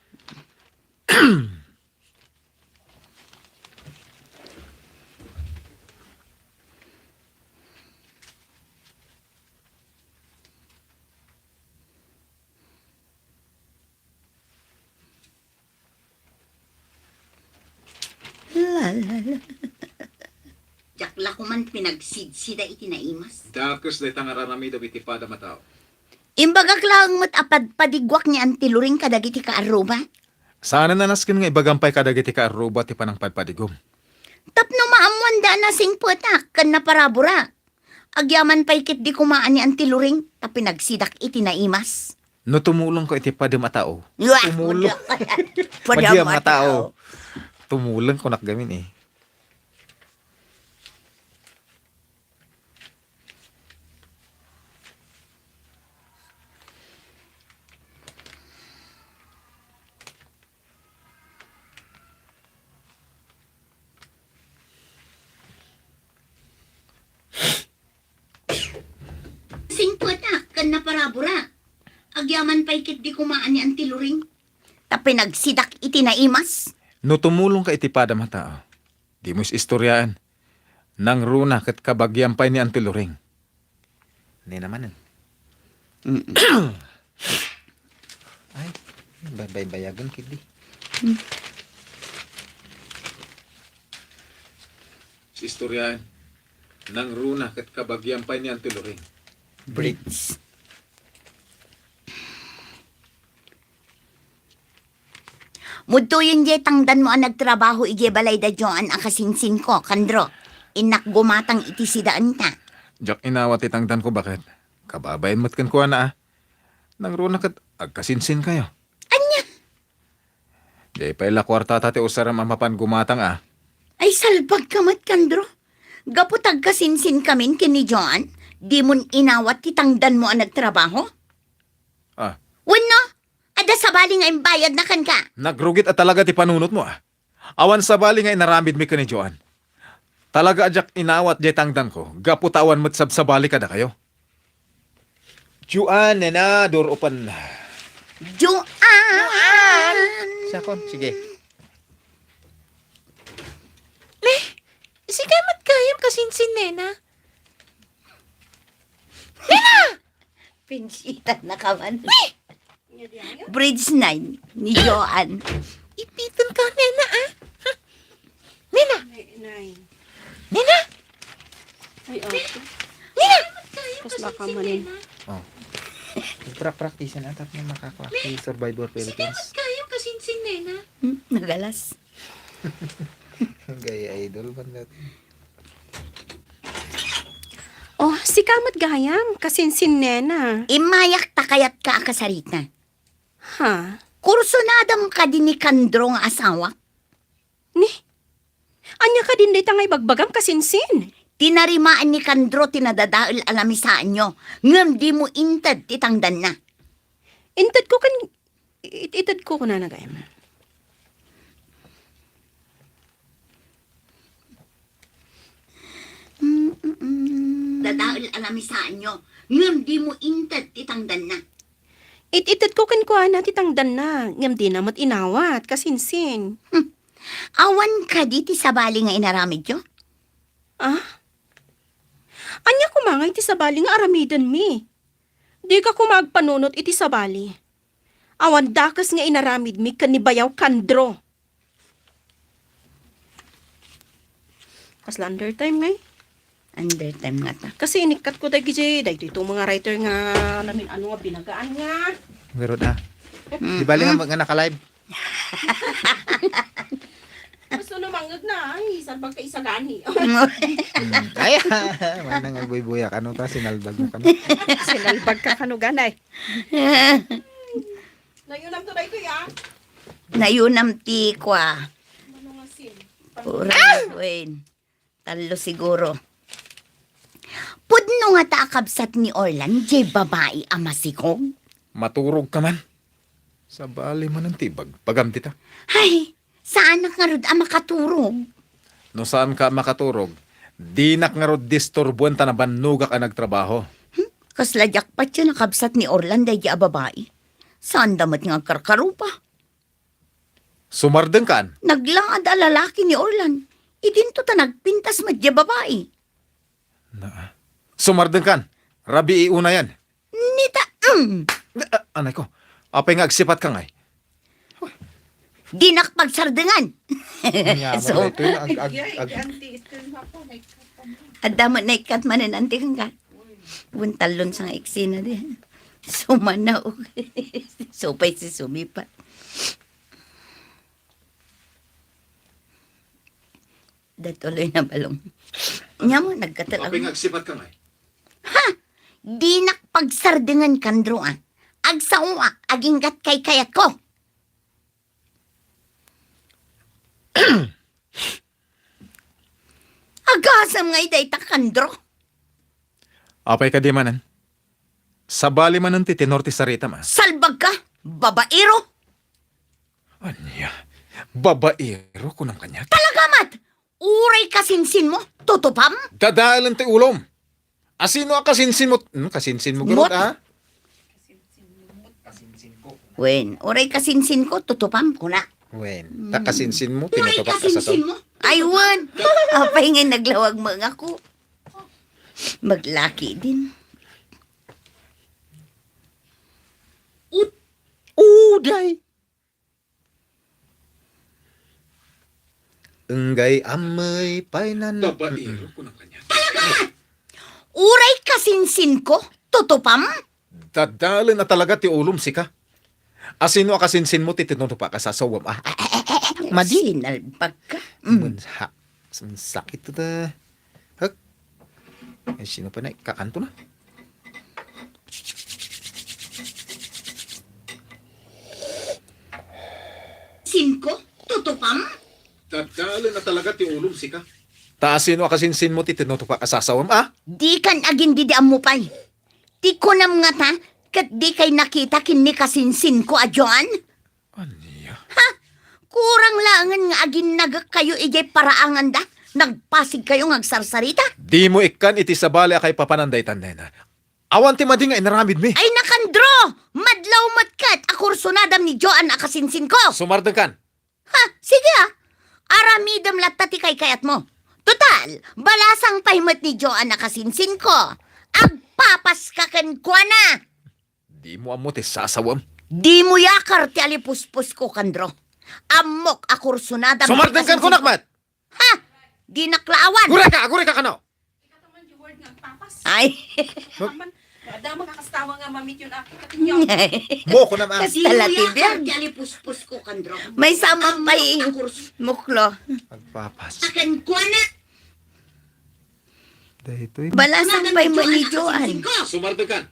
La, la, la. Diak la koman pinagsidsida iti naimas. Dakes dayta nga ar-aramidem iti padam a tao. Imbagak laeng met a padpadiguak ni Auntie Loring kadagiti kaarruba. Saanen a nasken nga ibagam pay kadagiti kaarruba ti panangpadpadigom. Tapno maammoanda a nasingpetak ken naparabura. Agyaman pay ketdi koma ni Auntie Loring, ta pinagsidak iti naimas. No tumulongko iti padam a tao. Wah, tumulong. Padam a tao. Tumulong kunak gamin eh. Singpetak ken naparabura. Agyaman pay ketdi koma ni Auntie Loring, ta pinagsidak iti naimas. No tumulongka iti padam a tao, dimo is-istoriaen. Nangruna ket kabagiam pay ni Auntie Loring. Nena manen. Mm-mm. Ay, bay-, baybayagen ketdi. Mm. Istoryaen, nangruna ket kabagiam pay ni Auntie Loring. Bridge. Mudtoyen diay tangdanmo a nagtrabaho idiay balay da Joan a kasinsinko, Kandro. Innak gumatang iti sidaenta. Diak inawat ti tangdanko, baket? Kababain met kenkuana, a. Nangruna ket agkasinsinkayo. Ania? Diay pay la kuartata ti usarem a mapan gumatang, a. Ay, salbagka met, Kandro. Gapu ta agkasinsinkamin ken ni Joan, dimon inawat ti tangdanmo a nagtrabaho? Ah. Wenno, adda sabali nga imbayadna kenka? Nagrugit a talaga ti panunotmo, a. Awan sabali nga inaramidmi ken ni Joan. Talaga a diak inawat diay tangdanko, gapu ta awan met sabsabali kadakayo. Joan, nena, door open. Joan! Sakon, sige. Ne, sika met gayam kasinsin, nena. Nena! Pinsitan na ka man. Bridge nine ni Joan. Ipitan ka, nena, a? Ha? Nena! Nena! Ay, ate. Nena! Tapos baka manin. Oh. Pra-, practice na tapno makakwa. Survivor Philippines. Kaya kasinsin, nena. Hmm, nagalas. Gaya idol man dati. Oh, sika met gayam, kasinsin, nena. Immayak ta kayatka a kasarita. Ha? Kursunadam kadi ni Kandro nga asawak? Ni? Ania kadin dayta nga ibagbagam, kasinsin? Tinarimaan ni Kandro ti nadadael a lamisaanyo, ngem dimo inted ti tangdanna. Intedko ken It-, itedko kunana gayam. Mm-mm. Dadael a lamisaanyo, ngem dimo inted ti tangdanna. It-, itedko kenkuana ti tangdanna, ngem dina met inawat, kasinsin. Hmm. Awan kadi ti sabali nga inaramidyo? Ah? Ania koma ngay ti sabali nga aramidenmi? Dika koma agpanunot iti sabali. Awan dakes nga inaramidmi ken ni Bayaw Kandro. Kasla undertime ngay? Undertime ngata. Kasi inikkatko dagiti, dagitoy mga writer nga namin ano nga binagaan nga. Meron, a. Mm. Di bali nga, nga naka-live. Gusto na mangag na, ay, salbag ka isagani. Mm. Ay, may nang agbuybuyak. Ano ta, sinalbag mo kano? Sinalbag ka kano, ganay. Nayunam to, daytoy, a. Nayunam ti kua. Uray, wen. Tallo siguro. Pudno ngata a kabsat ni Orlan, jay babai a masikog? Maturog ka man. Sabali manen ti ibagbagam dita. Ay, saanak ngarud a makaturog. No saanka a makaturog, dinak ngarud disturboen ta nabannogak a nagtrabaho. Hmm? Kasla diak patien a kabsat ni Orlan daydi a babai. Saanda met nga agkarkarupa. Sumardengkan. Naglaad a lalaki ni Orlan. Idinto ta nagpintas met diay babai. Na. Sumardengkan. Rabii unayan. Nita, mm. Ah, anay ko. Apay nga agsipatka ngay? Dinak pagsardengan. Anya, so, daytoy, ag-, ag-, ag-, adda met naikkat manen, anti, kenka. Wen, tallo sa nga eksena di. Sumanaw. Supay ti sumipat. Daytoy nabalong. Nya mo, nagkatalag. Apay nga agsipatka ngay? Ha? Dinak pagsardengan, Kandro, a. Agsaoak, aginggat kaykayatko. Agasam ngay dayta, Kandro. Apay kadi manen? Sabali manen ti tenor ti saritam, a. Salbagka, babaero. Ania? Babaero, kunam kaniak? Talaga met! Uray kasinsinmo, tutupam? Dadaelen ti ulom. Asino a kasinsinmo? Hmm, kasinsinmo garud, a? Wen, uray kasinsinko, tutupam, kuna. Wen, ta kasinsinmo, tinutupak a sasaw. Ay, wen. Apay nga naglawag mo nga ako? Maglaki din. Uday. Enggay ammey pay nan-, babaero, mm-mm, kunam kaniak. Uray kasinsinko, tutupam? Dadaelen a talaga ti ulom, sika. Asino a kasinsinmo ti tinutupak a sasawem, a? Madi? Sinalbagka. Mm. Mensa-, mensakit ita. Hek. Ay, sino pa na? Kakanto na. Sinko? Tutupam? Dadaelen a talaga ti ulom, sika. Ta asino a kasinsinmo ti tinutupak a sasawem, a? Dikan agin-idi ammo pay. Ti kunam ngata, ket dikay nakita ken ni kasinsinko a Joan? Ania? Ha? Kurang laengen nga aginnagekkayo idiay paraanganda. Nagpasigkayo nga agsarsarita. Dimo ikkan iti sabali a kaipapanan daytan, nena. Awan ti madi nga inaramidmi. Ay, Kandro! Madlaw met ket a kursunadam ni Joan a kasinsinko. Sumardengkan. Ha, sige, a. Aramidem latta ti kaykayatmo. Total, balasang pay met ni Joan a kasinsinko. Agpapaska kenkuana. Dimo ammo ti sasawem. Dimo yakar ti alipuspusko, Kandro. Ammok a kursunadam ti kasinsinko. Sumardengkan, kunak met! Ha? Dinak la awan. Agurayka, agurayka kano? Ay. Adda makakastawa nga mamit yun, a. Mo, kunam, a. Kasta la ti biag. Dimo yakar ti alipuspusko, Kandro. Maysa met pay muklo. Agpapas. Kenkuana. Daytoy. Balasang pay met ni Joan. Sumardengkan.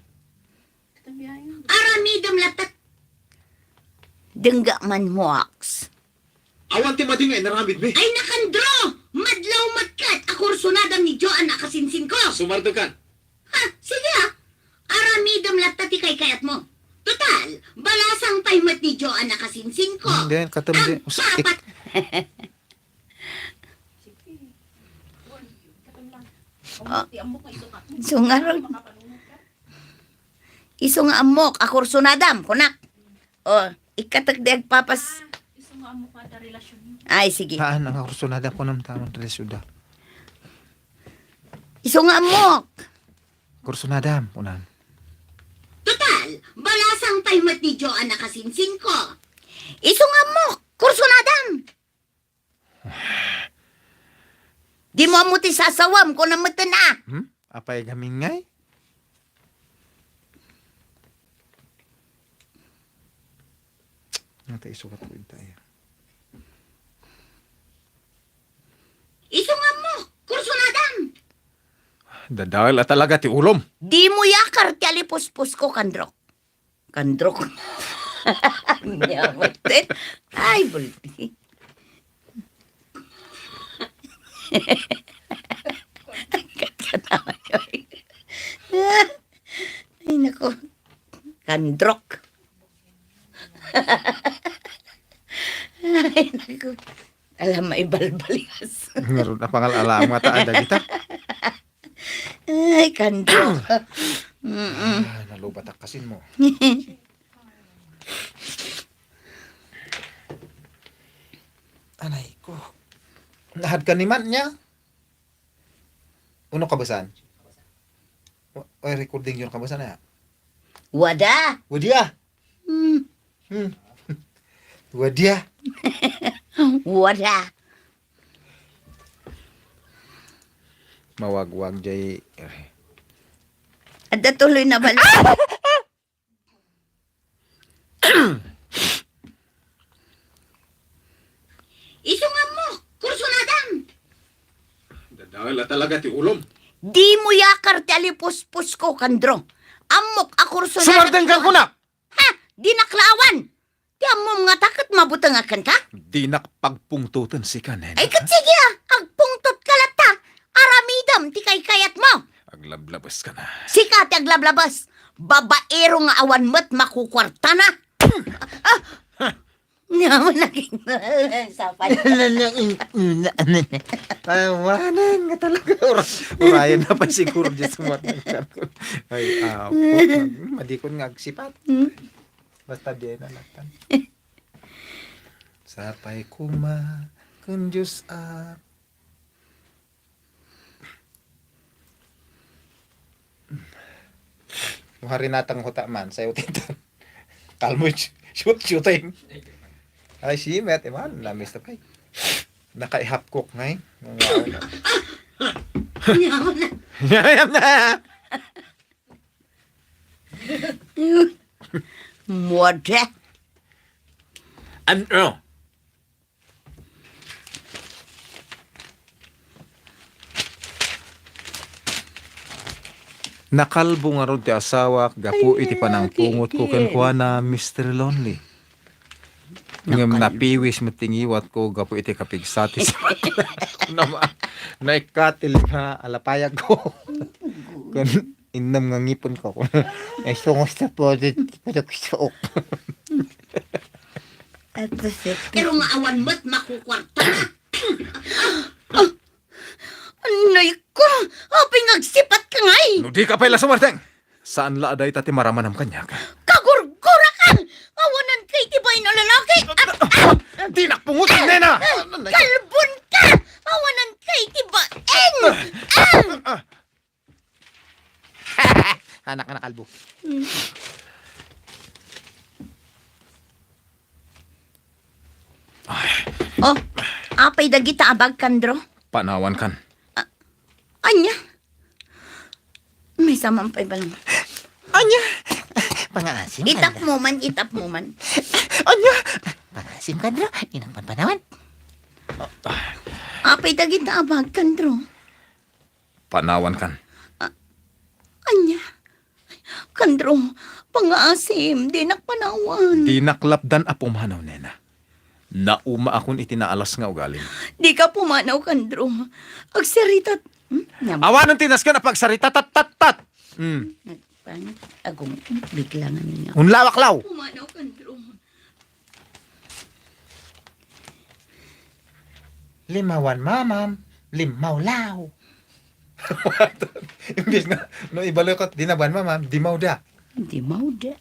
Aramidem latta. Dengga man, Moaks. Awan ti madi nga inaramidmi. Ay, Kandro! Madlaw met ket a kursunadam ni Joan a kasinsinko. Sumardengkan. Ha, sige, a. Aramidem latta ti kaykayatmo. Total, balasang pay met ni Joan a kasinsinko. Hindi, katem di. Agpapas. Ah. Isu ngarud. Isu nga ammok a kursunadam, kunak. O, ikkatek di agpapas. Ay, sige. Haan nga kursunadam, kunam, tamon relasyon da. Isu nga ammok. Kursunadam, kunam. Total, balasang pay met ni Joan a kasinsinko. Isu nga ammok, kursunadam. Dimo ammo ti sasawem, kunam metten, a. Hmm? Apay gamin ngay? Nga ta isukat ko ita, ya. Isu nga ammok, kursunadam. Dadael a talaga ti ulom. Dimo yakar ti alipuspusko, Kandrok. Kandrok. Ania met. Ay, bulti. Ang katkatawa niyo. Ay, naku. Kandrok. Ay, naku. Alam, maibalbalikas. Ngarud a pangal-alam nga ta, adda dita. Ay, kandrok. Mm-mm. Ah, nalubatak kasin mo. Anay ko. Nahad ka ni man niya? Uno kabasan? Wa-, ay, recording yun kabasan na. Wada! Wadia! Hmm. Hmm. Wadia! Wada! Mawagwag jay. Adda tuloy na balik. Isu nga ammok, kursunadam. Dadangel a talaga ti ulom. Dimo yakar ti alipuspusko, Kandro. Ammok a kursunada. Sumardeng kan kunak! Ha? Dinak la awan. Ti ammom ngata ket mabutengak kenka? Dinak pagpungtoten sika, nena. Ay, ket sige, ah. Agpungtotka latta. Aramidem ti kaykayatmo. Aglablabeska na. Sika ti aglablabes. Babaero nga awan met makukuartana. Ah! Nga mo naging sapay. Awanen nga talaga. Ura-, urayan na pa siguro dyan sa mga nagkakon. Ay, ah, madikon nga agsipat. Hmm? Basta di ay nanatan. Sapay kuma, kun Diyos a. Muharinatang huta man, sayo titan. Kalmo, shoot, shooting. Ay, si Met, iman, na-miss na pa eh. Nakaihapkok nga eh. Ngayam na. Muada. Ano? Nakalbo ngarud ti asawak gapu iti panangpungot ko kenkuana, Mister Lonely. Ngem napiwis met ti ngiwat ko gapu iti kapigsatis. Naikkat ti lima a lapayag ko. Ken innem nga ngipon ko. Ay, sungos na po, di, di, di, suok. Pero nga awan met makukuarta. Anay ko! Apay nga agsipat ka ngay? No di ka pay la sumardeng, saan la a dayta ti maramanam kaniak. Kagurgura ka! Awanan ka iti bain a lalaki! Ah, ah, ah, dinak pungot, nena! Ah, kalbon ka! Awanan ka iti bain! Ah! Ah! Anak nga nakalbo. Mm. Ay. Oh, apay dagita a bag, Kandro? Panawan kan. Ah, anya? Maysa man pay balang. Anya? Pangaasim, Kandro. Itap mo man, itap mo man. Anya? Pangaasim, Kandro. Inang panpanawan. Apay dagita a bag, Kandro? Panawan kan. A-, anya? Kandro, pangaasim, dinak panawan. Dinak lapdan a pumanaw, nena. Naumaakon iti naalas nga ugalim. Dika pumanaw, Kandro. Agsaritat. Hmm? Awanen ti nasken a pagsarita, tat, tat, tat. Hmm. Nagpang-, agong, bigla nga ninyo. Unlawak law. Pumanaw, Kandro. Limawan mamam, limmawlaw. Imbis nga, no, ibaloy ko, di na buwan mamam, dimawda. Dimawda.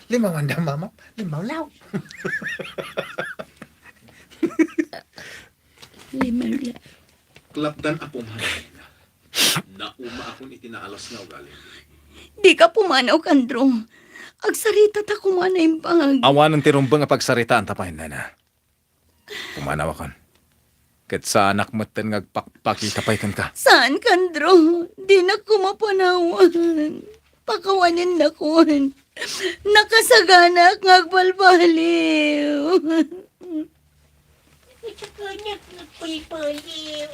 Limawan da mamam, limmawlaw. Limawlaw. Klapdan a pumanaw. Naumaakon iti naalas nga ugali. Dika pumanaw, Kandro. Agsarita ta koma naimbag. Awanen ti rumbeng a pagsaritaan ta pay, nena. Pumanawakon. Ket saanak metten nga agpakpakita pay kenka. Saan, Kandro? Dinak koma panawan. Pakawanennakon. Nakasaganak nga agbalbaliw. Ito ko, anak, nagpalpaliw.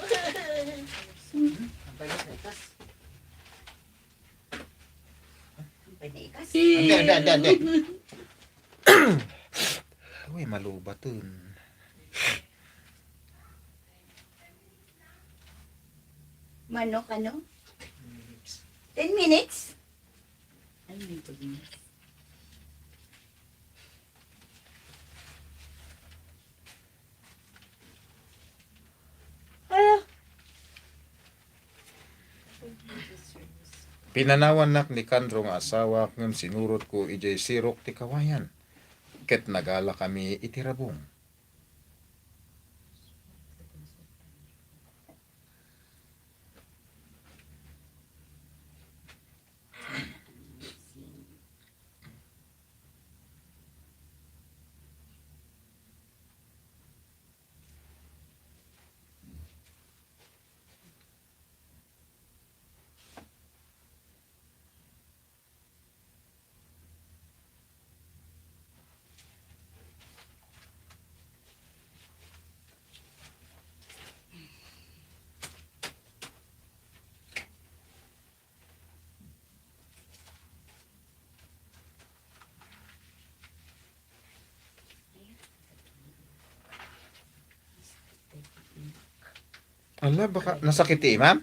Andi, andi, andi, andi. Uy, malubaten. Manok, ano? Ten minutes? Ay, my goodness. Ay, ah. Pinanawannak ni Kandro nga asawak, ngem sinurotko idiay sirok ti kawayan, ket nagalakami iti rabong. Ala, baka nasakit ti imam?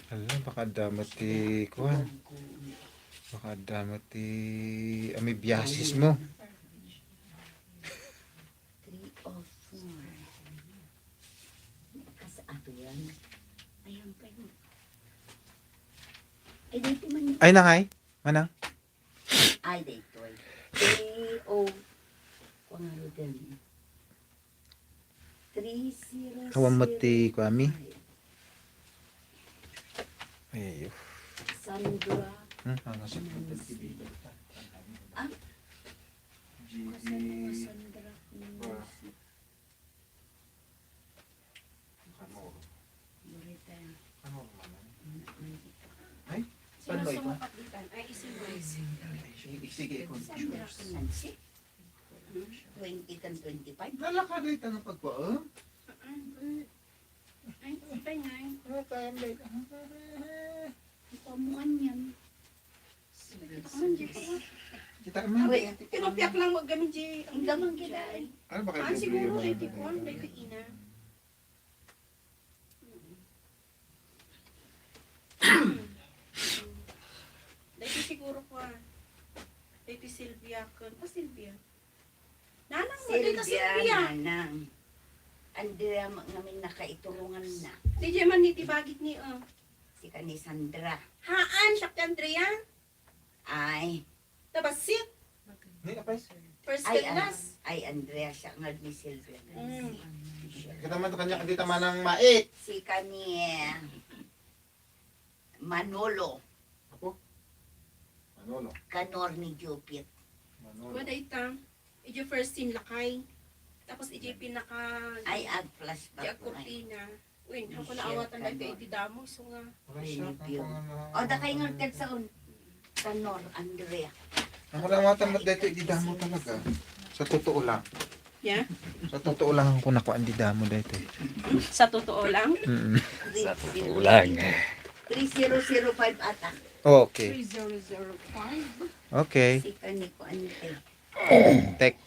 Ala, baka adda met ti kuan. Baka adda met ti amoebiasis mo. Three oh four. Kas ato yan. Ayan pa yun. Ay, dito man yun. Ay, nangay? Manang? Ay, daytoy. Three oh, kung ano din. Three zero zero five. Awan met ti kuami. Ay, ayyo. Sandra. Hmm? Nancy. Ah? G D. Sandra Nancy. Kanor. Burita. Kanor man. Ay, saan ba ito? Ay, isi mo. Ay, sige, Sandra confused. Nancy? Twenty kan twenty-five? Lalakad ay tanong pagkuha, oh? Ay, ay, ay. Ano tayo, Blake? Ikaw mo kanyan. Kita mo? Awi, tinupiak lang mo gamin di. Ang gamang kita, eh. Ano ba kayo? Ah, siguro, eh, di ko, ang dahil ina. Dahil siguro ko, ah. Dahil Sylvia, kun, pa Sylvia. Nanang, mo, dahil ka Sylvia, Sylvia. Nanang. Andrea, ma-, ngamin nakaiturungan na. Di di man ni ti bagit ni, oh. Sika ni Sandra. Haan, siya ti Andrea. Ay. Tabassit. Ni, apay? First ay, class. Ay, Andrea siya nga ni Silvia. Mm. Kita man to kanya, hindi tama nang mait. Si kani, eh, Manolo. Apo? Manolo. Kanor ni Jupit. Manolo. Wala ita. Ijo first scene lakay. Tapos ijo pinaka ay, ag flashback di ag kurtina. Win, ako naawatan na iti damo, so nga. Review. O, dakay nga ket saon. Tanor, Andrea. Ako naawatan na dito, iti damo talaga. Sa totoo lang. Yeah? Sa totoo lang ako nakuan di damo dito. Sa totoo lang? Mm-mm. Sa totoo lang. Three zero zero five ata. Okay. Three zero zero five. Okay. Si Kaniko Ante. Tek.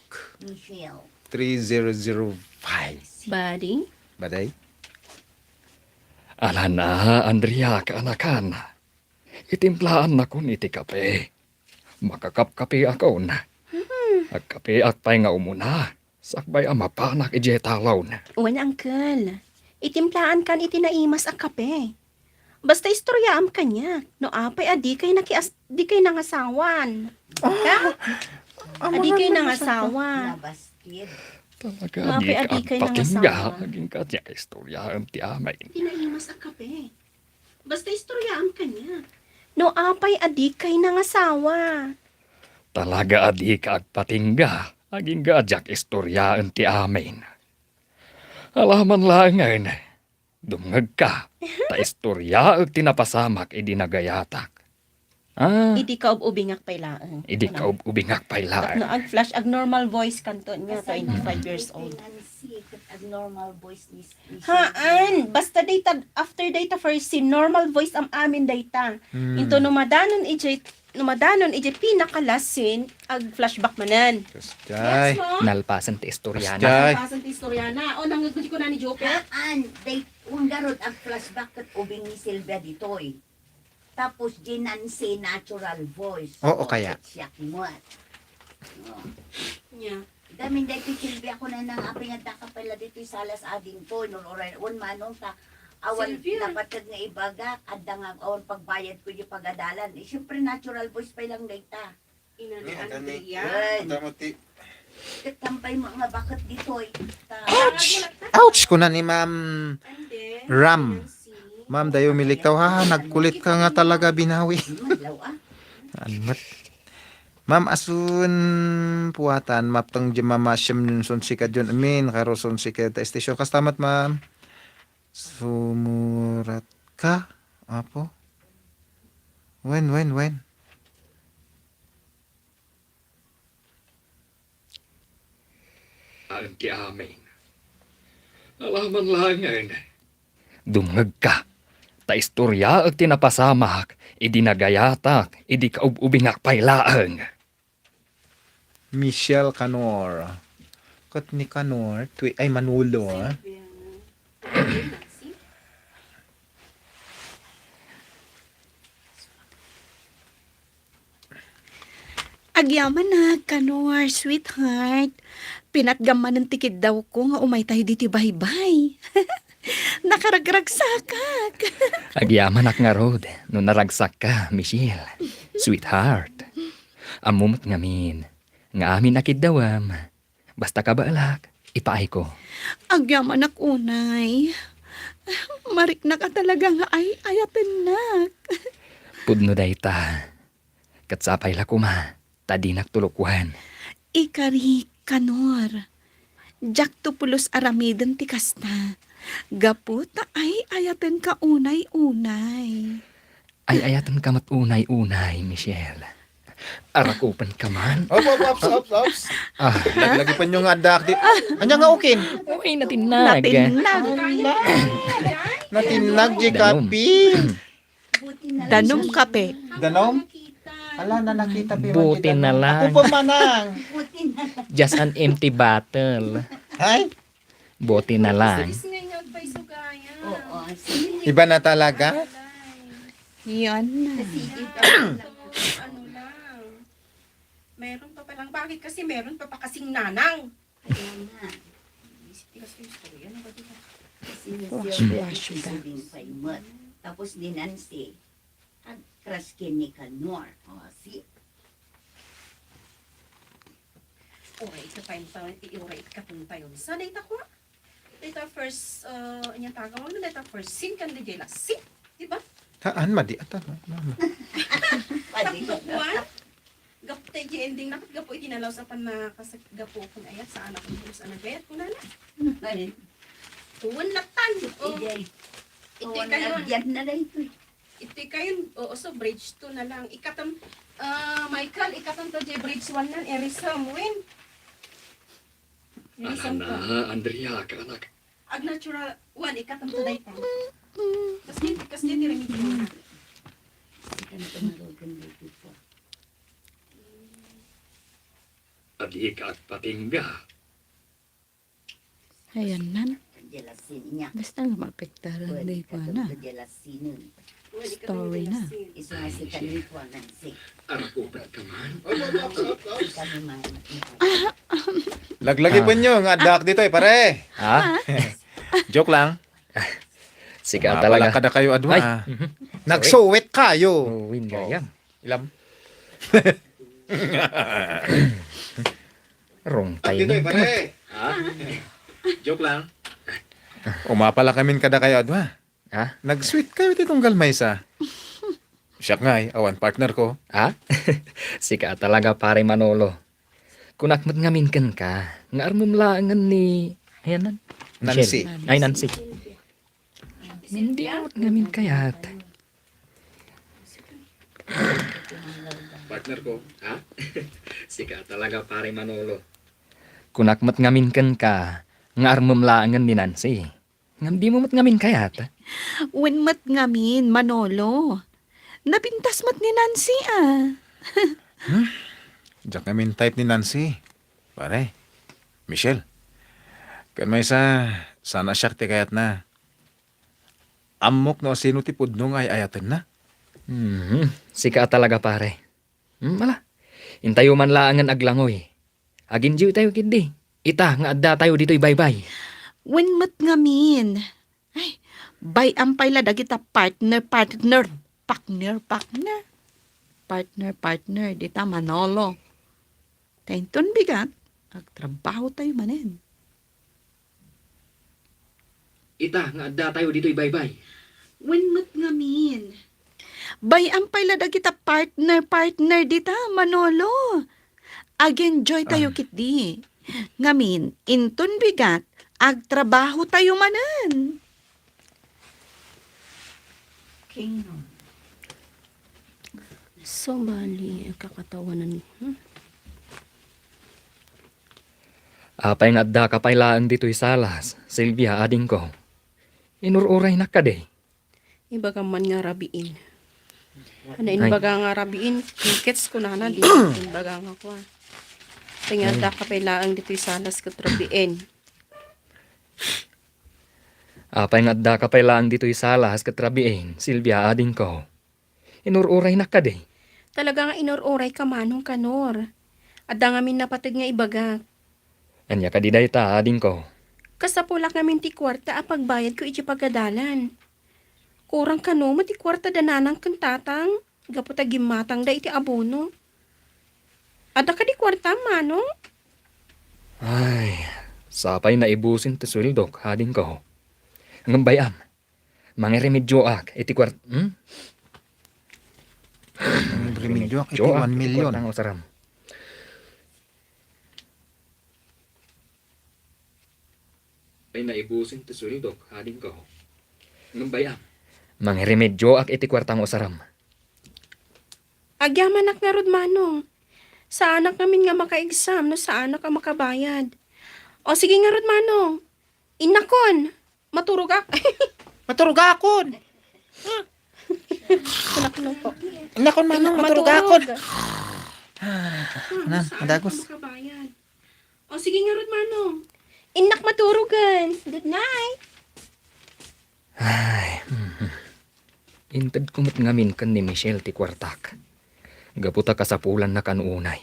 Michelle. Three zero zero five. Buddy? Baday? Alana, Andrea, kaanakan. Itimplaan nakon iti kape. Makakapkape akon. Hmm. Agkapeak pay nga umuna. Sakbay a mapanak idiay talon. Wen, uncle. Itimplaan kan iti naimas a kape. Basta istoryaam kaniak no apay a dikay nakias-, dikay nangasawan. Ah, ka? A dikay nangasawa. Nabastid. Talaga, no apay a dikay nangasawa. Agingga, agingga, diak istoryaem ti amin. Iti naimas a kape. Basta istoryaam kaniak. No apay a dikay nangasawa. Talaga a dika agpatingga, agingga a diak istoryaen ti amin. Alaman laengen, dumngegka, ta istoryaek ti napasamak idi nagayatak. Ah. Idi kaub-ubingak pay laeng. Idi kaub-ubingak pay laeng. Tapno ag-flash, ag-normal voice kanto niya, twenty-five years old. Ket ag-normal voice ni, ni Haan, basta dayta, after dayta first scene, normal voice am amin dayta. Hmm. Into no madanon iti, no madanon iti pinaka-last scene, ag-flashback manen. Yes, Jay. Nalpasen ti istoriana. Jay. Nalpasen ti istoriana. O, nangngegko ni Joker. Haan, day, wen ngarud ag-flashback ket ubing ni Silvia ditoy. Tapos, di Nancy natural voice. Oo, kaya. Ket siak met. Oo. Nya. Gamin daytoy Silvia, kuna nang apay nga adda ka pala ditoy salas adingtoy, no, oray, wen manong ta, awan napateg nga ibagak, adda nga awan pagbayadko di pagadalan. Eh, siyempre, natural voice pay lang dayta. Ina ni Andrea. Wen. Anta mo ti Ket kampay mo nga baket ditoy. Ta- Ouch! Ouch! Kuna ni Ma'am Ram. Ma'am, dayo miliktaw. Ha, nagkulit ka nga talaga, binawi. Madlaw, ah. Anmat. Ma'am, asun puatan, mapteng di mama siyem yun son sika John Amin, karo son sika ta estasyon. Kastamat, ma'am. Sumurat ka, apo? Wen, wen, wen. Aen ti amin. Alaman laengen. Dumngegka, ta istoriaek ti napasamak idi nagayatak, idi kaub-ubingak pay laeng. Michelle Canor. Ket ni Canor, twi-, ay, Manolo, ah. Agyamanak, Canor, sweetheart. Pinatgam manen ti kiddawko nga umaytayo ditoy baybay. Nakaragragsakak. Agyamanak ngarud no naragsakka, Michelle. Sweetheart. Ammo met ngamin nga amin a kiddawem, basta kabaelak, ipaayko. Agyamanak unay. Mariknak a talaga nga ay-ayatennak. Pudno dayta. Ket sapay la koma ta dinak tulokwan. Ikarik, Kanor. Diakto pulos aramiden ti kasta. Gapu ta ay-ayatenka unay-unay. Ay-ayatenka met unay-unay, Michelle. Arakupenka man. Ops, ops, ops, ops, ops. Ah. Laglagipenyo nga addaak di-, ania nga ukin? Uy, natinnag. Natinnag. Natinnag di kape. Danum kape. Danum? Ala, na nakita pi. Buti na lang. Ako pa manang. Just an empty bottle. Ay? Buti na lang. Iba na talaga? Yan na. Ano lang. Meron pa palang, bakit kasi meron pa pa kasing nanang? Ayan na. Isip tigas ko yung story. Ano ba dito? Kasi ni Sir Wash, wash, Sir Bing Paimat. Tapos ni Nancy. Ag-crush ken ni Kanor. O, si. Oray ka pa yung taon, oray ka pa yung taon. Sa data ko, data first, uh, inyang tagawag na data first scene kan di last scene. Di ba? Haan, madi ata, no? Mama. Madi. Tapos, kuwan, Gapu ti ending na, gapu iti nalaus a pannakasagapu kun ayat sa anak ko, sa anak ayat ko na na. Ay. Tuwan latan. Oh. Ijay. Iti kayon. Agyan na lang ito. Iti kayon, oo, so bridge two na lang. Ikatam, ah, Michael, ikatam to jay bridge one nan, irisam, win. Irisam ko. Ana, Andrea, ka anak. Ag natural, wan, ikatam to dayta. Kasi, kasi, ti rin. Sika na tumarugan dito po. Adi ka agpatingga. Ayan nan. Basta nga mapektaran na ikuana. Story na. Arakupan ka man. Laglagi po nyo nga addak dito eh, pare. Ha? Joke lang. Sika talaga. Mapalak kada kayo adwa. Ay, mhm. Nagsuwit kayo. Oh, win gayam. Ilam. Wrong timing. Pare. Ha? Joke lang. Umapala kamin kada kayo adwa. Ha? Nag-sweet kayo ti tunggal maysa. Siak nga ay, awan partner ko. Ha? Sika talaga, pare Manolo. Kunak met ngamin kenka, nga armum laengen ni, ayan nan? Nancy. Michelle. Ay, Nancy. Hindi mo ngamin kayat. Partner ko, ha? Sika talaga, pare Manolo. Kunak met ngamin kenka nga armem laengen ni Nancy. Ngem dimo met ngamin kayat? Wen met ngamin, Manolo. Napintas met ni Nancy, a. Hmm? Diak ngamin type ni Nancy. Pare, Michelle, ken maysa, saan a siak ti kayatna. Ammok no asino ti pudno nga ay-ayatenna. Mhm. Sika a talaga, pare. Hmm, ala. Intayo man laengen aglangoy. Agindiyotayo ketdi. Ita nga addatayo ditoy baybay. Wen met ngamin. Ay, bay-am pay la dagita partner, partner, partner, partner. Partner, partner, dita Manolo. Ta inton bigat, agtrabahotayo manen. Ita nga addatayo ditoy baybay. Wen met ngamin. Bay-am pay la dagita partner, partner dita, Manolo. Ag-enjoytayo ketdi. Ngamin, inton bigat, agtrabahotayo manen. Kingdom. Sabali, kakatawanan, hmm? Apay nga addaka pay laeng ditoy salas, Silvia, adingko? Inur-uraynak kadi? Ibagam man nga rabiin. Ano, ay, inbaga nga rabiin, crickets kunana, di inbaga nga kua. Apay nga addaka pay laeng ditoy salas ket rabiin. Apay nga addaka pay laeng ditoy salas ket rabiin, Silvia, adingko? Inur-uraynak kadi? Talaga nga inur-urayka, Manong Kanor. Adda ngamin napateg nga ibagak. Ania kadi dayta, adingko? Kasapulak ngamin ti kuarta a pagbayadko iti pagadalan. Kurang kano met ti kuarta da nanang ken tatang, gapu ta gimmatangda iti abono. Adda kadi kuartam, Manong? Ay, sapay naibusen ti sueldok, adingko. Ngem bay-am, mangremedioak iti kuart-, hmm? Mangremedioak iti one million. Kuartang usaram. Ay, naibusen ti sueldok, adingko. Ngem bay-am. Mangremedioak iti kuartang usaram. Agyamanak ngarud, Manong. Saanak ngamin nga maka-exam no saanak a makabayad. O, sige ngarud, Manong. Innakon. Maturogak. Maturogakon. Anak no po. Innakon, Manong, maturogakon. Maturog. Ah, na, adagos. O, sige ngarud, Manong. Innak maturogen. Good night. Ay, mhm. Intedko met ngamin ken ni Michelle ti kuartak. Gapu ta kasapulanna kano unay.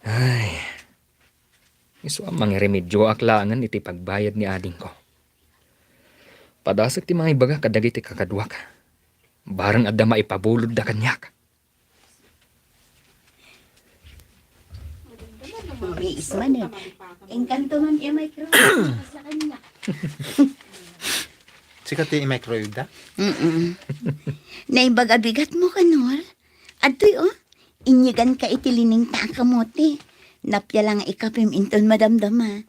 Ay, isu a mangremedioak laengen iti pagbayad ni adingko. Padasek ti mangibaga kadagiti kakaduak. Bareng adda maipabulodda kaniak. Miis man eh. Engkanto man ti microwave sa kanya. Sika ti microwave da? Mm-mm. Naimbag a bigat mo, Kanor? Adtoy, oh. Inyigan ka iti liningta a kamote. Napia la nga ikapem inton madamdama.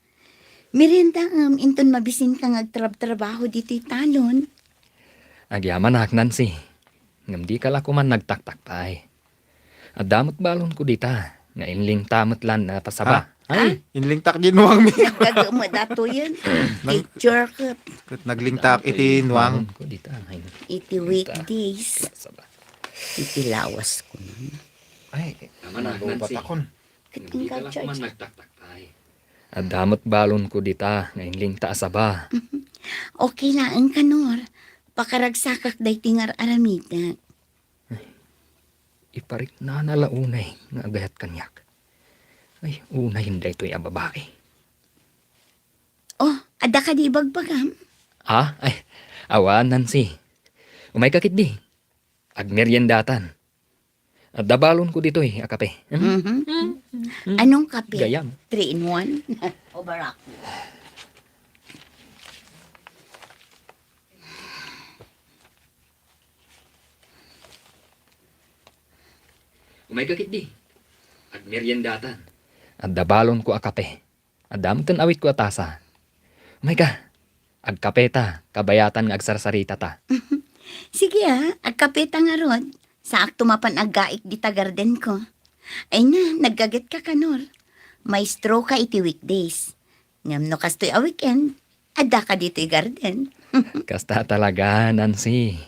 Merienda, em, inton mabisin ka nga agtrabtrabaho ditoy talon. Agyamanak, Nancy. Ngem dika la koman nagtaktakpay. Adda met balonko dita, nga inlingta met la a saba. Ha? Ay, ah? Inlingtak di nuang mi. Nagkagama datoyen. Nag-, teacher ket. Ket naglingtak iti nuang. Balonko dita, nga in-, iti weekdays. Saba. Iti lawas ko nun. Ay, aman, Nancy. Ket dika la koman nagtaktakpay. Adda met balonko dita nga inlingta a saba. Okay laeng, Kanor. Pakaragsakak daytoy nga ar-aramidek. Ay, ipariknana la unay nga agayat kaniak. Ay, unayen daytoy a babai. Oh, adda kadi ibagbagam? Ah, ay, awan, Nancy. Umayka ketdi. Agmeriendatan. Adda balonko ditoy a kape. Hmm? Mhm. Hmm. Anong kape? Gayam. Three in one? O barako? Umayka ketdi. Agmeriendatan. Adda balonko a kape. Adda met ken awitko a tasa. Umayka, agkapeta, kabayatan nga agsarsaritata. Sige, ah, agkapeta ngarud. Saakto mapan aggaik dita gardenko. Ay na, naggagetka, Kanor. Maestroka iti weekdays. Ngem no kastoy a weekend, addaka ditoy garden. Kasta talaga, Nancy.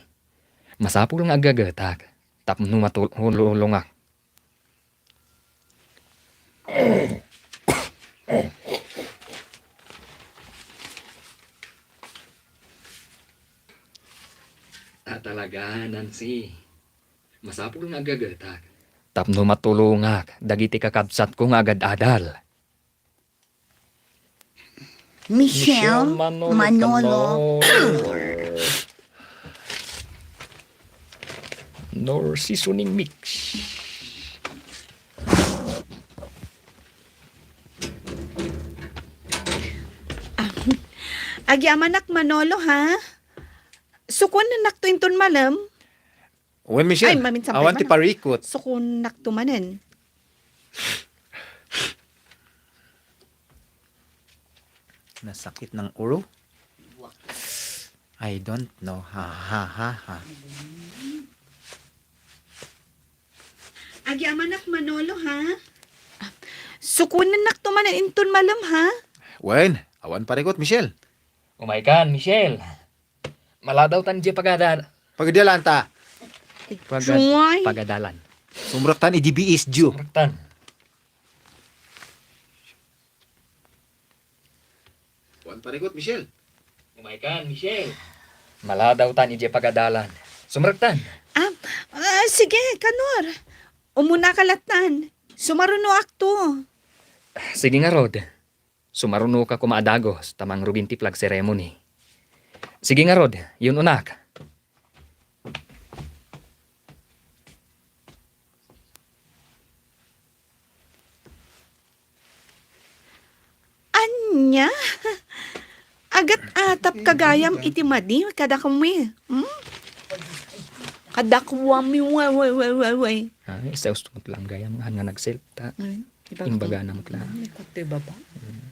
Masapul nga aggagetak tapno matulungak. Ah, talaga, Nancy. Masapul nga aggagetak. Tapno matulungak dagiti kakabsatko nga agad-adal. Michelle, Michelle Manolo, Manolo. Knorr seasoning mix. Agyamanak, Manolo, ha? Sukuennakto inton malem. Wen, Michelle, ay, maminsan awan ti parikot. Sukuennakto manen. Nasakit ng ulo? I don't know. Ha, ha, ha, ha. Agyamanak, Manolo, ha? Sukuennakto manen inton malem, ha? Wen, awan parikot, Michelle. Umaykan, Michelle. Maladawtan diay pagadal-, pagadalanta. Pagad-, Juay. Pagadalan. Sumrektan idi biis, Ju. Sumrektan. Kuan parikot, Michelle. Umaykan, Michelle. Maladawtan idiay pagadalan. Sumrektan. Ah, ah, sige, Kanor. Umunaka lattan. Sumarunoakto. Sige ngarud. Sumarunoka koma a dagus ta mangrugin ti flag ceremony. Sige ngarud, yun-unak. Ania? Agat-atapka gayam iti madi kadakami, hmm? Kadakami, way, way, way, way, way. Ay, sauston met lang gayam nga nagselta. Ay, imbagana met lang. Ay, kuto baba. Hmm.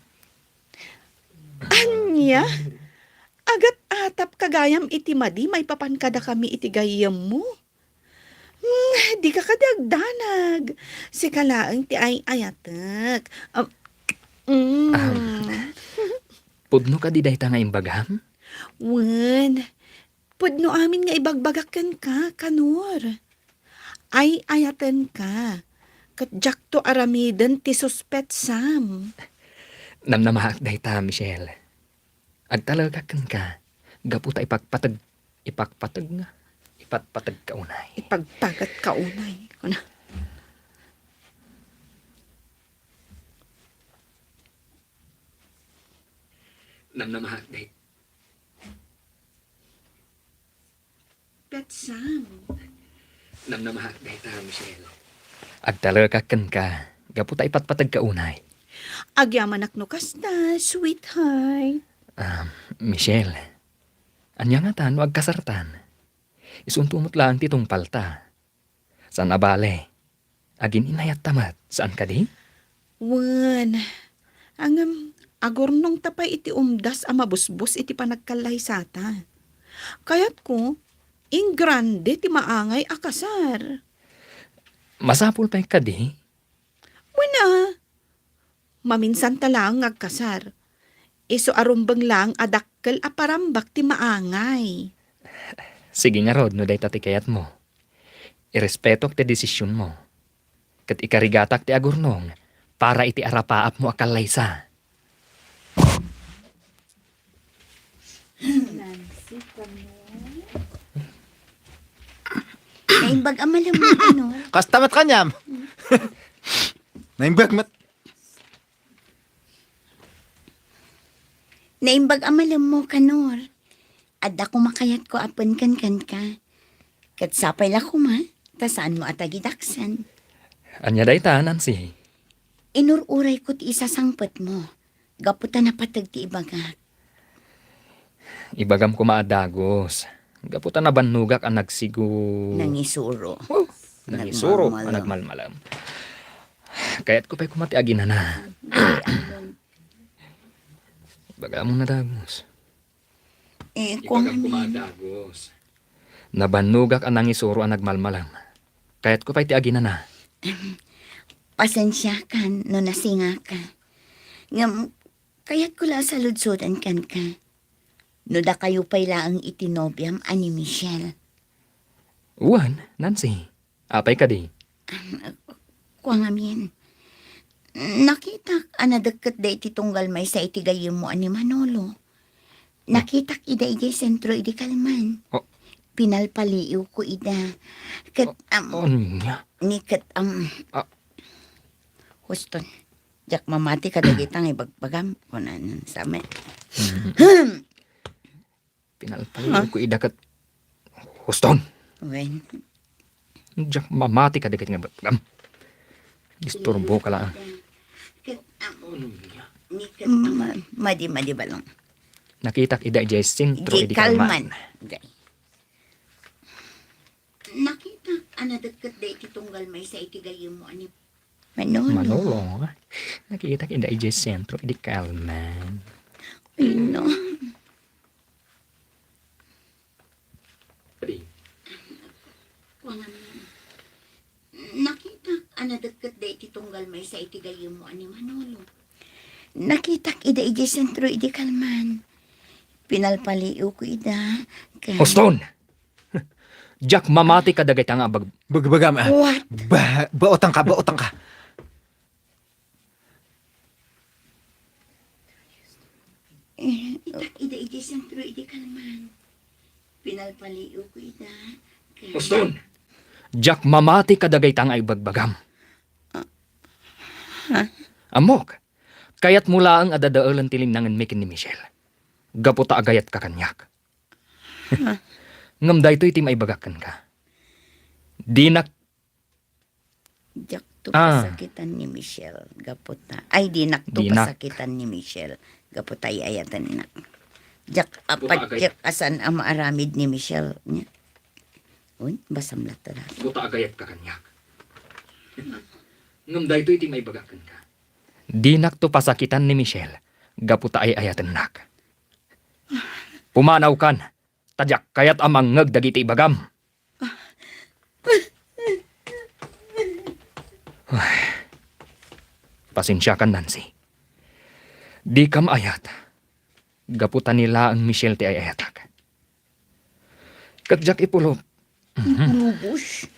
Ania? Agat-atapka gayam iti madi maipapan kadakami iti gayyemmo? Hmm, dika kadi agdanag. Sika laeng ti ay-ayatek. Ah, mm. Ah, pudno kadi dayta nga imbagam? Wen, pudno amin nga ibagbagak kenka, Kanor. Ay-ayatenka. Ket diakto aramiden ti suspetsam. Namnamaak dayta, Michelle. Agtalekak kenka gapu ta ipagpateg, ipagpateg nga, ipatpategka unay. Ipagpategka unay. Kuna. Namnamaak day. Petsam. Namnamaak dayta, Michelle. Agtalekak kenka gapu ta ipatpategka unay. Agyamanak no kasta, sweetheart. Ah, Michelle, ania ngata no agkasartan? Isunto met laeng ti tungpalta. Saan a bale, agin-inayatta met, saan kadi? Wen, ngem, agurnongta pay iti umdas a mabusbos iti panagkallaysata. Kayatko, ingrande ti maangay a kasar. Masapul pay kadi? Wen a, maminsanta laeng nga agkasar. Isu a rumbeng laeng a dakkel a parambak ti maangay. Sige ngarud no dayta ti kayatmo. Irespetok ti desisionmo. Ket ikarigatak ti agurnong para iti arapaapmo a kallaysa. Naimbag a malem mo, Kanor. Kasta met kaniam. Naimbag met. Naimbag a malem mo, Kanor. Adda koma kayatko a penken kenka. Ket sapay la koma, ta saanmo a tagidaksan. Ania dayta, Nancy? Inur-urayko ti isasangpetmo, gapu ta napateg ti ibagak. Ibagam koma a dagus, gapu ta nabannogak a nagsigu-, nangisuro. Oh, nangisuro a nagmalmalem. Nagmalmalem. Kayatko pay koma ti aginana. Ibagam a dagus. Eh, ibagam koma a dagus. Nabannogak a nangisuro a nagmalmalem. Kayatko pay ti aginana. Pasensiakan no nasingaka. Ngem, kayatko la a saludsodan kenka. No dakayo pay laeng iti nobiam a ni Michelle. Wen, Nancy. Apay kadi? Kua ngamin, nakitak a nadekket daydi tunggal maysa iti gayyemmo a ni Manolo. Nakitak ida idiay sentro idi kalman. Oh. Pinalpaliiwko ida. Ket, am, ania? Ni ket, am, ah, Houston, diak mamati kadagita nga ibagbagam. Kunanan sa amin. Pinalpaliiwko ida ket Houston. Wen. Diak mamati kadagiti nga ibagbagam. Disturboka laeng. Ma-, madi, madi, balong. Nakitak ida idiay sentro idi kalman. Nakitak a nadekket daydi tunggal maysa iti gayyemmo a ni Manolo. Manolo. Nakitak ida idiay sentro idi kalman. Ay, no. Kua ngamin, nakitak a nadekket daydi tunggal maysa iti gayyemmo a ni Manolo. Nakitak ida idiay sentro idi kalman. Pinalpaliiwko ida. Houston! Diak mamati kadagita nga bag-, bagbagam, ah. What? Ba-, baotangka, baotangka. Eh, ita, ida, ida, sentro, idi kalman. Pinalpaliiwko ida. Houston! Diak mamati kadagita nga ibagbagam. Ah. Ha? Ammok, kayatmo laeng a dadaelen ti linnangenmi ken ni Michelle. Gapu ta agayatka kaniak. Ngem daytoy ti maibagak kenka. Dinak... Diakto pasakitan ni Michelle gapu ta, ay, dinakto pasakitan ni Michelle gapu ta ay-ayatennak. Diak a patiek a saan a maaramid ni Michelle. Nya. Uy, basam latta dati. Gapu ta agayatka kaniak. Ngem daytoy ti maibagak kenka. Dinakto pasakitan ni Michelle gapu ta ay-ayatennak. Pumanawkan, ta diak kayat a mangngeg dagiti ibagam. Ay, pasensiakan, Nancy. Dikam ayat. Gapu ta ni laeng Michelle ti ay-ayatak. Ket diak ipulop. Mhm. Ipulubos.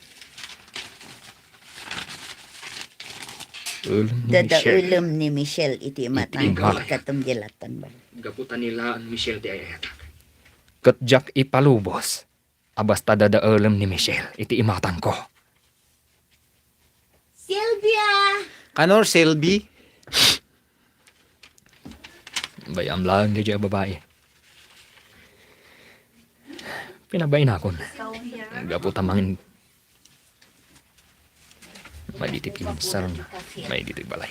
Dadaelem ni Michelle iti imatangko, iti imatang. Ket diak ipalubos a basta dadaelem ni Michelle iti imatangko. Sylvia! Kanor, Sylvie? Bay-am laeng daydiay a babai. Pinabainakon. Gapu ta mangin-, may ditoy pinsar, may ditoy balay.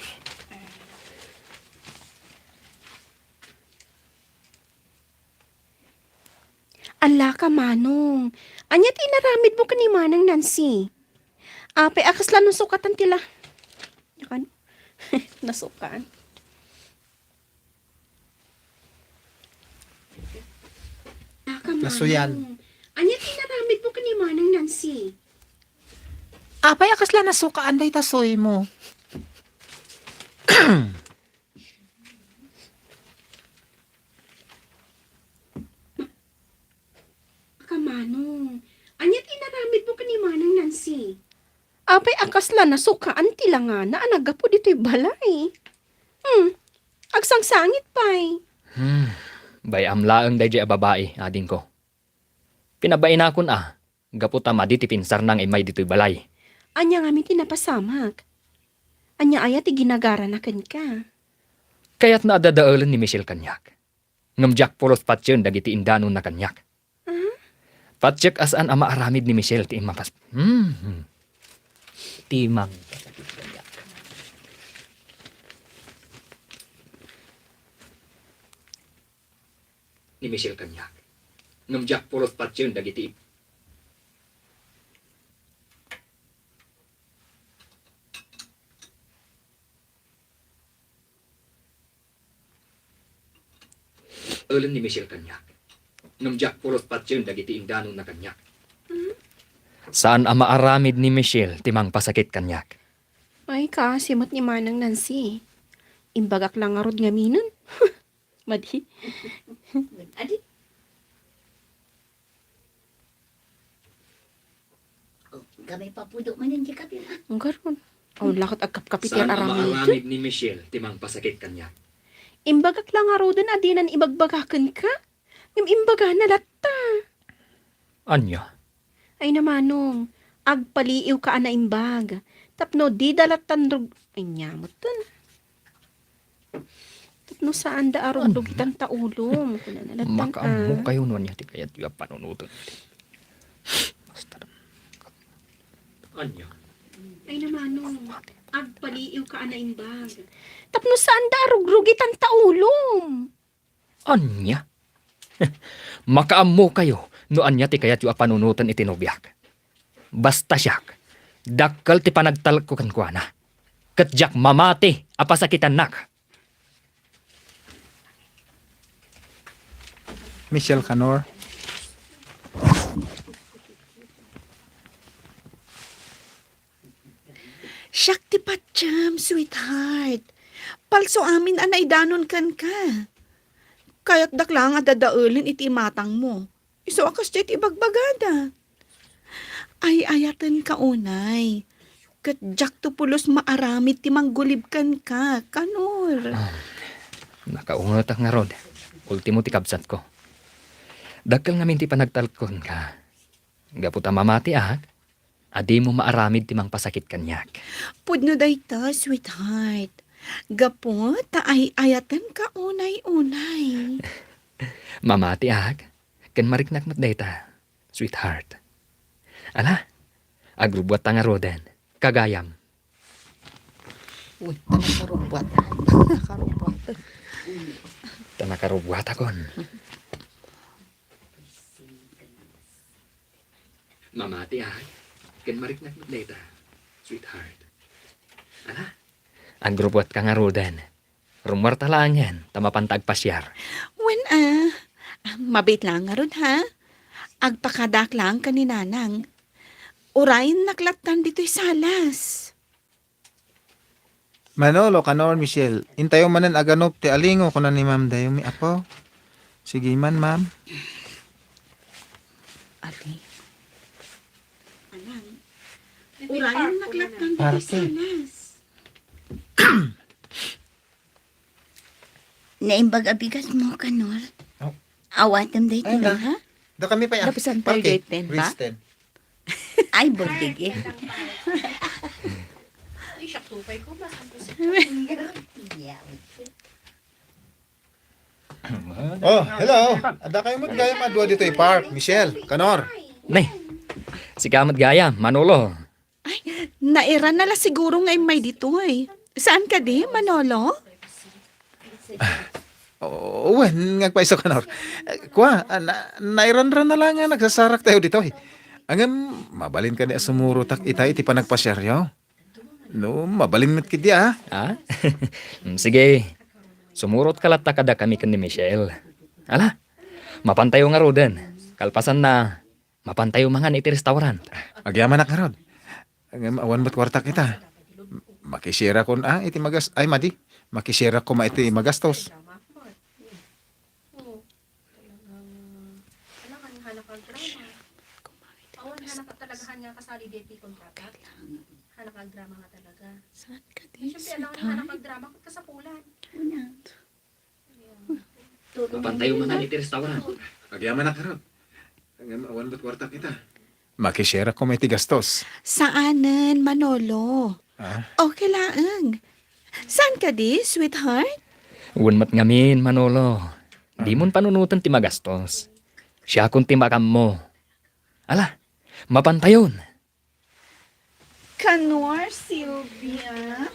Ala ka, Manong. Ania ti inaramidmo ken ni Manang Nancy? Apay a kasla nasukatan ti la-, Akan? Nasukan? Ala ka, Manong. Nasuyan. Ania ti inaramidmo ken ni Manang Nancy? Apay a kasla nasukaan dayta suy mo? Ka, Manong. Ania ti inaramidmo ken ni Manang Nancy? Apay a kasla nasukaan ti langana a naggapu ditoy balay? Hmm, agsangsangit pay. Hmm, bay-am laeng daydiay a babai, adingko. Pinabainakon a, gapu ta madi ti pinsarna nga immay ditoy balay. Ania ngamin ti napasamak? Ania aya ti ginagarana kenka? Kayatna a dadaelen ni Michelle kaniak. Ngem diak pulos patien dagiti indanonna kaniak. Ah? Patiek a saan a maaramid ni Michelle ti immapas-, hmm. Ti mang- ni Michelle kaniak. Ngem diak pulos patien dagiti elen ni Michelle kaniak. Ngem diak pulos patien dagiti indanonna kaniak. Hmm? Saan a maaramid ni Michelle ti mangpasakit kaniak. Ay, kaasi met ni Manang Nancy. Imbagak la ngarud ngaminen. Madi. Adi. Oh, gamay papudo manen ti kape, ah. Ang karon. Awan la ket agkapkapi ti aramidto. Saan a maaramid ni Michelle ti mangpasakit kaniak. Imbagak la ngaruden a dinan ibagbaga kenka. Ngem imbagana latta. Ania? Ay, Manong, agpaliiwka a naimbag. Tapno dida lattan rug-, ay, nia met ton. Tapno saanda a rugrugitan ta ulom. Kunana lattan, makaammo ah. Kayo no ania ti kayatyo a panunoten. Basta. Ania? Ay, Manong, agpaliiwka a naimbag. Tapno saanda a rugrugitan ta ulom. Ania? Makaammo kayo no ania ti kayatyo a panunoten iti nobiak. Basta siak, dakkel ti panagtalekko kenkuana. Ket diak mamati a pasakitannak. Michelle Canor. Siak ti patiem, sweetheart. Palso amin a naidanon kenka. Kayatdak laeng a dadaelen iti imatangmo. Isu a kasdiay ti ibagbagada. Ay-ayatenka unay. Ket diakto pulos maaramid ti manggulib kenka, Canor. Ah, nakaungetak ngarud. Ultimo ti kabsatko. Dakkel ngamin ti panagtalekko kenka. Gapu ta mamatiak, a dimo maaramid ti mangpasakit kaniak. Pudno dayta, sweetheart. Gapu ta ay-ayatenka unay-unay. Mamatiak, ken mariknak met dayta, sweetheart. Ala, agrubbuatta ngaruden, kagayam. Uy, ta nakarubuat. Nakarubuat. Ta nakarubuatakon. Mamatiak, ken mariknak met dayta, sweetheart. Ala, agrubbuatka ngaruden. Rummuarta laengen ta mapanta agpasiar. Wen a, ah, mabiit laeng ngarud, ha? Agpakadaak laeng ken ni Nanang. Urayennak lattan ditoy salas. Manolo, Canor, Michelle, intayo manen aganup ti alingo, kuna ni Ma'am Dayumi, apo. Sige man, ma'am. Ali. Urayennak lattan ditoy salas. Naimbag a bigasmo, Canor. Oh. Awatem daytoy, ha? Da kami pay, ah. Lapusan tayo, Parke, dayten, ba? Kristen. Ay, buldigi. Ay, siya, tupay ko, mas ang puso. Oh, hello. Adda kayo met gayam a dua ditoy park, Michelle, Canor. Nay, sika met gayam, Manolo. Ay, nairan na la siguro nga immay ditoy. Saan kadi, Manolo? Oh, wen, nga agpayso, Canor. Eh, kua, ah, na, nairanran na la nga nagsasarak tayo ditoy. Ngem, mabalin kadi a sumurotak ita iti panagpasiaryo? No, mabalin met ketdi, ah. Ah? Mm, sige. Sumurotka latta kadakami ken ni Michelle. Ala, mapantayo ngaruden. Kalpasanna, mapantayo mangan iti restaurant. Agyamanak ngarud. Ngem awan met kuartak ita. Makishareakon, ah, iti magas-, ay, madi. Makishareak koma iti magastos. Awan, hanak talaga nga kasali deti kontrata. Hanak drama nga talaga. Saan ka di, sweetheart? Siyempre, alam nga hanak drama, ket kasapulan. Mapantayo man iti restaurant. Agyamanak ngarud. Ngem awan met kuartak ita. Makishareak koma iti gastos. Saanen, Manolo. Ah? Okay laeng. Saan kadi, sweetheart? Wen met ngamin, Manolo. Dimon panunoten ti magastos. Siakon ti makaammo. Ala, mapantayon. Canor, Sylvia.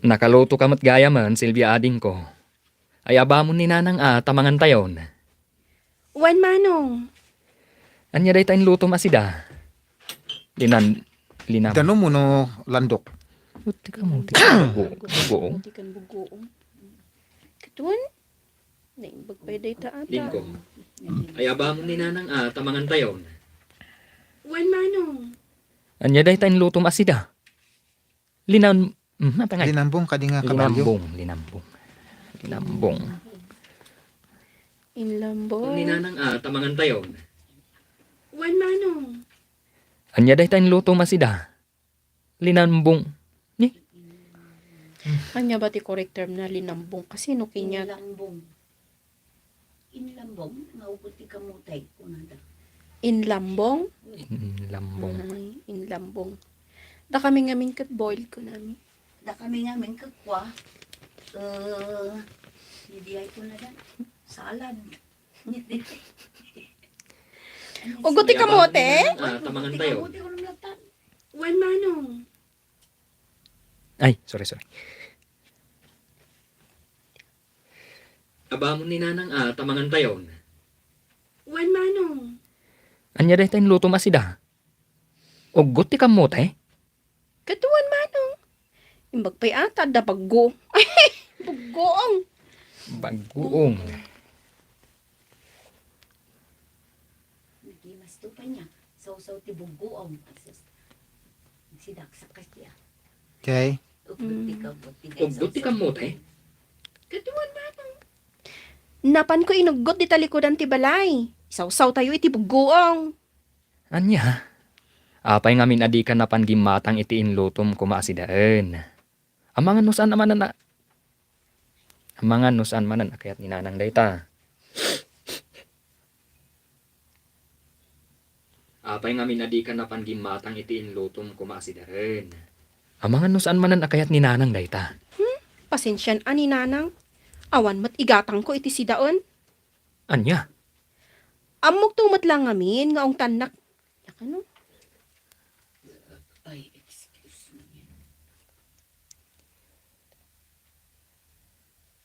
Nakaluto ka met gayam, Sylvia, adingko. Ay, abamon ni Nanang a ta mangantayon. Wen, Manong. Ania dayta inlutom a sida? Linan-, linam-, Danum wenno landok? Buti ka mo, ti bugo-, bugoong. Buti kan bugoong. Katuan? Naimbag pay dayta ata. Linggo. Ay, abamon ni Nanang a, tamangan tayo. Wen, Manong. Ania dayta inlutom a sida? Linan-, mhm, apay ngay? Linambong kadi nga kabalyo. Linambong, linambong. Linambong. Inlambong. Ni Nanang a, tamangan tayo. Wen, Manong. Ania dayta inlutom a sida? Linambong. Ni? Ania ba ti correct term na linambong? Kasi no kanya Inlambong. Inlambong, nga ugot ti kamote, kunada. Inlambong? Inlambong. Ay, inlambong. Da kami ngamin ket boiled kunami. Da kami ngamin ket kua, eh, idi ay kunada, salad. Ugot ti kamote? Ah, tamangan tayo. Ugot ti kamote, kunam latta. Wen, Manong. Ay, sorry, sorry. Abamon ni Nanang a, tamangan tayo. Wen, Manong. Ania dayta inlutom a sida? Ugot ti kamote? Katuan, Manong. Imbag pay ata, adda baggo. Ay, baggoong. Baggoong. Nagimas to pa niya. Sawsaw ti buggoong. Asus. Sidaksak ka siya. Okay. Uggot ti Mm. kamote. Uggot ti kamote? Katuan, Manong. Napan ko inuggot di talikudan ti balay. Sawsaw tayo iti buggoong. Ania? Apay ngamin a dika napan gimmatang iti inlutom koma a sidaen? Amangan no saan a manen a, amangan no saan manen a kayat ni Nanang dayta. Apay ngamin a dika napan gimmatang iti inlutom koma a sidaen? Amangan no saan manen a kayat ni Nanang dayta. Hmm? Pasensian a ni Nanang. Awan met igatangko iti sidaen. Ania? Ammok to met la ngamin nga ungtannak. Yakano? Ay, excuse me.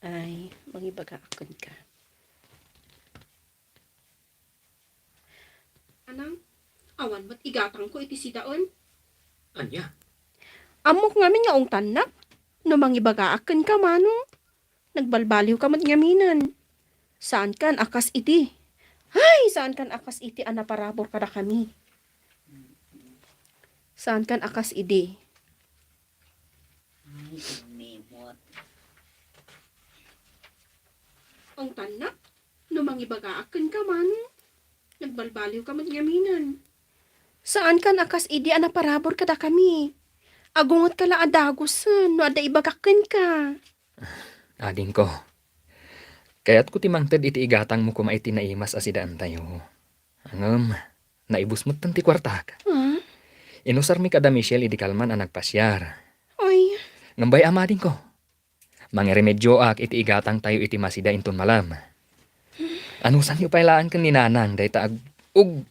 Ay, mangibaga aken ka. Anang, awan met igatangko iti sidaen. Ania? Ammok ngamin nga ungtannak. No mangibaga aken ka, Manong. Nagbalbaliw ka met ngaminen. Saankan a kas idi. Ay, saankan a kas idi a naparabur kadakami. Saankan a kas idi. Ay, imimot. Ungtannak, no mangibagaak kenka, Manong. Nagbalbaliw ka met ngaminen. Saankan a kas idi a naparabur kadakami. Agungetka la a dagusen no adda ibagak kenka. Adingko, kayatko ti mangted iti igatangmo koma iti naimas a sidaentayo. Ngem, naibus metten ti kuartak. Ah? Inusarmi kada Michelle idi kalman a nagpasiar. Ay. Ngem bay-am, adingko. Mangremedioak iti igatangtayo iti masida inton malem. Anusanyo pay laeng ken ni Nanang dayta ag-, ug-,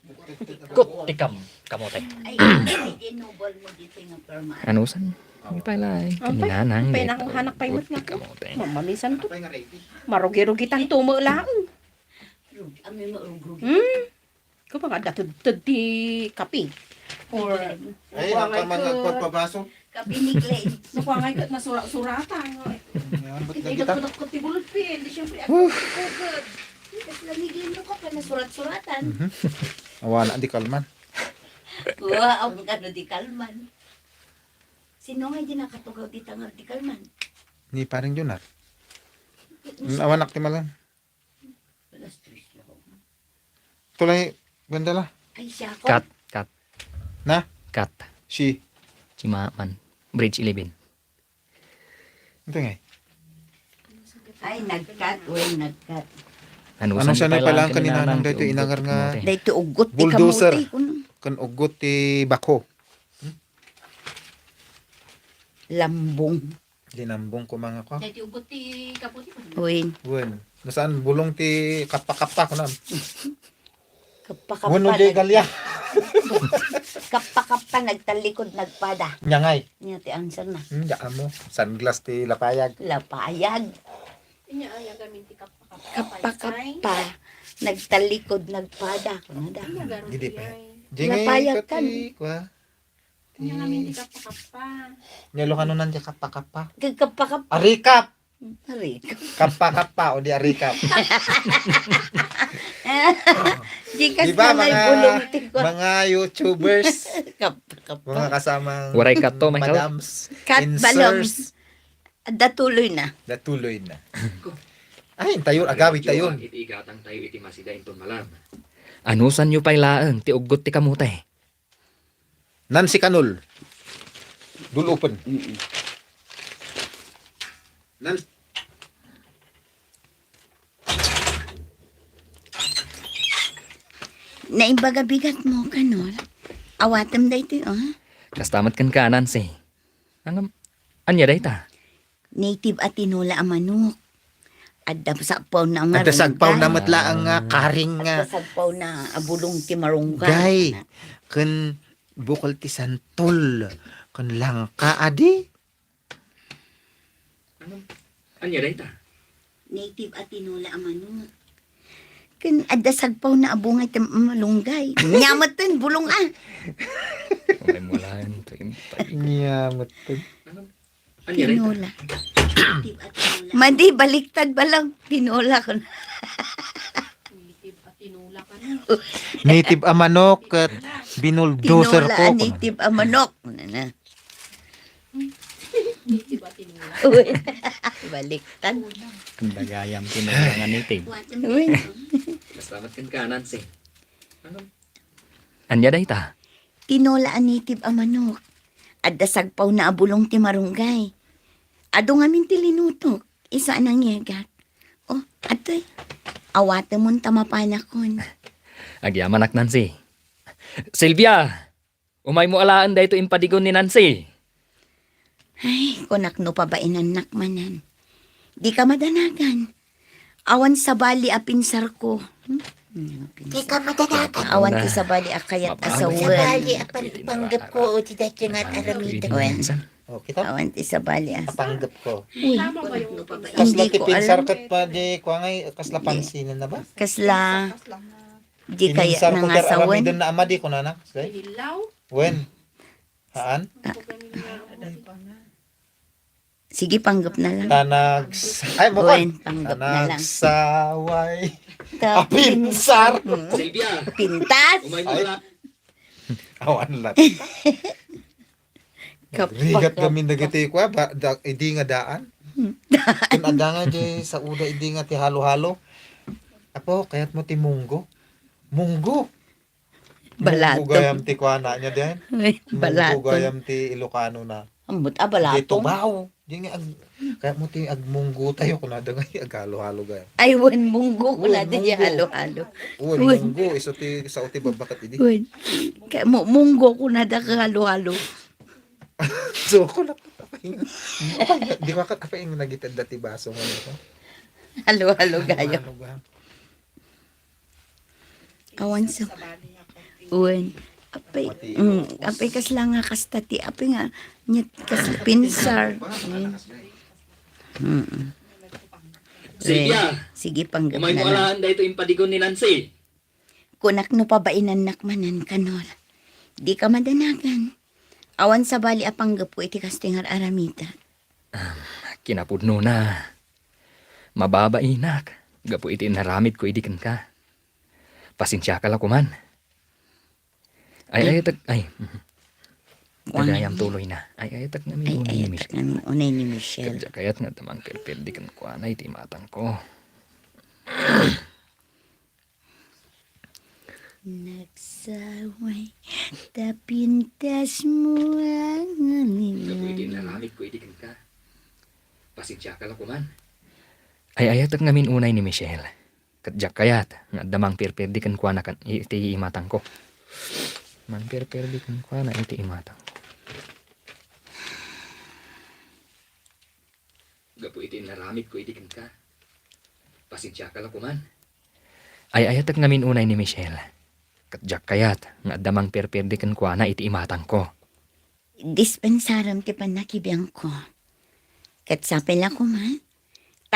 kot ti kam-, kamote. Ay, ay, inubal mo dito nga perma. Anusanyo pay laeng ken ni Ampay, Nanang ampay, dayta nakahanak pay ug-, met nga kot ti ako. Kamote. Mamamisan to. Marugi-rugitan to mo laeng. Rug-, amoy marugi. Hmm? Ko pa nga, adda ted-, ted ti kape. Or, Ay, no, ang kuwangay kaman ket, nagpagpabaso. Kape ni Glenn. No, kuwangay ket nasura-suratan, no? Yan, ba't Ket nagita? Idagkudakot ti bulod pen, di siyempre, Huh. agkukukod. Ket lamigin mo ka pa nasurat-suratan. Mhm. Awana, di kalman. Wow, ang kano di kalman. Sino nga di nakatugaw di tangal di kalman? Ni Paring Junar. Awanak ti malan. Alas tres na ho. Tulay, ganda la. Ay, siya ko. Cut, cut. Na? Cut. Si? Si Maman. Bridge eleven. Ito nga eh. Ay, nag-cut. Uy, nag-cut. Ano, Ano saan sana pala pala ang ang kaninanang kaninanang dayto ti inangar nga ugot? Dayto ugot ti bulldozer. Kamote, kun- Kan ugot ti bako. Lambong. Linambong ko mga ko. Daytoy ugot ti kaputi ko. Wen. Wen. Nasaan bulong ti kappa-kappa ko na. Kappa-kappa Wano di nag-, galya. Kappa-kappa nagtalikod nagpada. Nyangay. Nya ti answer na. Hmm, daan mo. Sunglass ti lapayag. Lapayag. Inya ay agamin ti kappa-kappa. Kappa-kappa. Nagtalikod, nagpada, kuno da. Inya garo Gidi di pa. ay. Jengay Napayat ka, kati, no? Kwa. Inya ngamin ti kappa-kappa. Nya Ilocano nan ti kappa-kappa. Kag kappa-kappa. Arikap! Arikap. Kappa-kappa o di arikap. Di kas Diba, na lay mga, bulong ti kwa. mga YouTubers, Kappa-kappa. mga kasamang Waray katto, Michael? madams, Kat balong. insers, Adda tuloy na. Datuloy na. Ay, tayo, agawid tayo. Iti igatang tayo iti masida inton malam. Anusanyo pay laeng ti uggot ti kamote? Nancy Canol. Dul open. Mm-mm. Nan- Naimbag a bigat mo, Canol. Awatem daytoy, oh. Kasta met kenka, Nancy. Ngem, ania dayta? Native a tinola a manok. Adda sagpawna nga Adda sagpawna runggay. met laeng nga Ah. karing nga Adda sagpawna a bulong ti marunggay. Gay, ken bukol ti santol, ken langka, adi? Ano? Ania dayta? Native a tinola a manok. Ken adda sagpawna a bungay ti malunggay. Nia metten, bulong, ah. Umay mo laeng, tayo, tayo. Nia metten. Ano? Ania dayta? Tinola. Native a tinola. Madi, baliktad ba lang? Tinola ko na. Native a tinola ka na. Native a manok, ket binuldoser Tinola ko, a kuno. native a manok. Ano na? Native a tinola. Uy. Baliktad. Ang dagayam tinola nga native. Uy. Salamat kenka, Nancy. Ano? Ania dayta? Tinola a native a manok. Adda sagpawna a bulong ti marunggay. Adu ngamin ti linutok. Isu a nangyegak. Oh, atoy. Awatemon ta mapanakon. Agyamanak, Nancy. Silvia! Umaymo alaen daytoy impadigon ni Nancy. Ay, kunak no pabainannak manen. Dika madanagan. Awan sabali a pinsarko. Hmm? Ano nga pinsar? Dika madanagan. Awan ti sabali a kayat a Mapang- sawen. Sabali a pan-, panggepko o ti daytoy nga aramidek. Wen. Oh, kita? Awan ti sabali a. Apanggepko. Uy, kunak no pabain. Kasla Hindi ti ko pinsar alam. Ket pa di, kuangay, kasla Di. Pansinen na ba? Kasla. Di kaya Pinsar ko ti nangasawen. Aramiden na ama di, kunana. Say? Inilaw? Wen. Haan? Ah. Sige, panggep na lang. Tanags-, ay, mo Wen, kon. Panggep na lang. Tanagsaway. Ta- Apinsar. Mm. Silvia. Pintas. Umay mo Ay. Wala. Awan lat. Rigat gamin dagiti kua, ba, da, idi nga daan. Hmm. Kun adda nga di sa uda idi nga ti halo-halo. Apo, kayat mo ti munggo. Munggo. Balaton. Munggo gayam ti kuana niya din. Uy, munggo balaton. Gayam ti Ilocano na. Ambot a balaton. Di tubaw. Di nga ag-, kaya mo ti agmunggo tayo, kunada nga agalo-halo gayam. Ay, wen munggo, kunada di halo-halo. Wen munggo. Wen munggo, isu ti, sao ti babakat idi. Wen. Kaya mo, munggo, kunada ka halo-halo. So, ako lang, di ko akat, apa yung nagitad dati baso mo nito? Halo-halo gayam. Halo-halo gayam. Awan sa, wen. Apay, mm, apay kasla nga kasta ti, apay nga, nyet kas pinsar. Mm. Mm. Sige, ah. Sige, panggap na lang. Umay mo alaan daytoy impadigon ni Nancy. Kunak no pabainannak manen, Kanor. Di ka madanagan. Awan sabali a panggepko iti kastoy nga ar-aramidek. Am, kinapudnona. Mababainak gapu iti inaramidko idi kenka. Pasensiaka la koman. Ay, ay, tag-, ay. Mhm. Kuan. Gayam tuloy na. Ay, ay, tag-, Ay, ay, tag-, unay ni Michelle. Kadya kayat nga adda mangpirpirdi kenkuana iti imatangko. Nagsaway ta pintas mo ang aliwan. Gapu iti inaramidko idi kenka. Pasensiaka la koman. Ay-ayatek ngamin unay ni Michelle. Ket diak kayat nga adda mangpirpirdi kenkuana ken iti imatangko. Mangpirpirdi kenkuana iti imatangko. Gapu iti inaramidko idi kenka. Pasensiaka la koman. Ay-ayatek ngamin unay ni Michelle. Ket diak kayat nga adda mangpirpirdi kenkuana iti imatangko. Dispensarem ti pannakibiangko. Ket sapay la koman,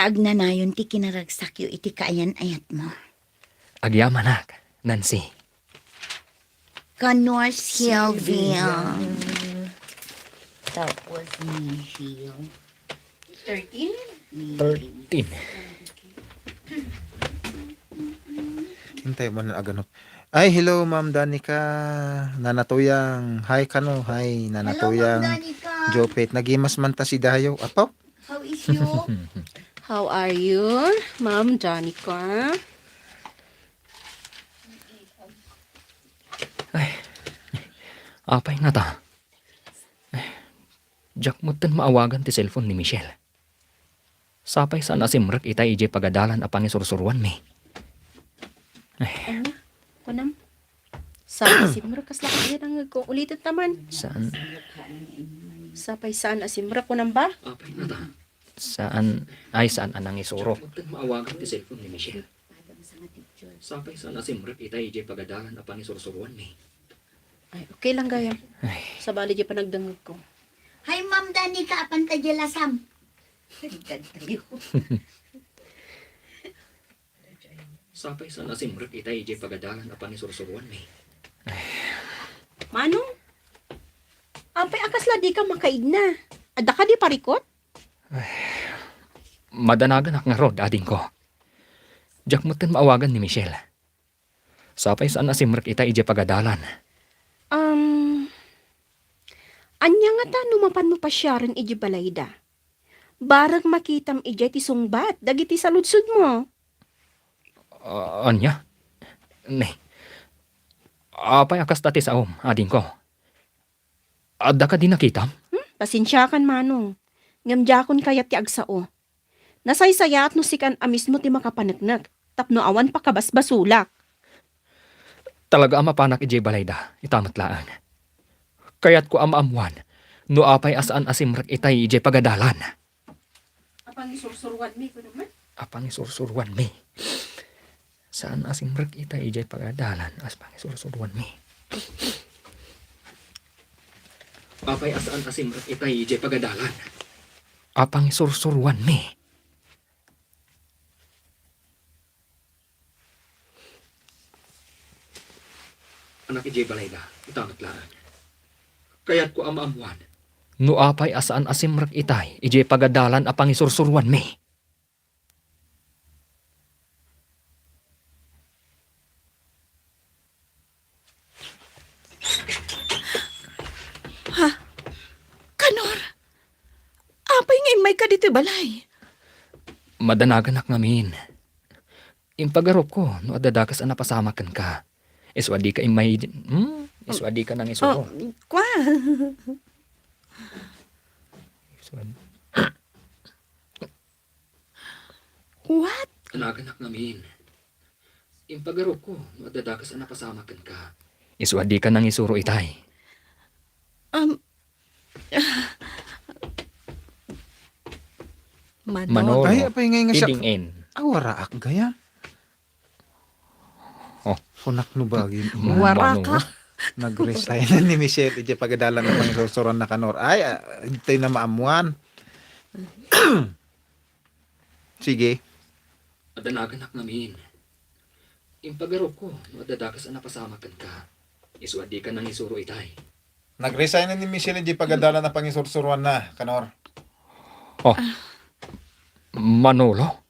agnanayon ti kinaragsakyo iti kaayan-ayatmo. Agyamanak, Nancy. Kanor Sylvia. Tapos ni Gio. Thirteen? Thirteen. Hintay mo na aganop. Ay, hello, Ma'am Danica. Nana Tuyang. Hi, kano. Hi, Nana Hello, Ma'am Tuyang. Danica. Jopet. Nagimas man ta si Dayo. Apo? How is you? How are you, Ma'am Danica? Ay, apay nga ta? Ay, diak metten maawagan ti cellphone ni Michelle. Sapay saan a simrek itay idiay pagadalan a pangisursuruanmi. Ay. Ania? Kunam? Saan a simrek, kasla kayat ang ko. Ulitan ta man. Saan? Sapay saan a simrek, kunam ba? Apay nga ta? Saan, ay, saan a nangisuro? Diak metten maawagan ti cellphone ni Michelle. Sapay saan a simrek itay idiay pagadalan a pangisursuruanmi. Ay, okay lang gayam. Ay. Sabali di panagdengngeg ko. Hi, Ma'am Danica, apan ta di lasam. Kadtayo. Sapay saan a simrek itay idiay pagadalan a pangisursuruanmi. Manong, apay a kasla dika makaigna? Adda ka di parikot? Ay, madanaganak ngarud, adingko. Diak metten maawagan ni Michelle. Sapay saan a simrek itay idiay pagadalan. Um, ania ngata no mapanmo pasiaren idiay balayda? Barek makitam idiay ti sungbat dagiti saludsodmo. Ah, ania? Ne. Apay a kasta ti saom, adingko? Adda kadi nakitam? Hmm, pasensiakan, Manong. Ngem diakon kayat ti agsao. Nasaysayaat no sikan a mismo ti makapaneknek, tapno awan pakabasbasolak. Talaga a mapanak idiay balayda, ita met laeng. Kayatko a maammoan no apay a saan a simrek itay idiay pagadalan. A pangisursuruanmi, kuno man? A pangisursuruanmi. Saan a simrek itay idiay pagadalan a pangisursuruanmi. Apay a saan a simrek itay idiay pagadalan. A pangisursuruanmi. Anak idiay balayda, ita met laeng. Kayatko a maammoan no apay a saan a simrek itay idiay pagadalan a pangisursuruanmi. Ha? Kanor? Apay nga immayka ditoy balay? Madanaganak ngamin. Impagarupko no adda dakes a napasamak kenka. Isu a dika immay, hmm? Isu a dika nangisuro. Oh, kwa. Isu a What? Anagan-ak ngamin. Impagarupko no adda dakes a napasamak kenka. Isu a dika nangisuro itay. Um, Manolo. Manolo. Ay, apay ngay nga siak. Iding-en. Awaraak gaya. Oh. Kunak no bagim. Waraka. Manolo. Nag-resign ni Michelle idiay pagadalan a pangisursuroanna, Kanor. Ay, ah, ditoy na maammuan. Sige. Adda nagan-ak ngamin. Impagarupko no adda dakes a napasamak kenka. Isu a dika nangisuro itay. Nag-resign ni Michelle idiay pagadalan a pangisursuroanna, Kanor. Oh. Manolo?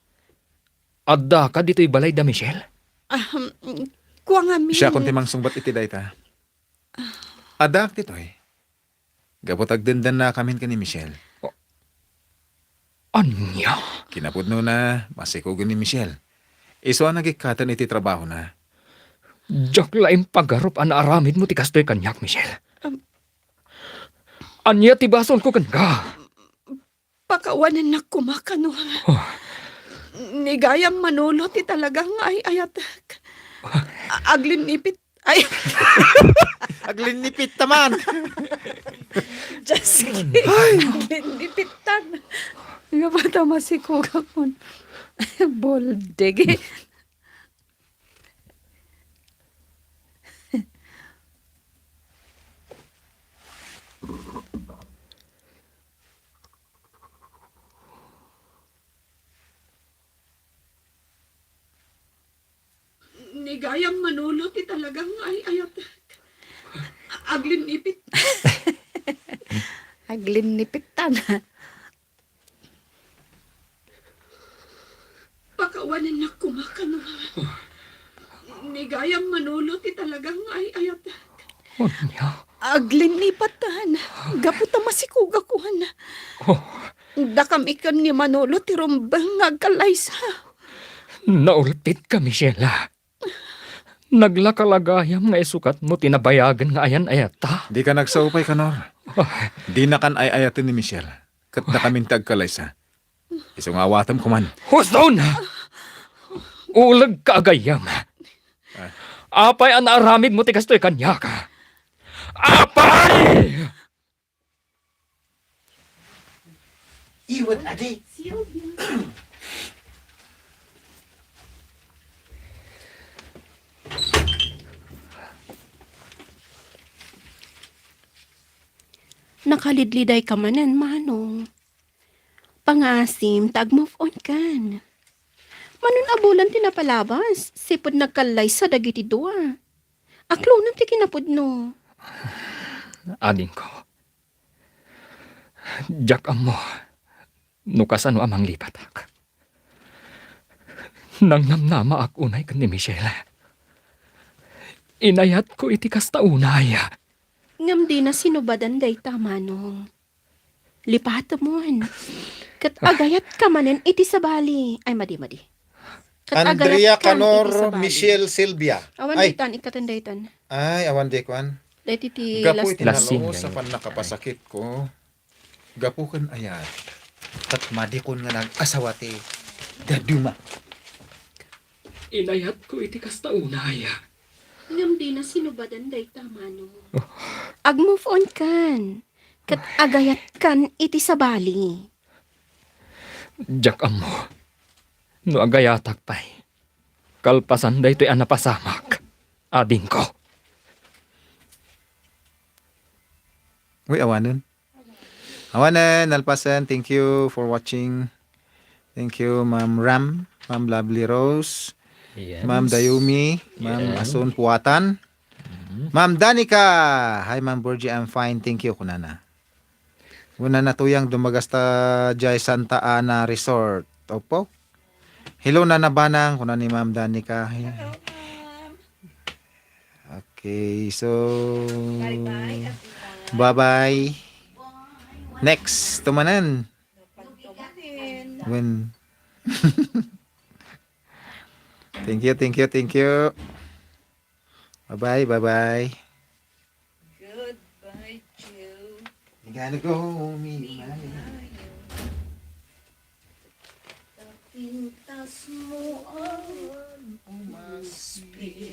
Addaka ditoy balay da Michelle? Ah, mm, kua ngamin. Siakon ti mangsungbat iti dayta. Addaak ditoy. Gapu ta agdendennakamin ken ni Michelle. Oh. Ania? Kinapudnona, masikogen ni Michelle. Isu a nagikkaten iti trabahona. Diak la impagarup a naaramidmo ti kastoy kaniak, Michelle. Um. Ania ti basolko kenka? Pakawanennak koma, Kanor. Oh. Ni gayam Manolo ti talaga nga ay-ayatek. A-, aglinnipit. Ay. Aglinnipit ta man. Just kidding. Ay. Aglinnipit ta. Nga ba ta masikugakon? Boldege. Ni gayam, Manolo, ti talaga nga ay-ayatek. Aglinnipit. Aglinnipit ta. Pakawanennak koma kano. Ni gayam, Manolo, ti talaga nga ay-ayatek. Ania? Aglinnipatan. Gapu ta masikogakon. Oh. Dakami ken ni Manolo ti rumbeng nga agkallaysa. Naulpitka, Michelle. Naglaka la gayam nga isukatmo ti nabayagen nga ayan-ayatta. Dika nagsao pay, Kanor. Ah. Dinakan ay-ayaten ni Michelle. Ket dakamin ti agkallaysa. Isu nga awatem koman. Huston! Ulegka a gayyem. Ah. Apay a naaramidmo ti kastoy kaniak? Apay! Iwet adi. Nakalidlidayka manen, Manong. Pangaasim ta ag-move on kan. Manon a bulan ti napalabas, sipud nagkallaysa dagiti dua. Aklonen ti kinapudno. Adingko. Diak ammo no kasano a manglipatak. Nangnamnamaak unay ken ni Michelle. Inayatko iti kasta unay. Ngem dina sinubadan dayta, Manong. Lipatemon. Ket agayat ka manen iti sabali. Ay, madi, madi. Ket Andrea agayat kan Canor, iti sabali. Michelle Silvia. Awan Ay. Daytan, ikkaten daytan. Ay, awan di kuan. Dayta ti Gapu last iti name. Last name. Nalus a pannakapasakit ko. Gapu ken ayat. Ket madikon nga nag-asawa ti daduma. Inayatko iti kasta unay. Ngem dina sinubadan dayta, Manong. Ag-move on kan. Ket agayat kan iti sabali. Diak ammo no agayatak pay kalpasan daytoy a napasamak, adingko. Uy, awanen. Awanen, nalpasen. Thank you for watching. Thank you, Ma'am Ram, Ma'am Lovely Rose, Yes. Ma'am Dayumi, Ma'am Yes. Asun Puatan. Mm-hmm. Ma'am Danica, "Hi, Ma'am Virgie, I'm fine, thank you," kunana. Kunana, "Tuyang, dumagas ta jay Santa Ana Resort." Opo. "Hello, Nana Banang," kuna ni Ma'am Danica. Hello, ma'am. Okay, so, bye-bye, everyone. Bye-bye. Bye. Next, tumanan. When? Thank you, thank you, thank you. Bye-bye, bye-bye. Goodbye, Joe. You gotta go home, you Pintas mo ang umaspin.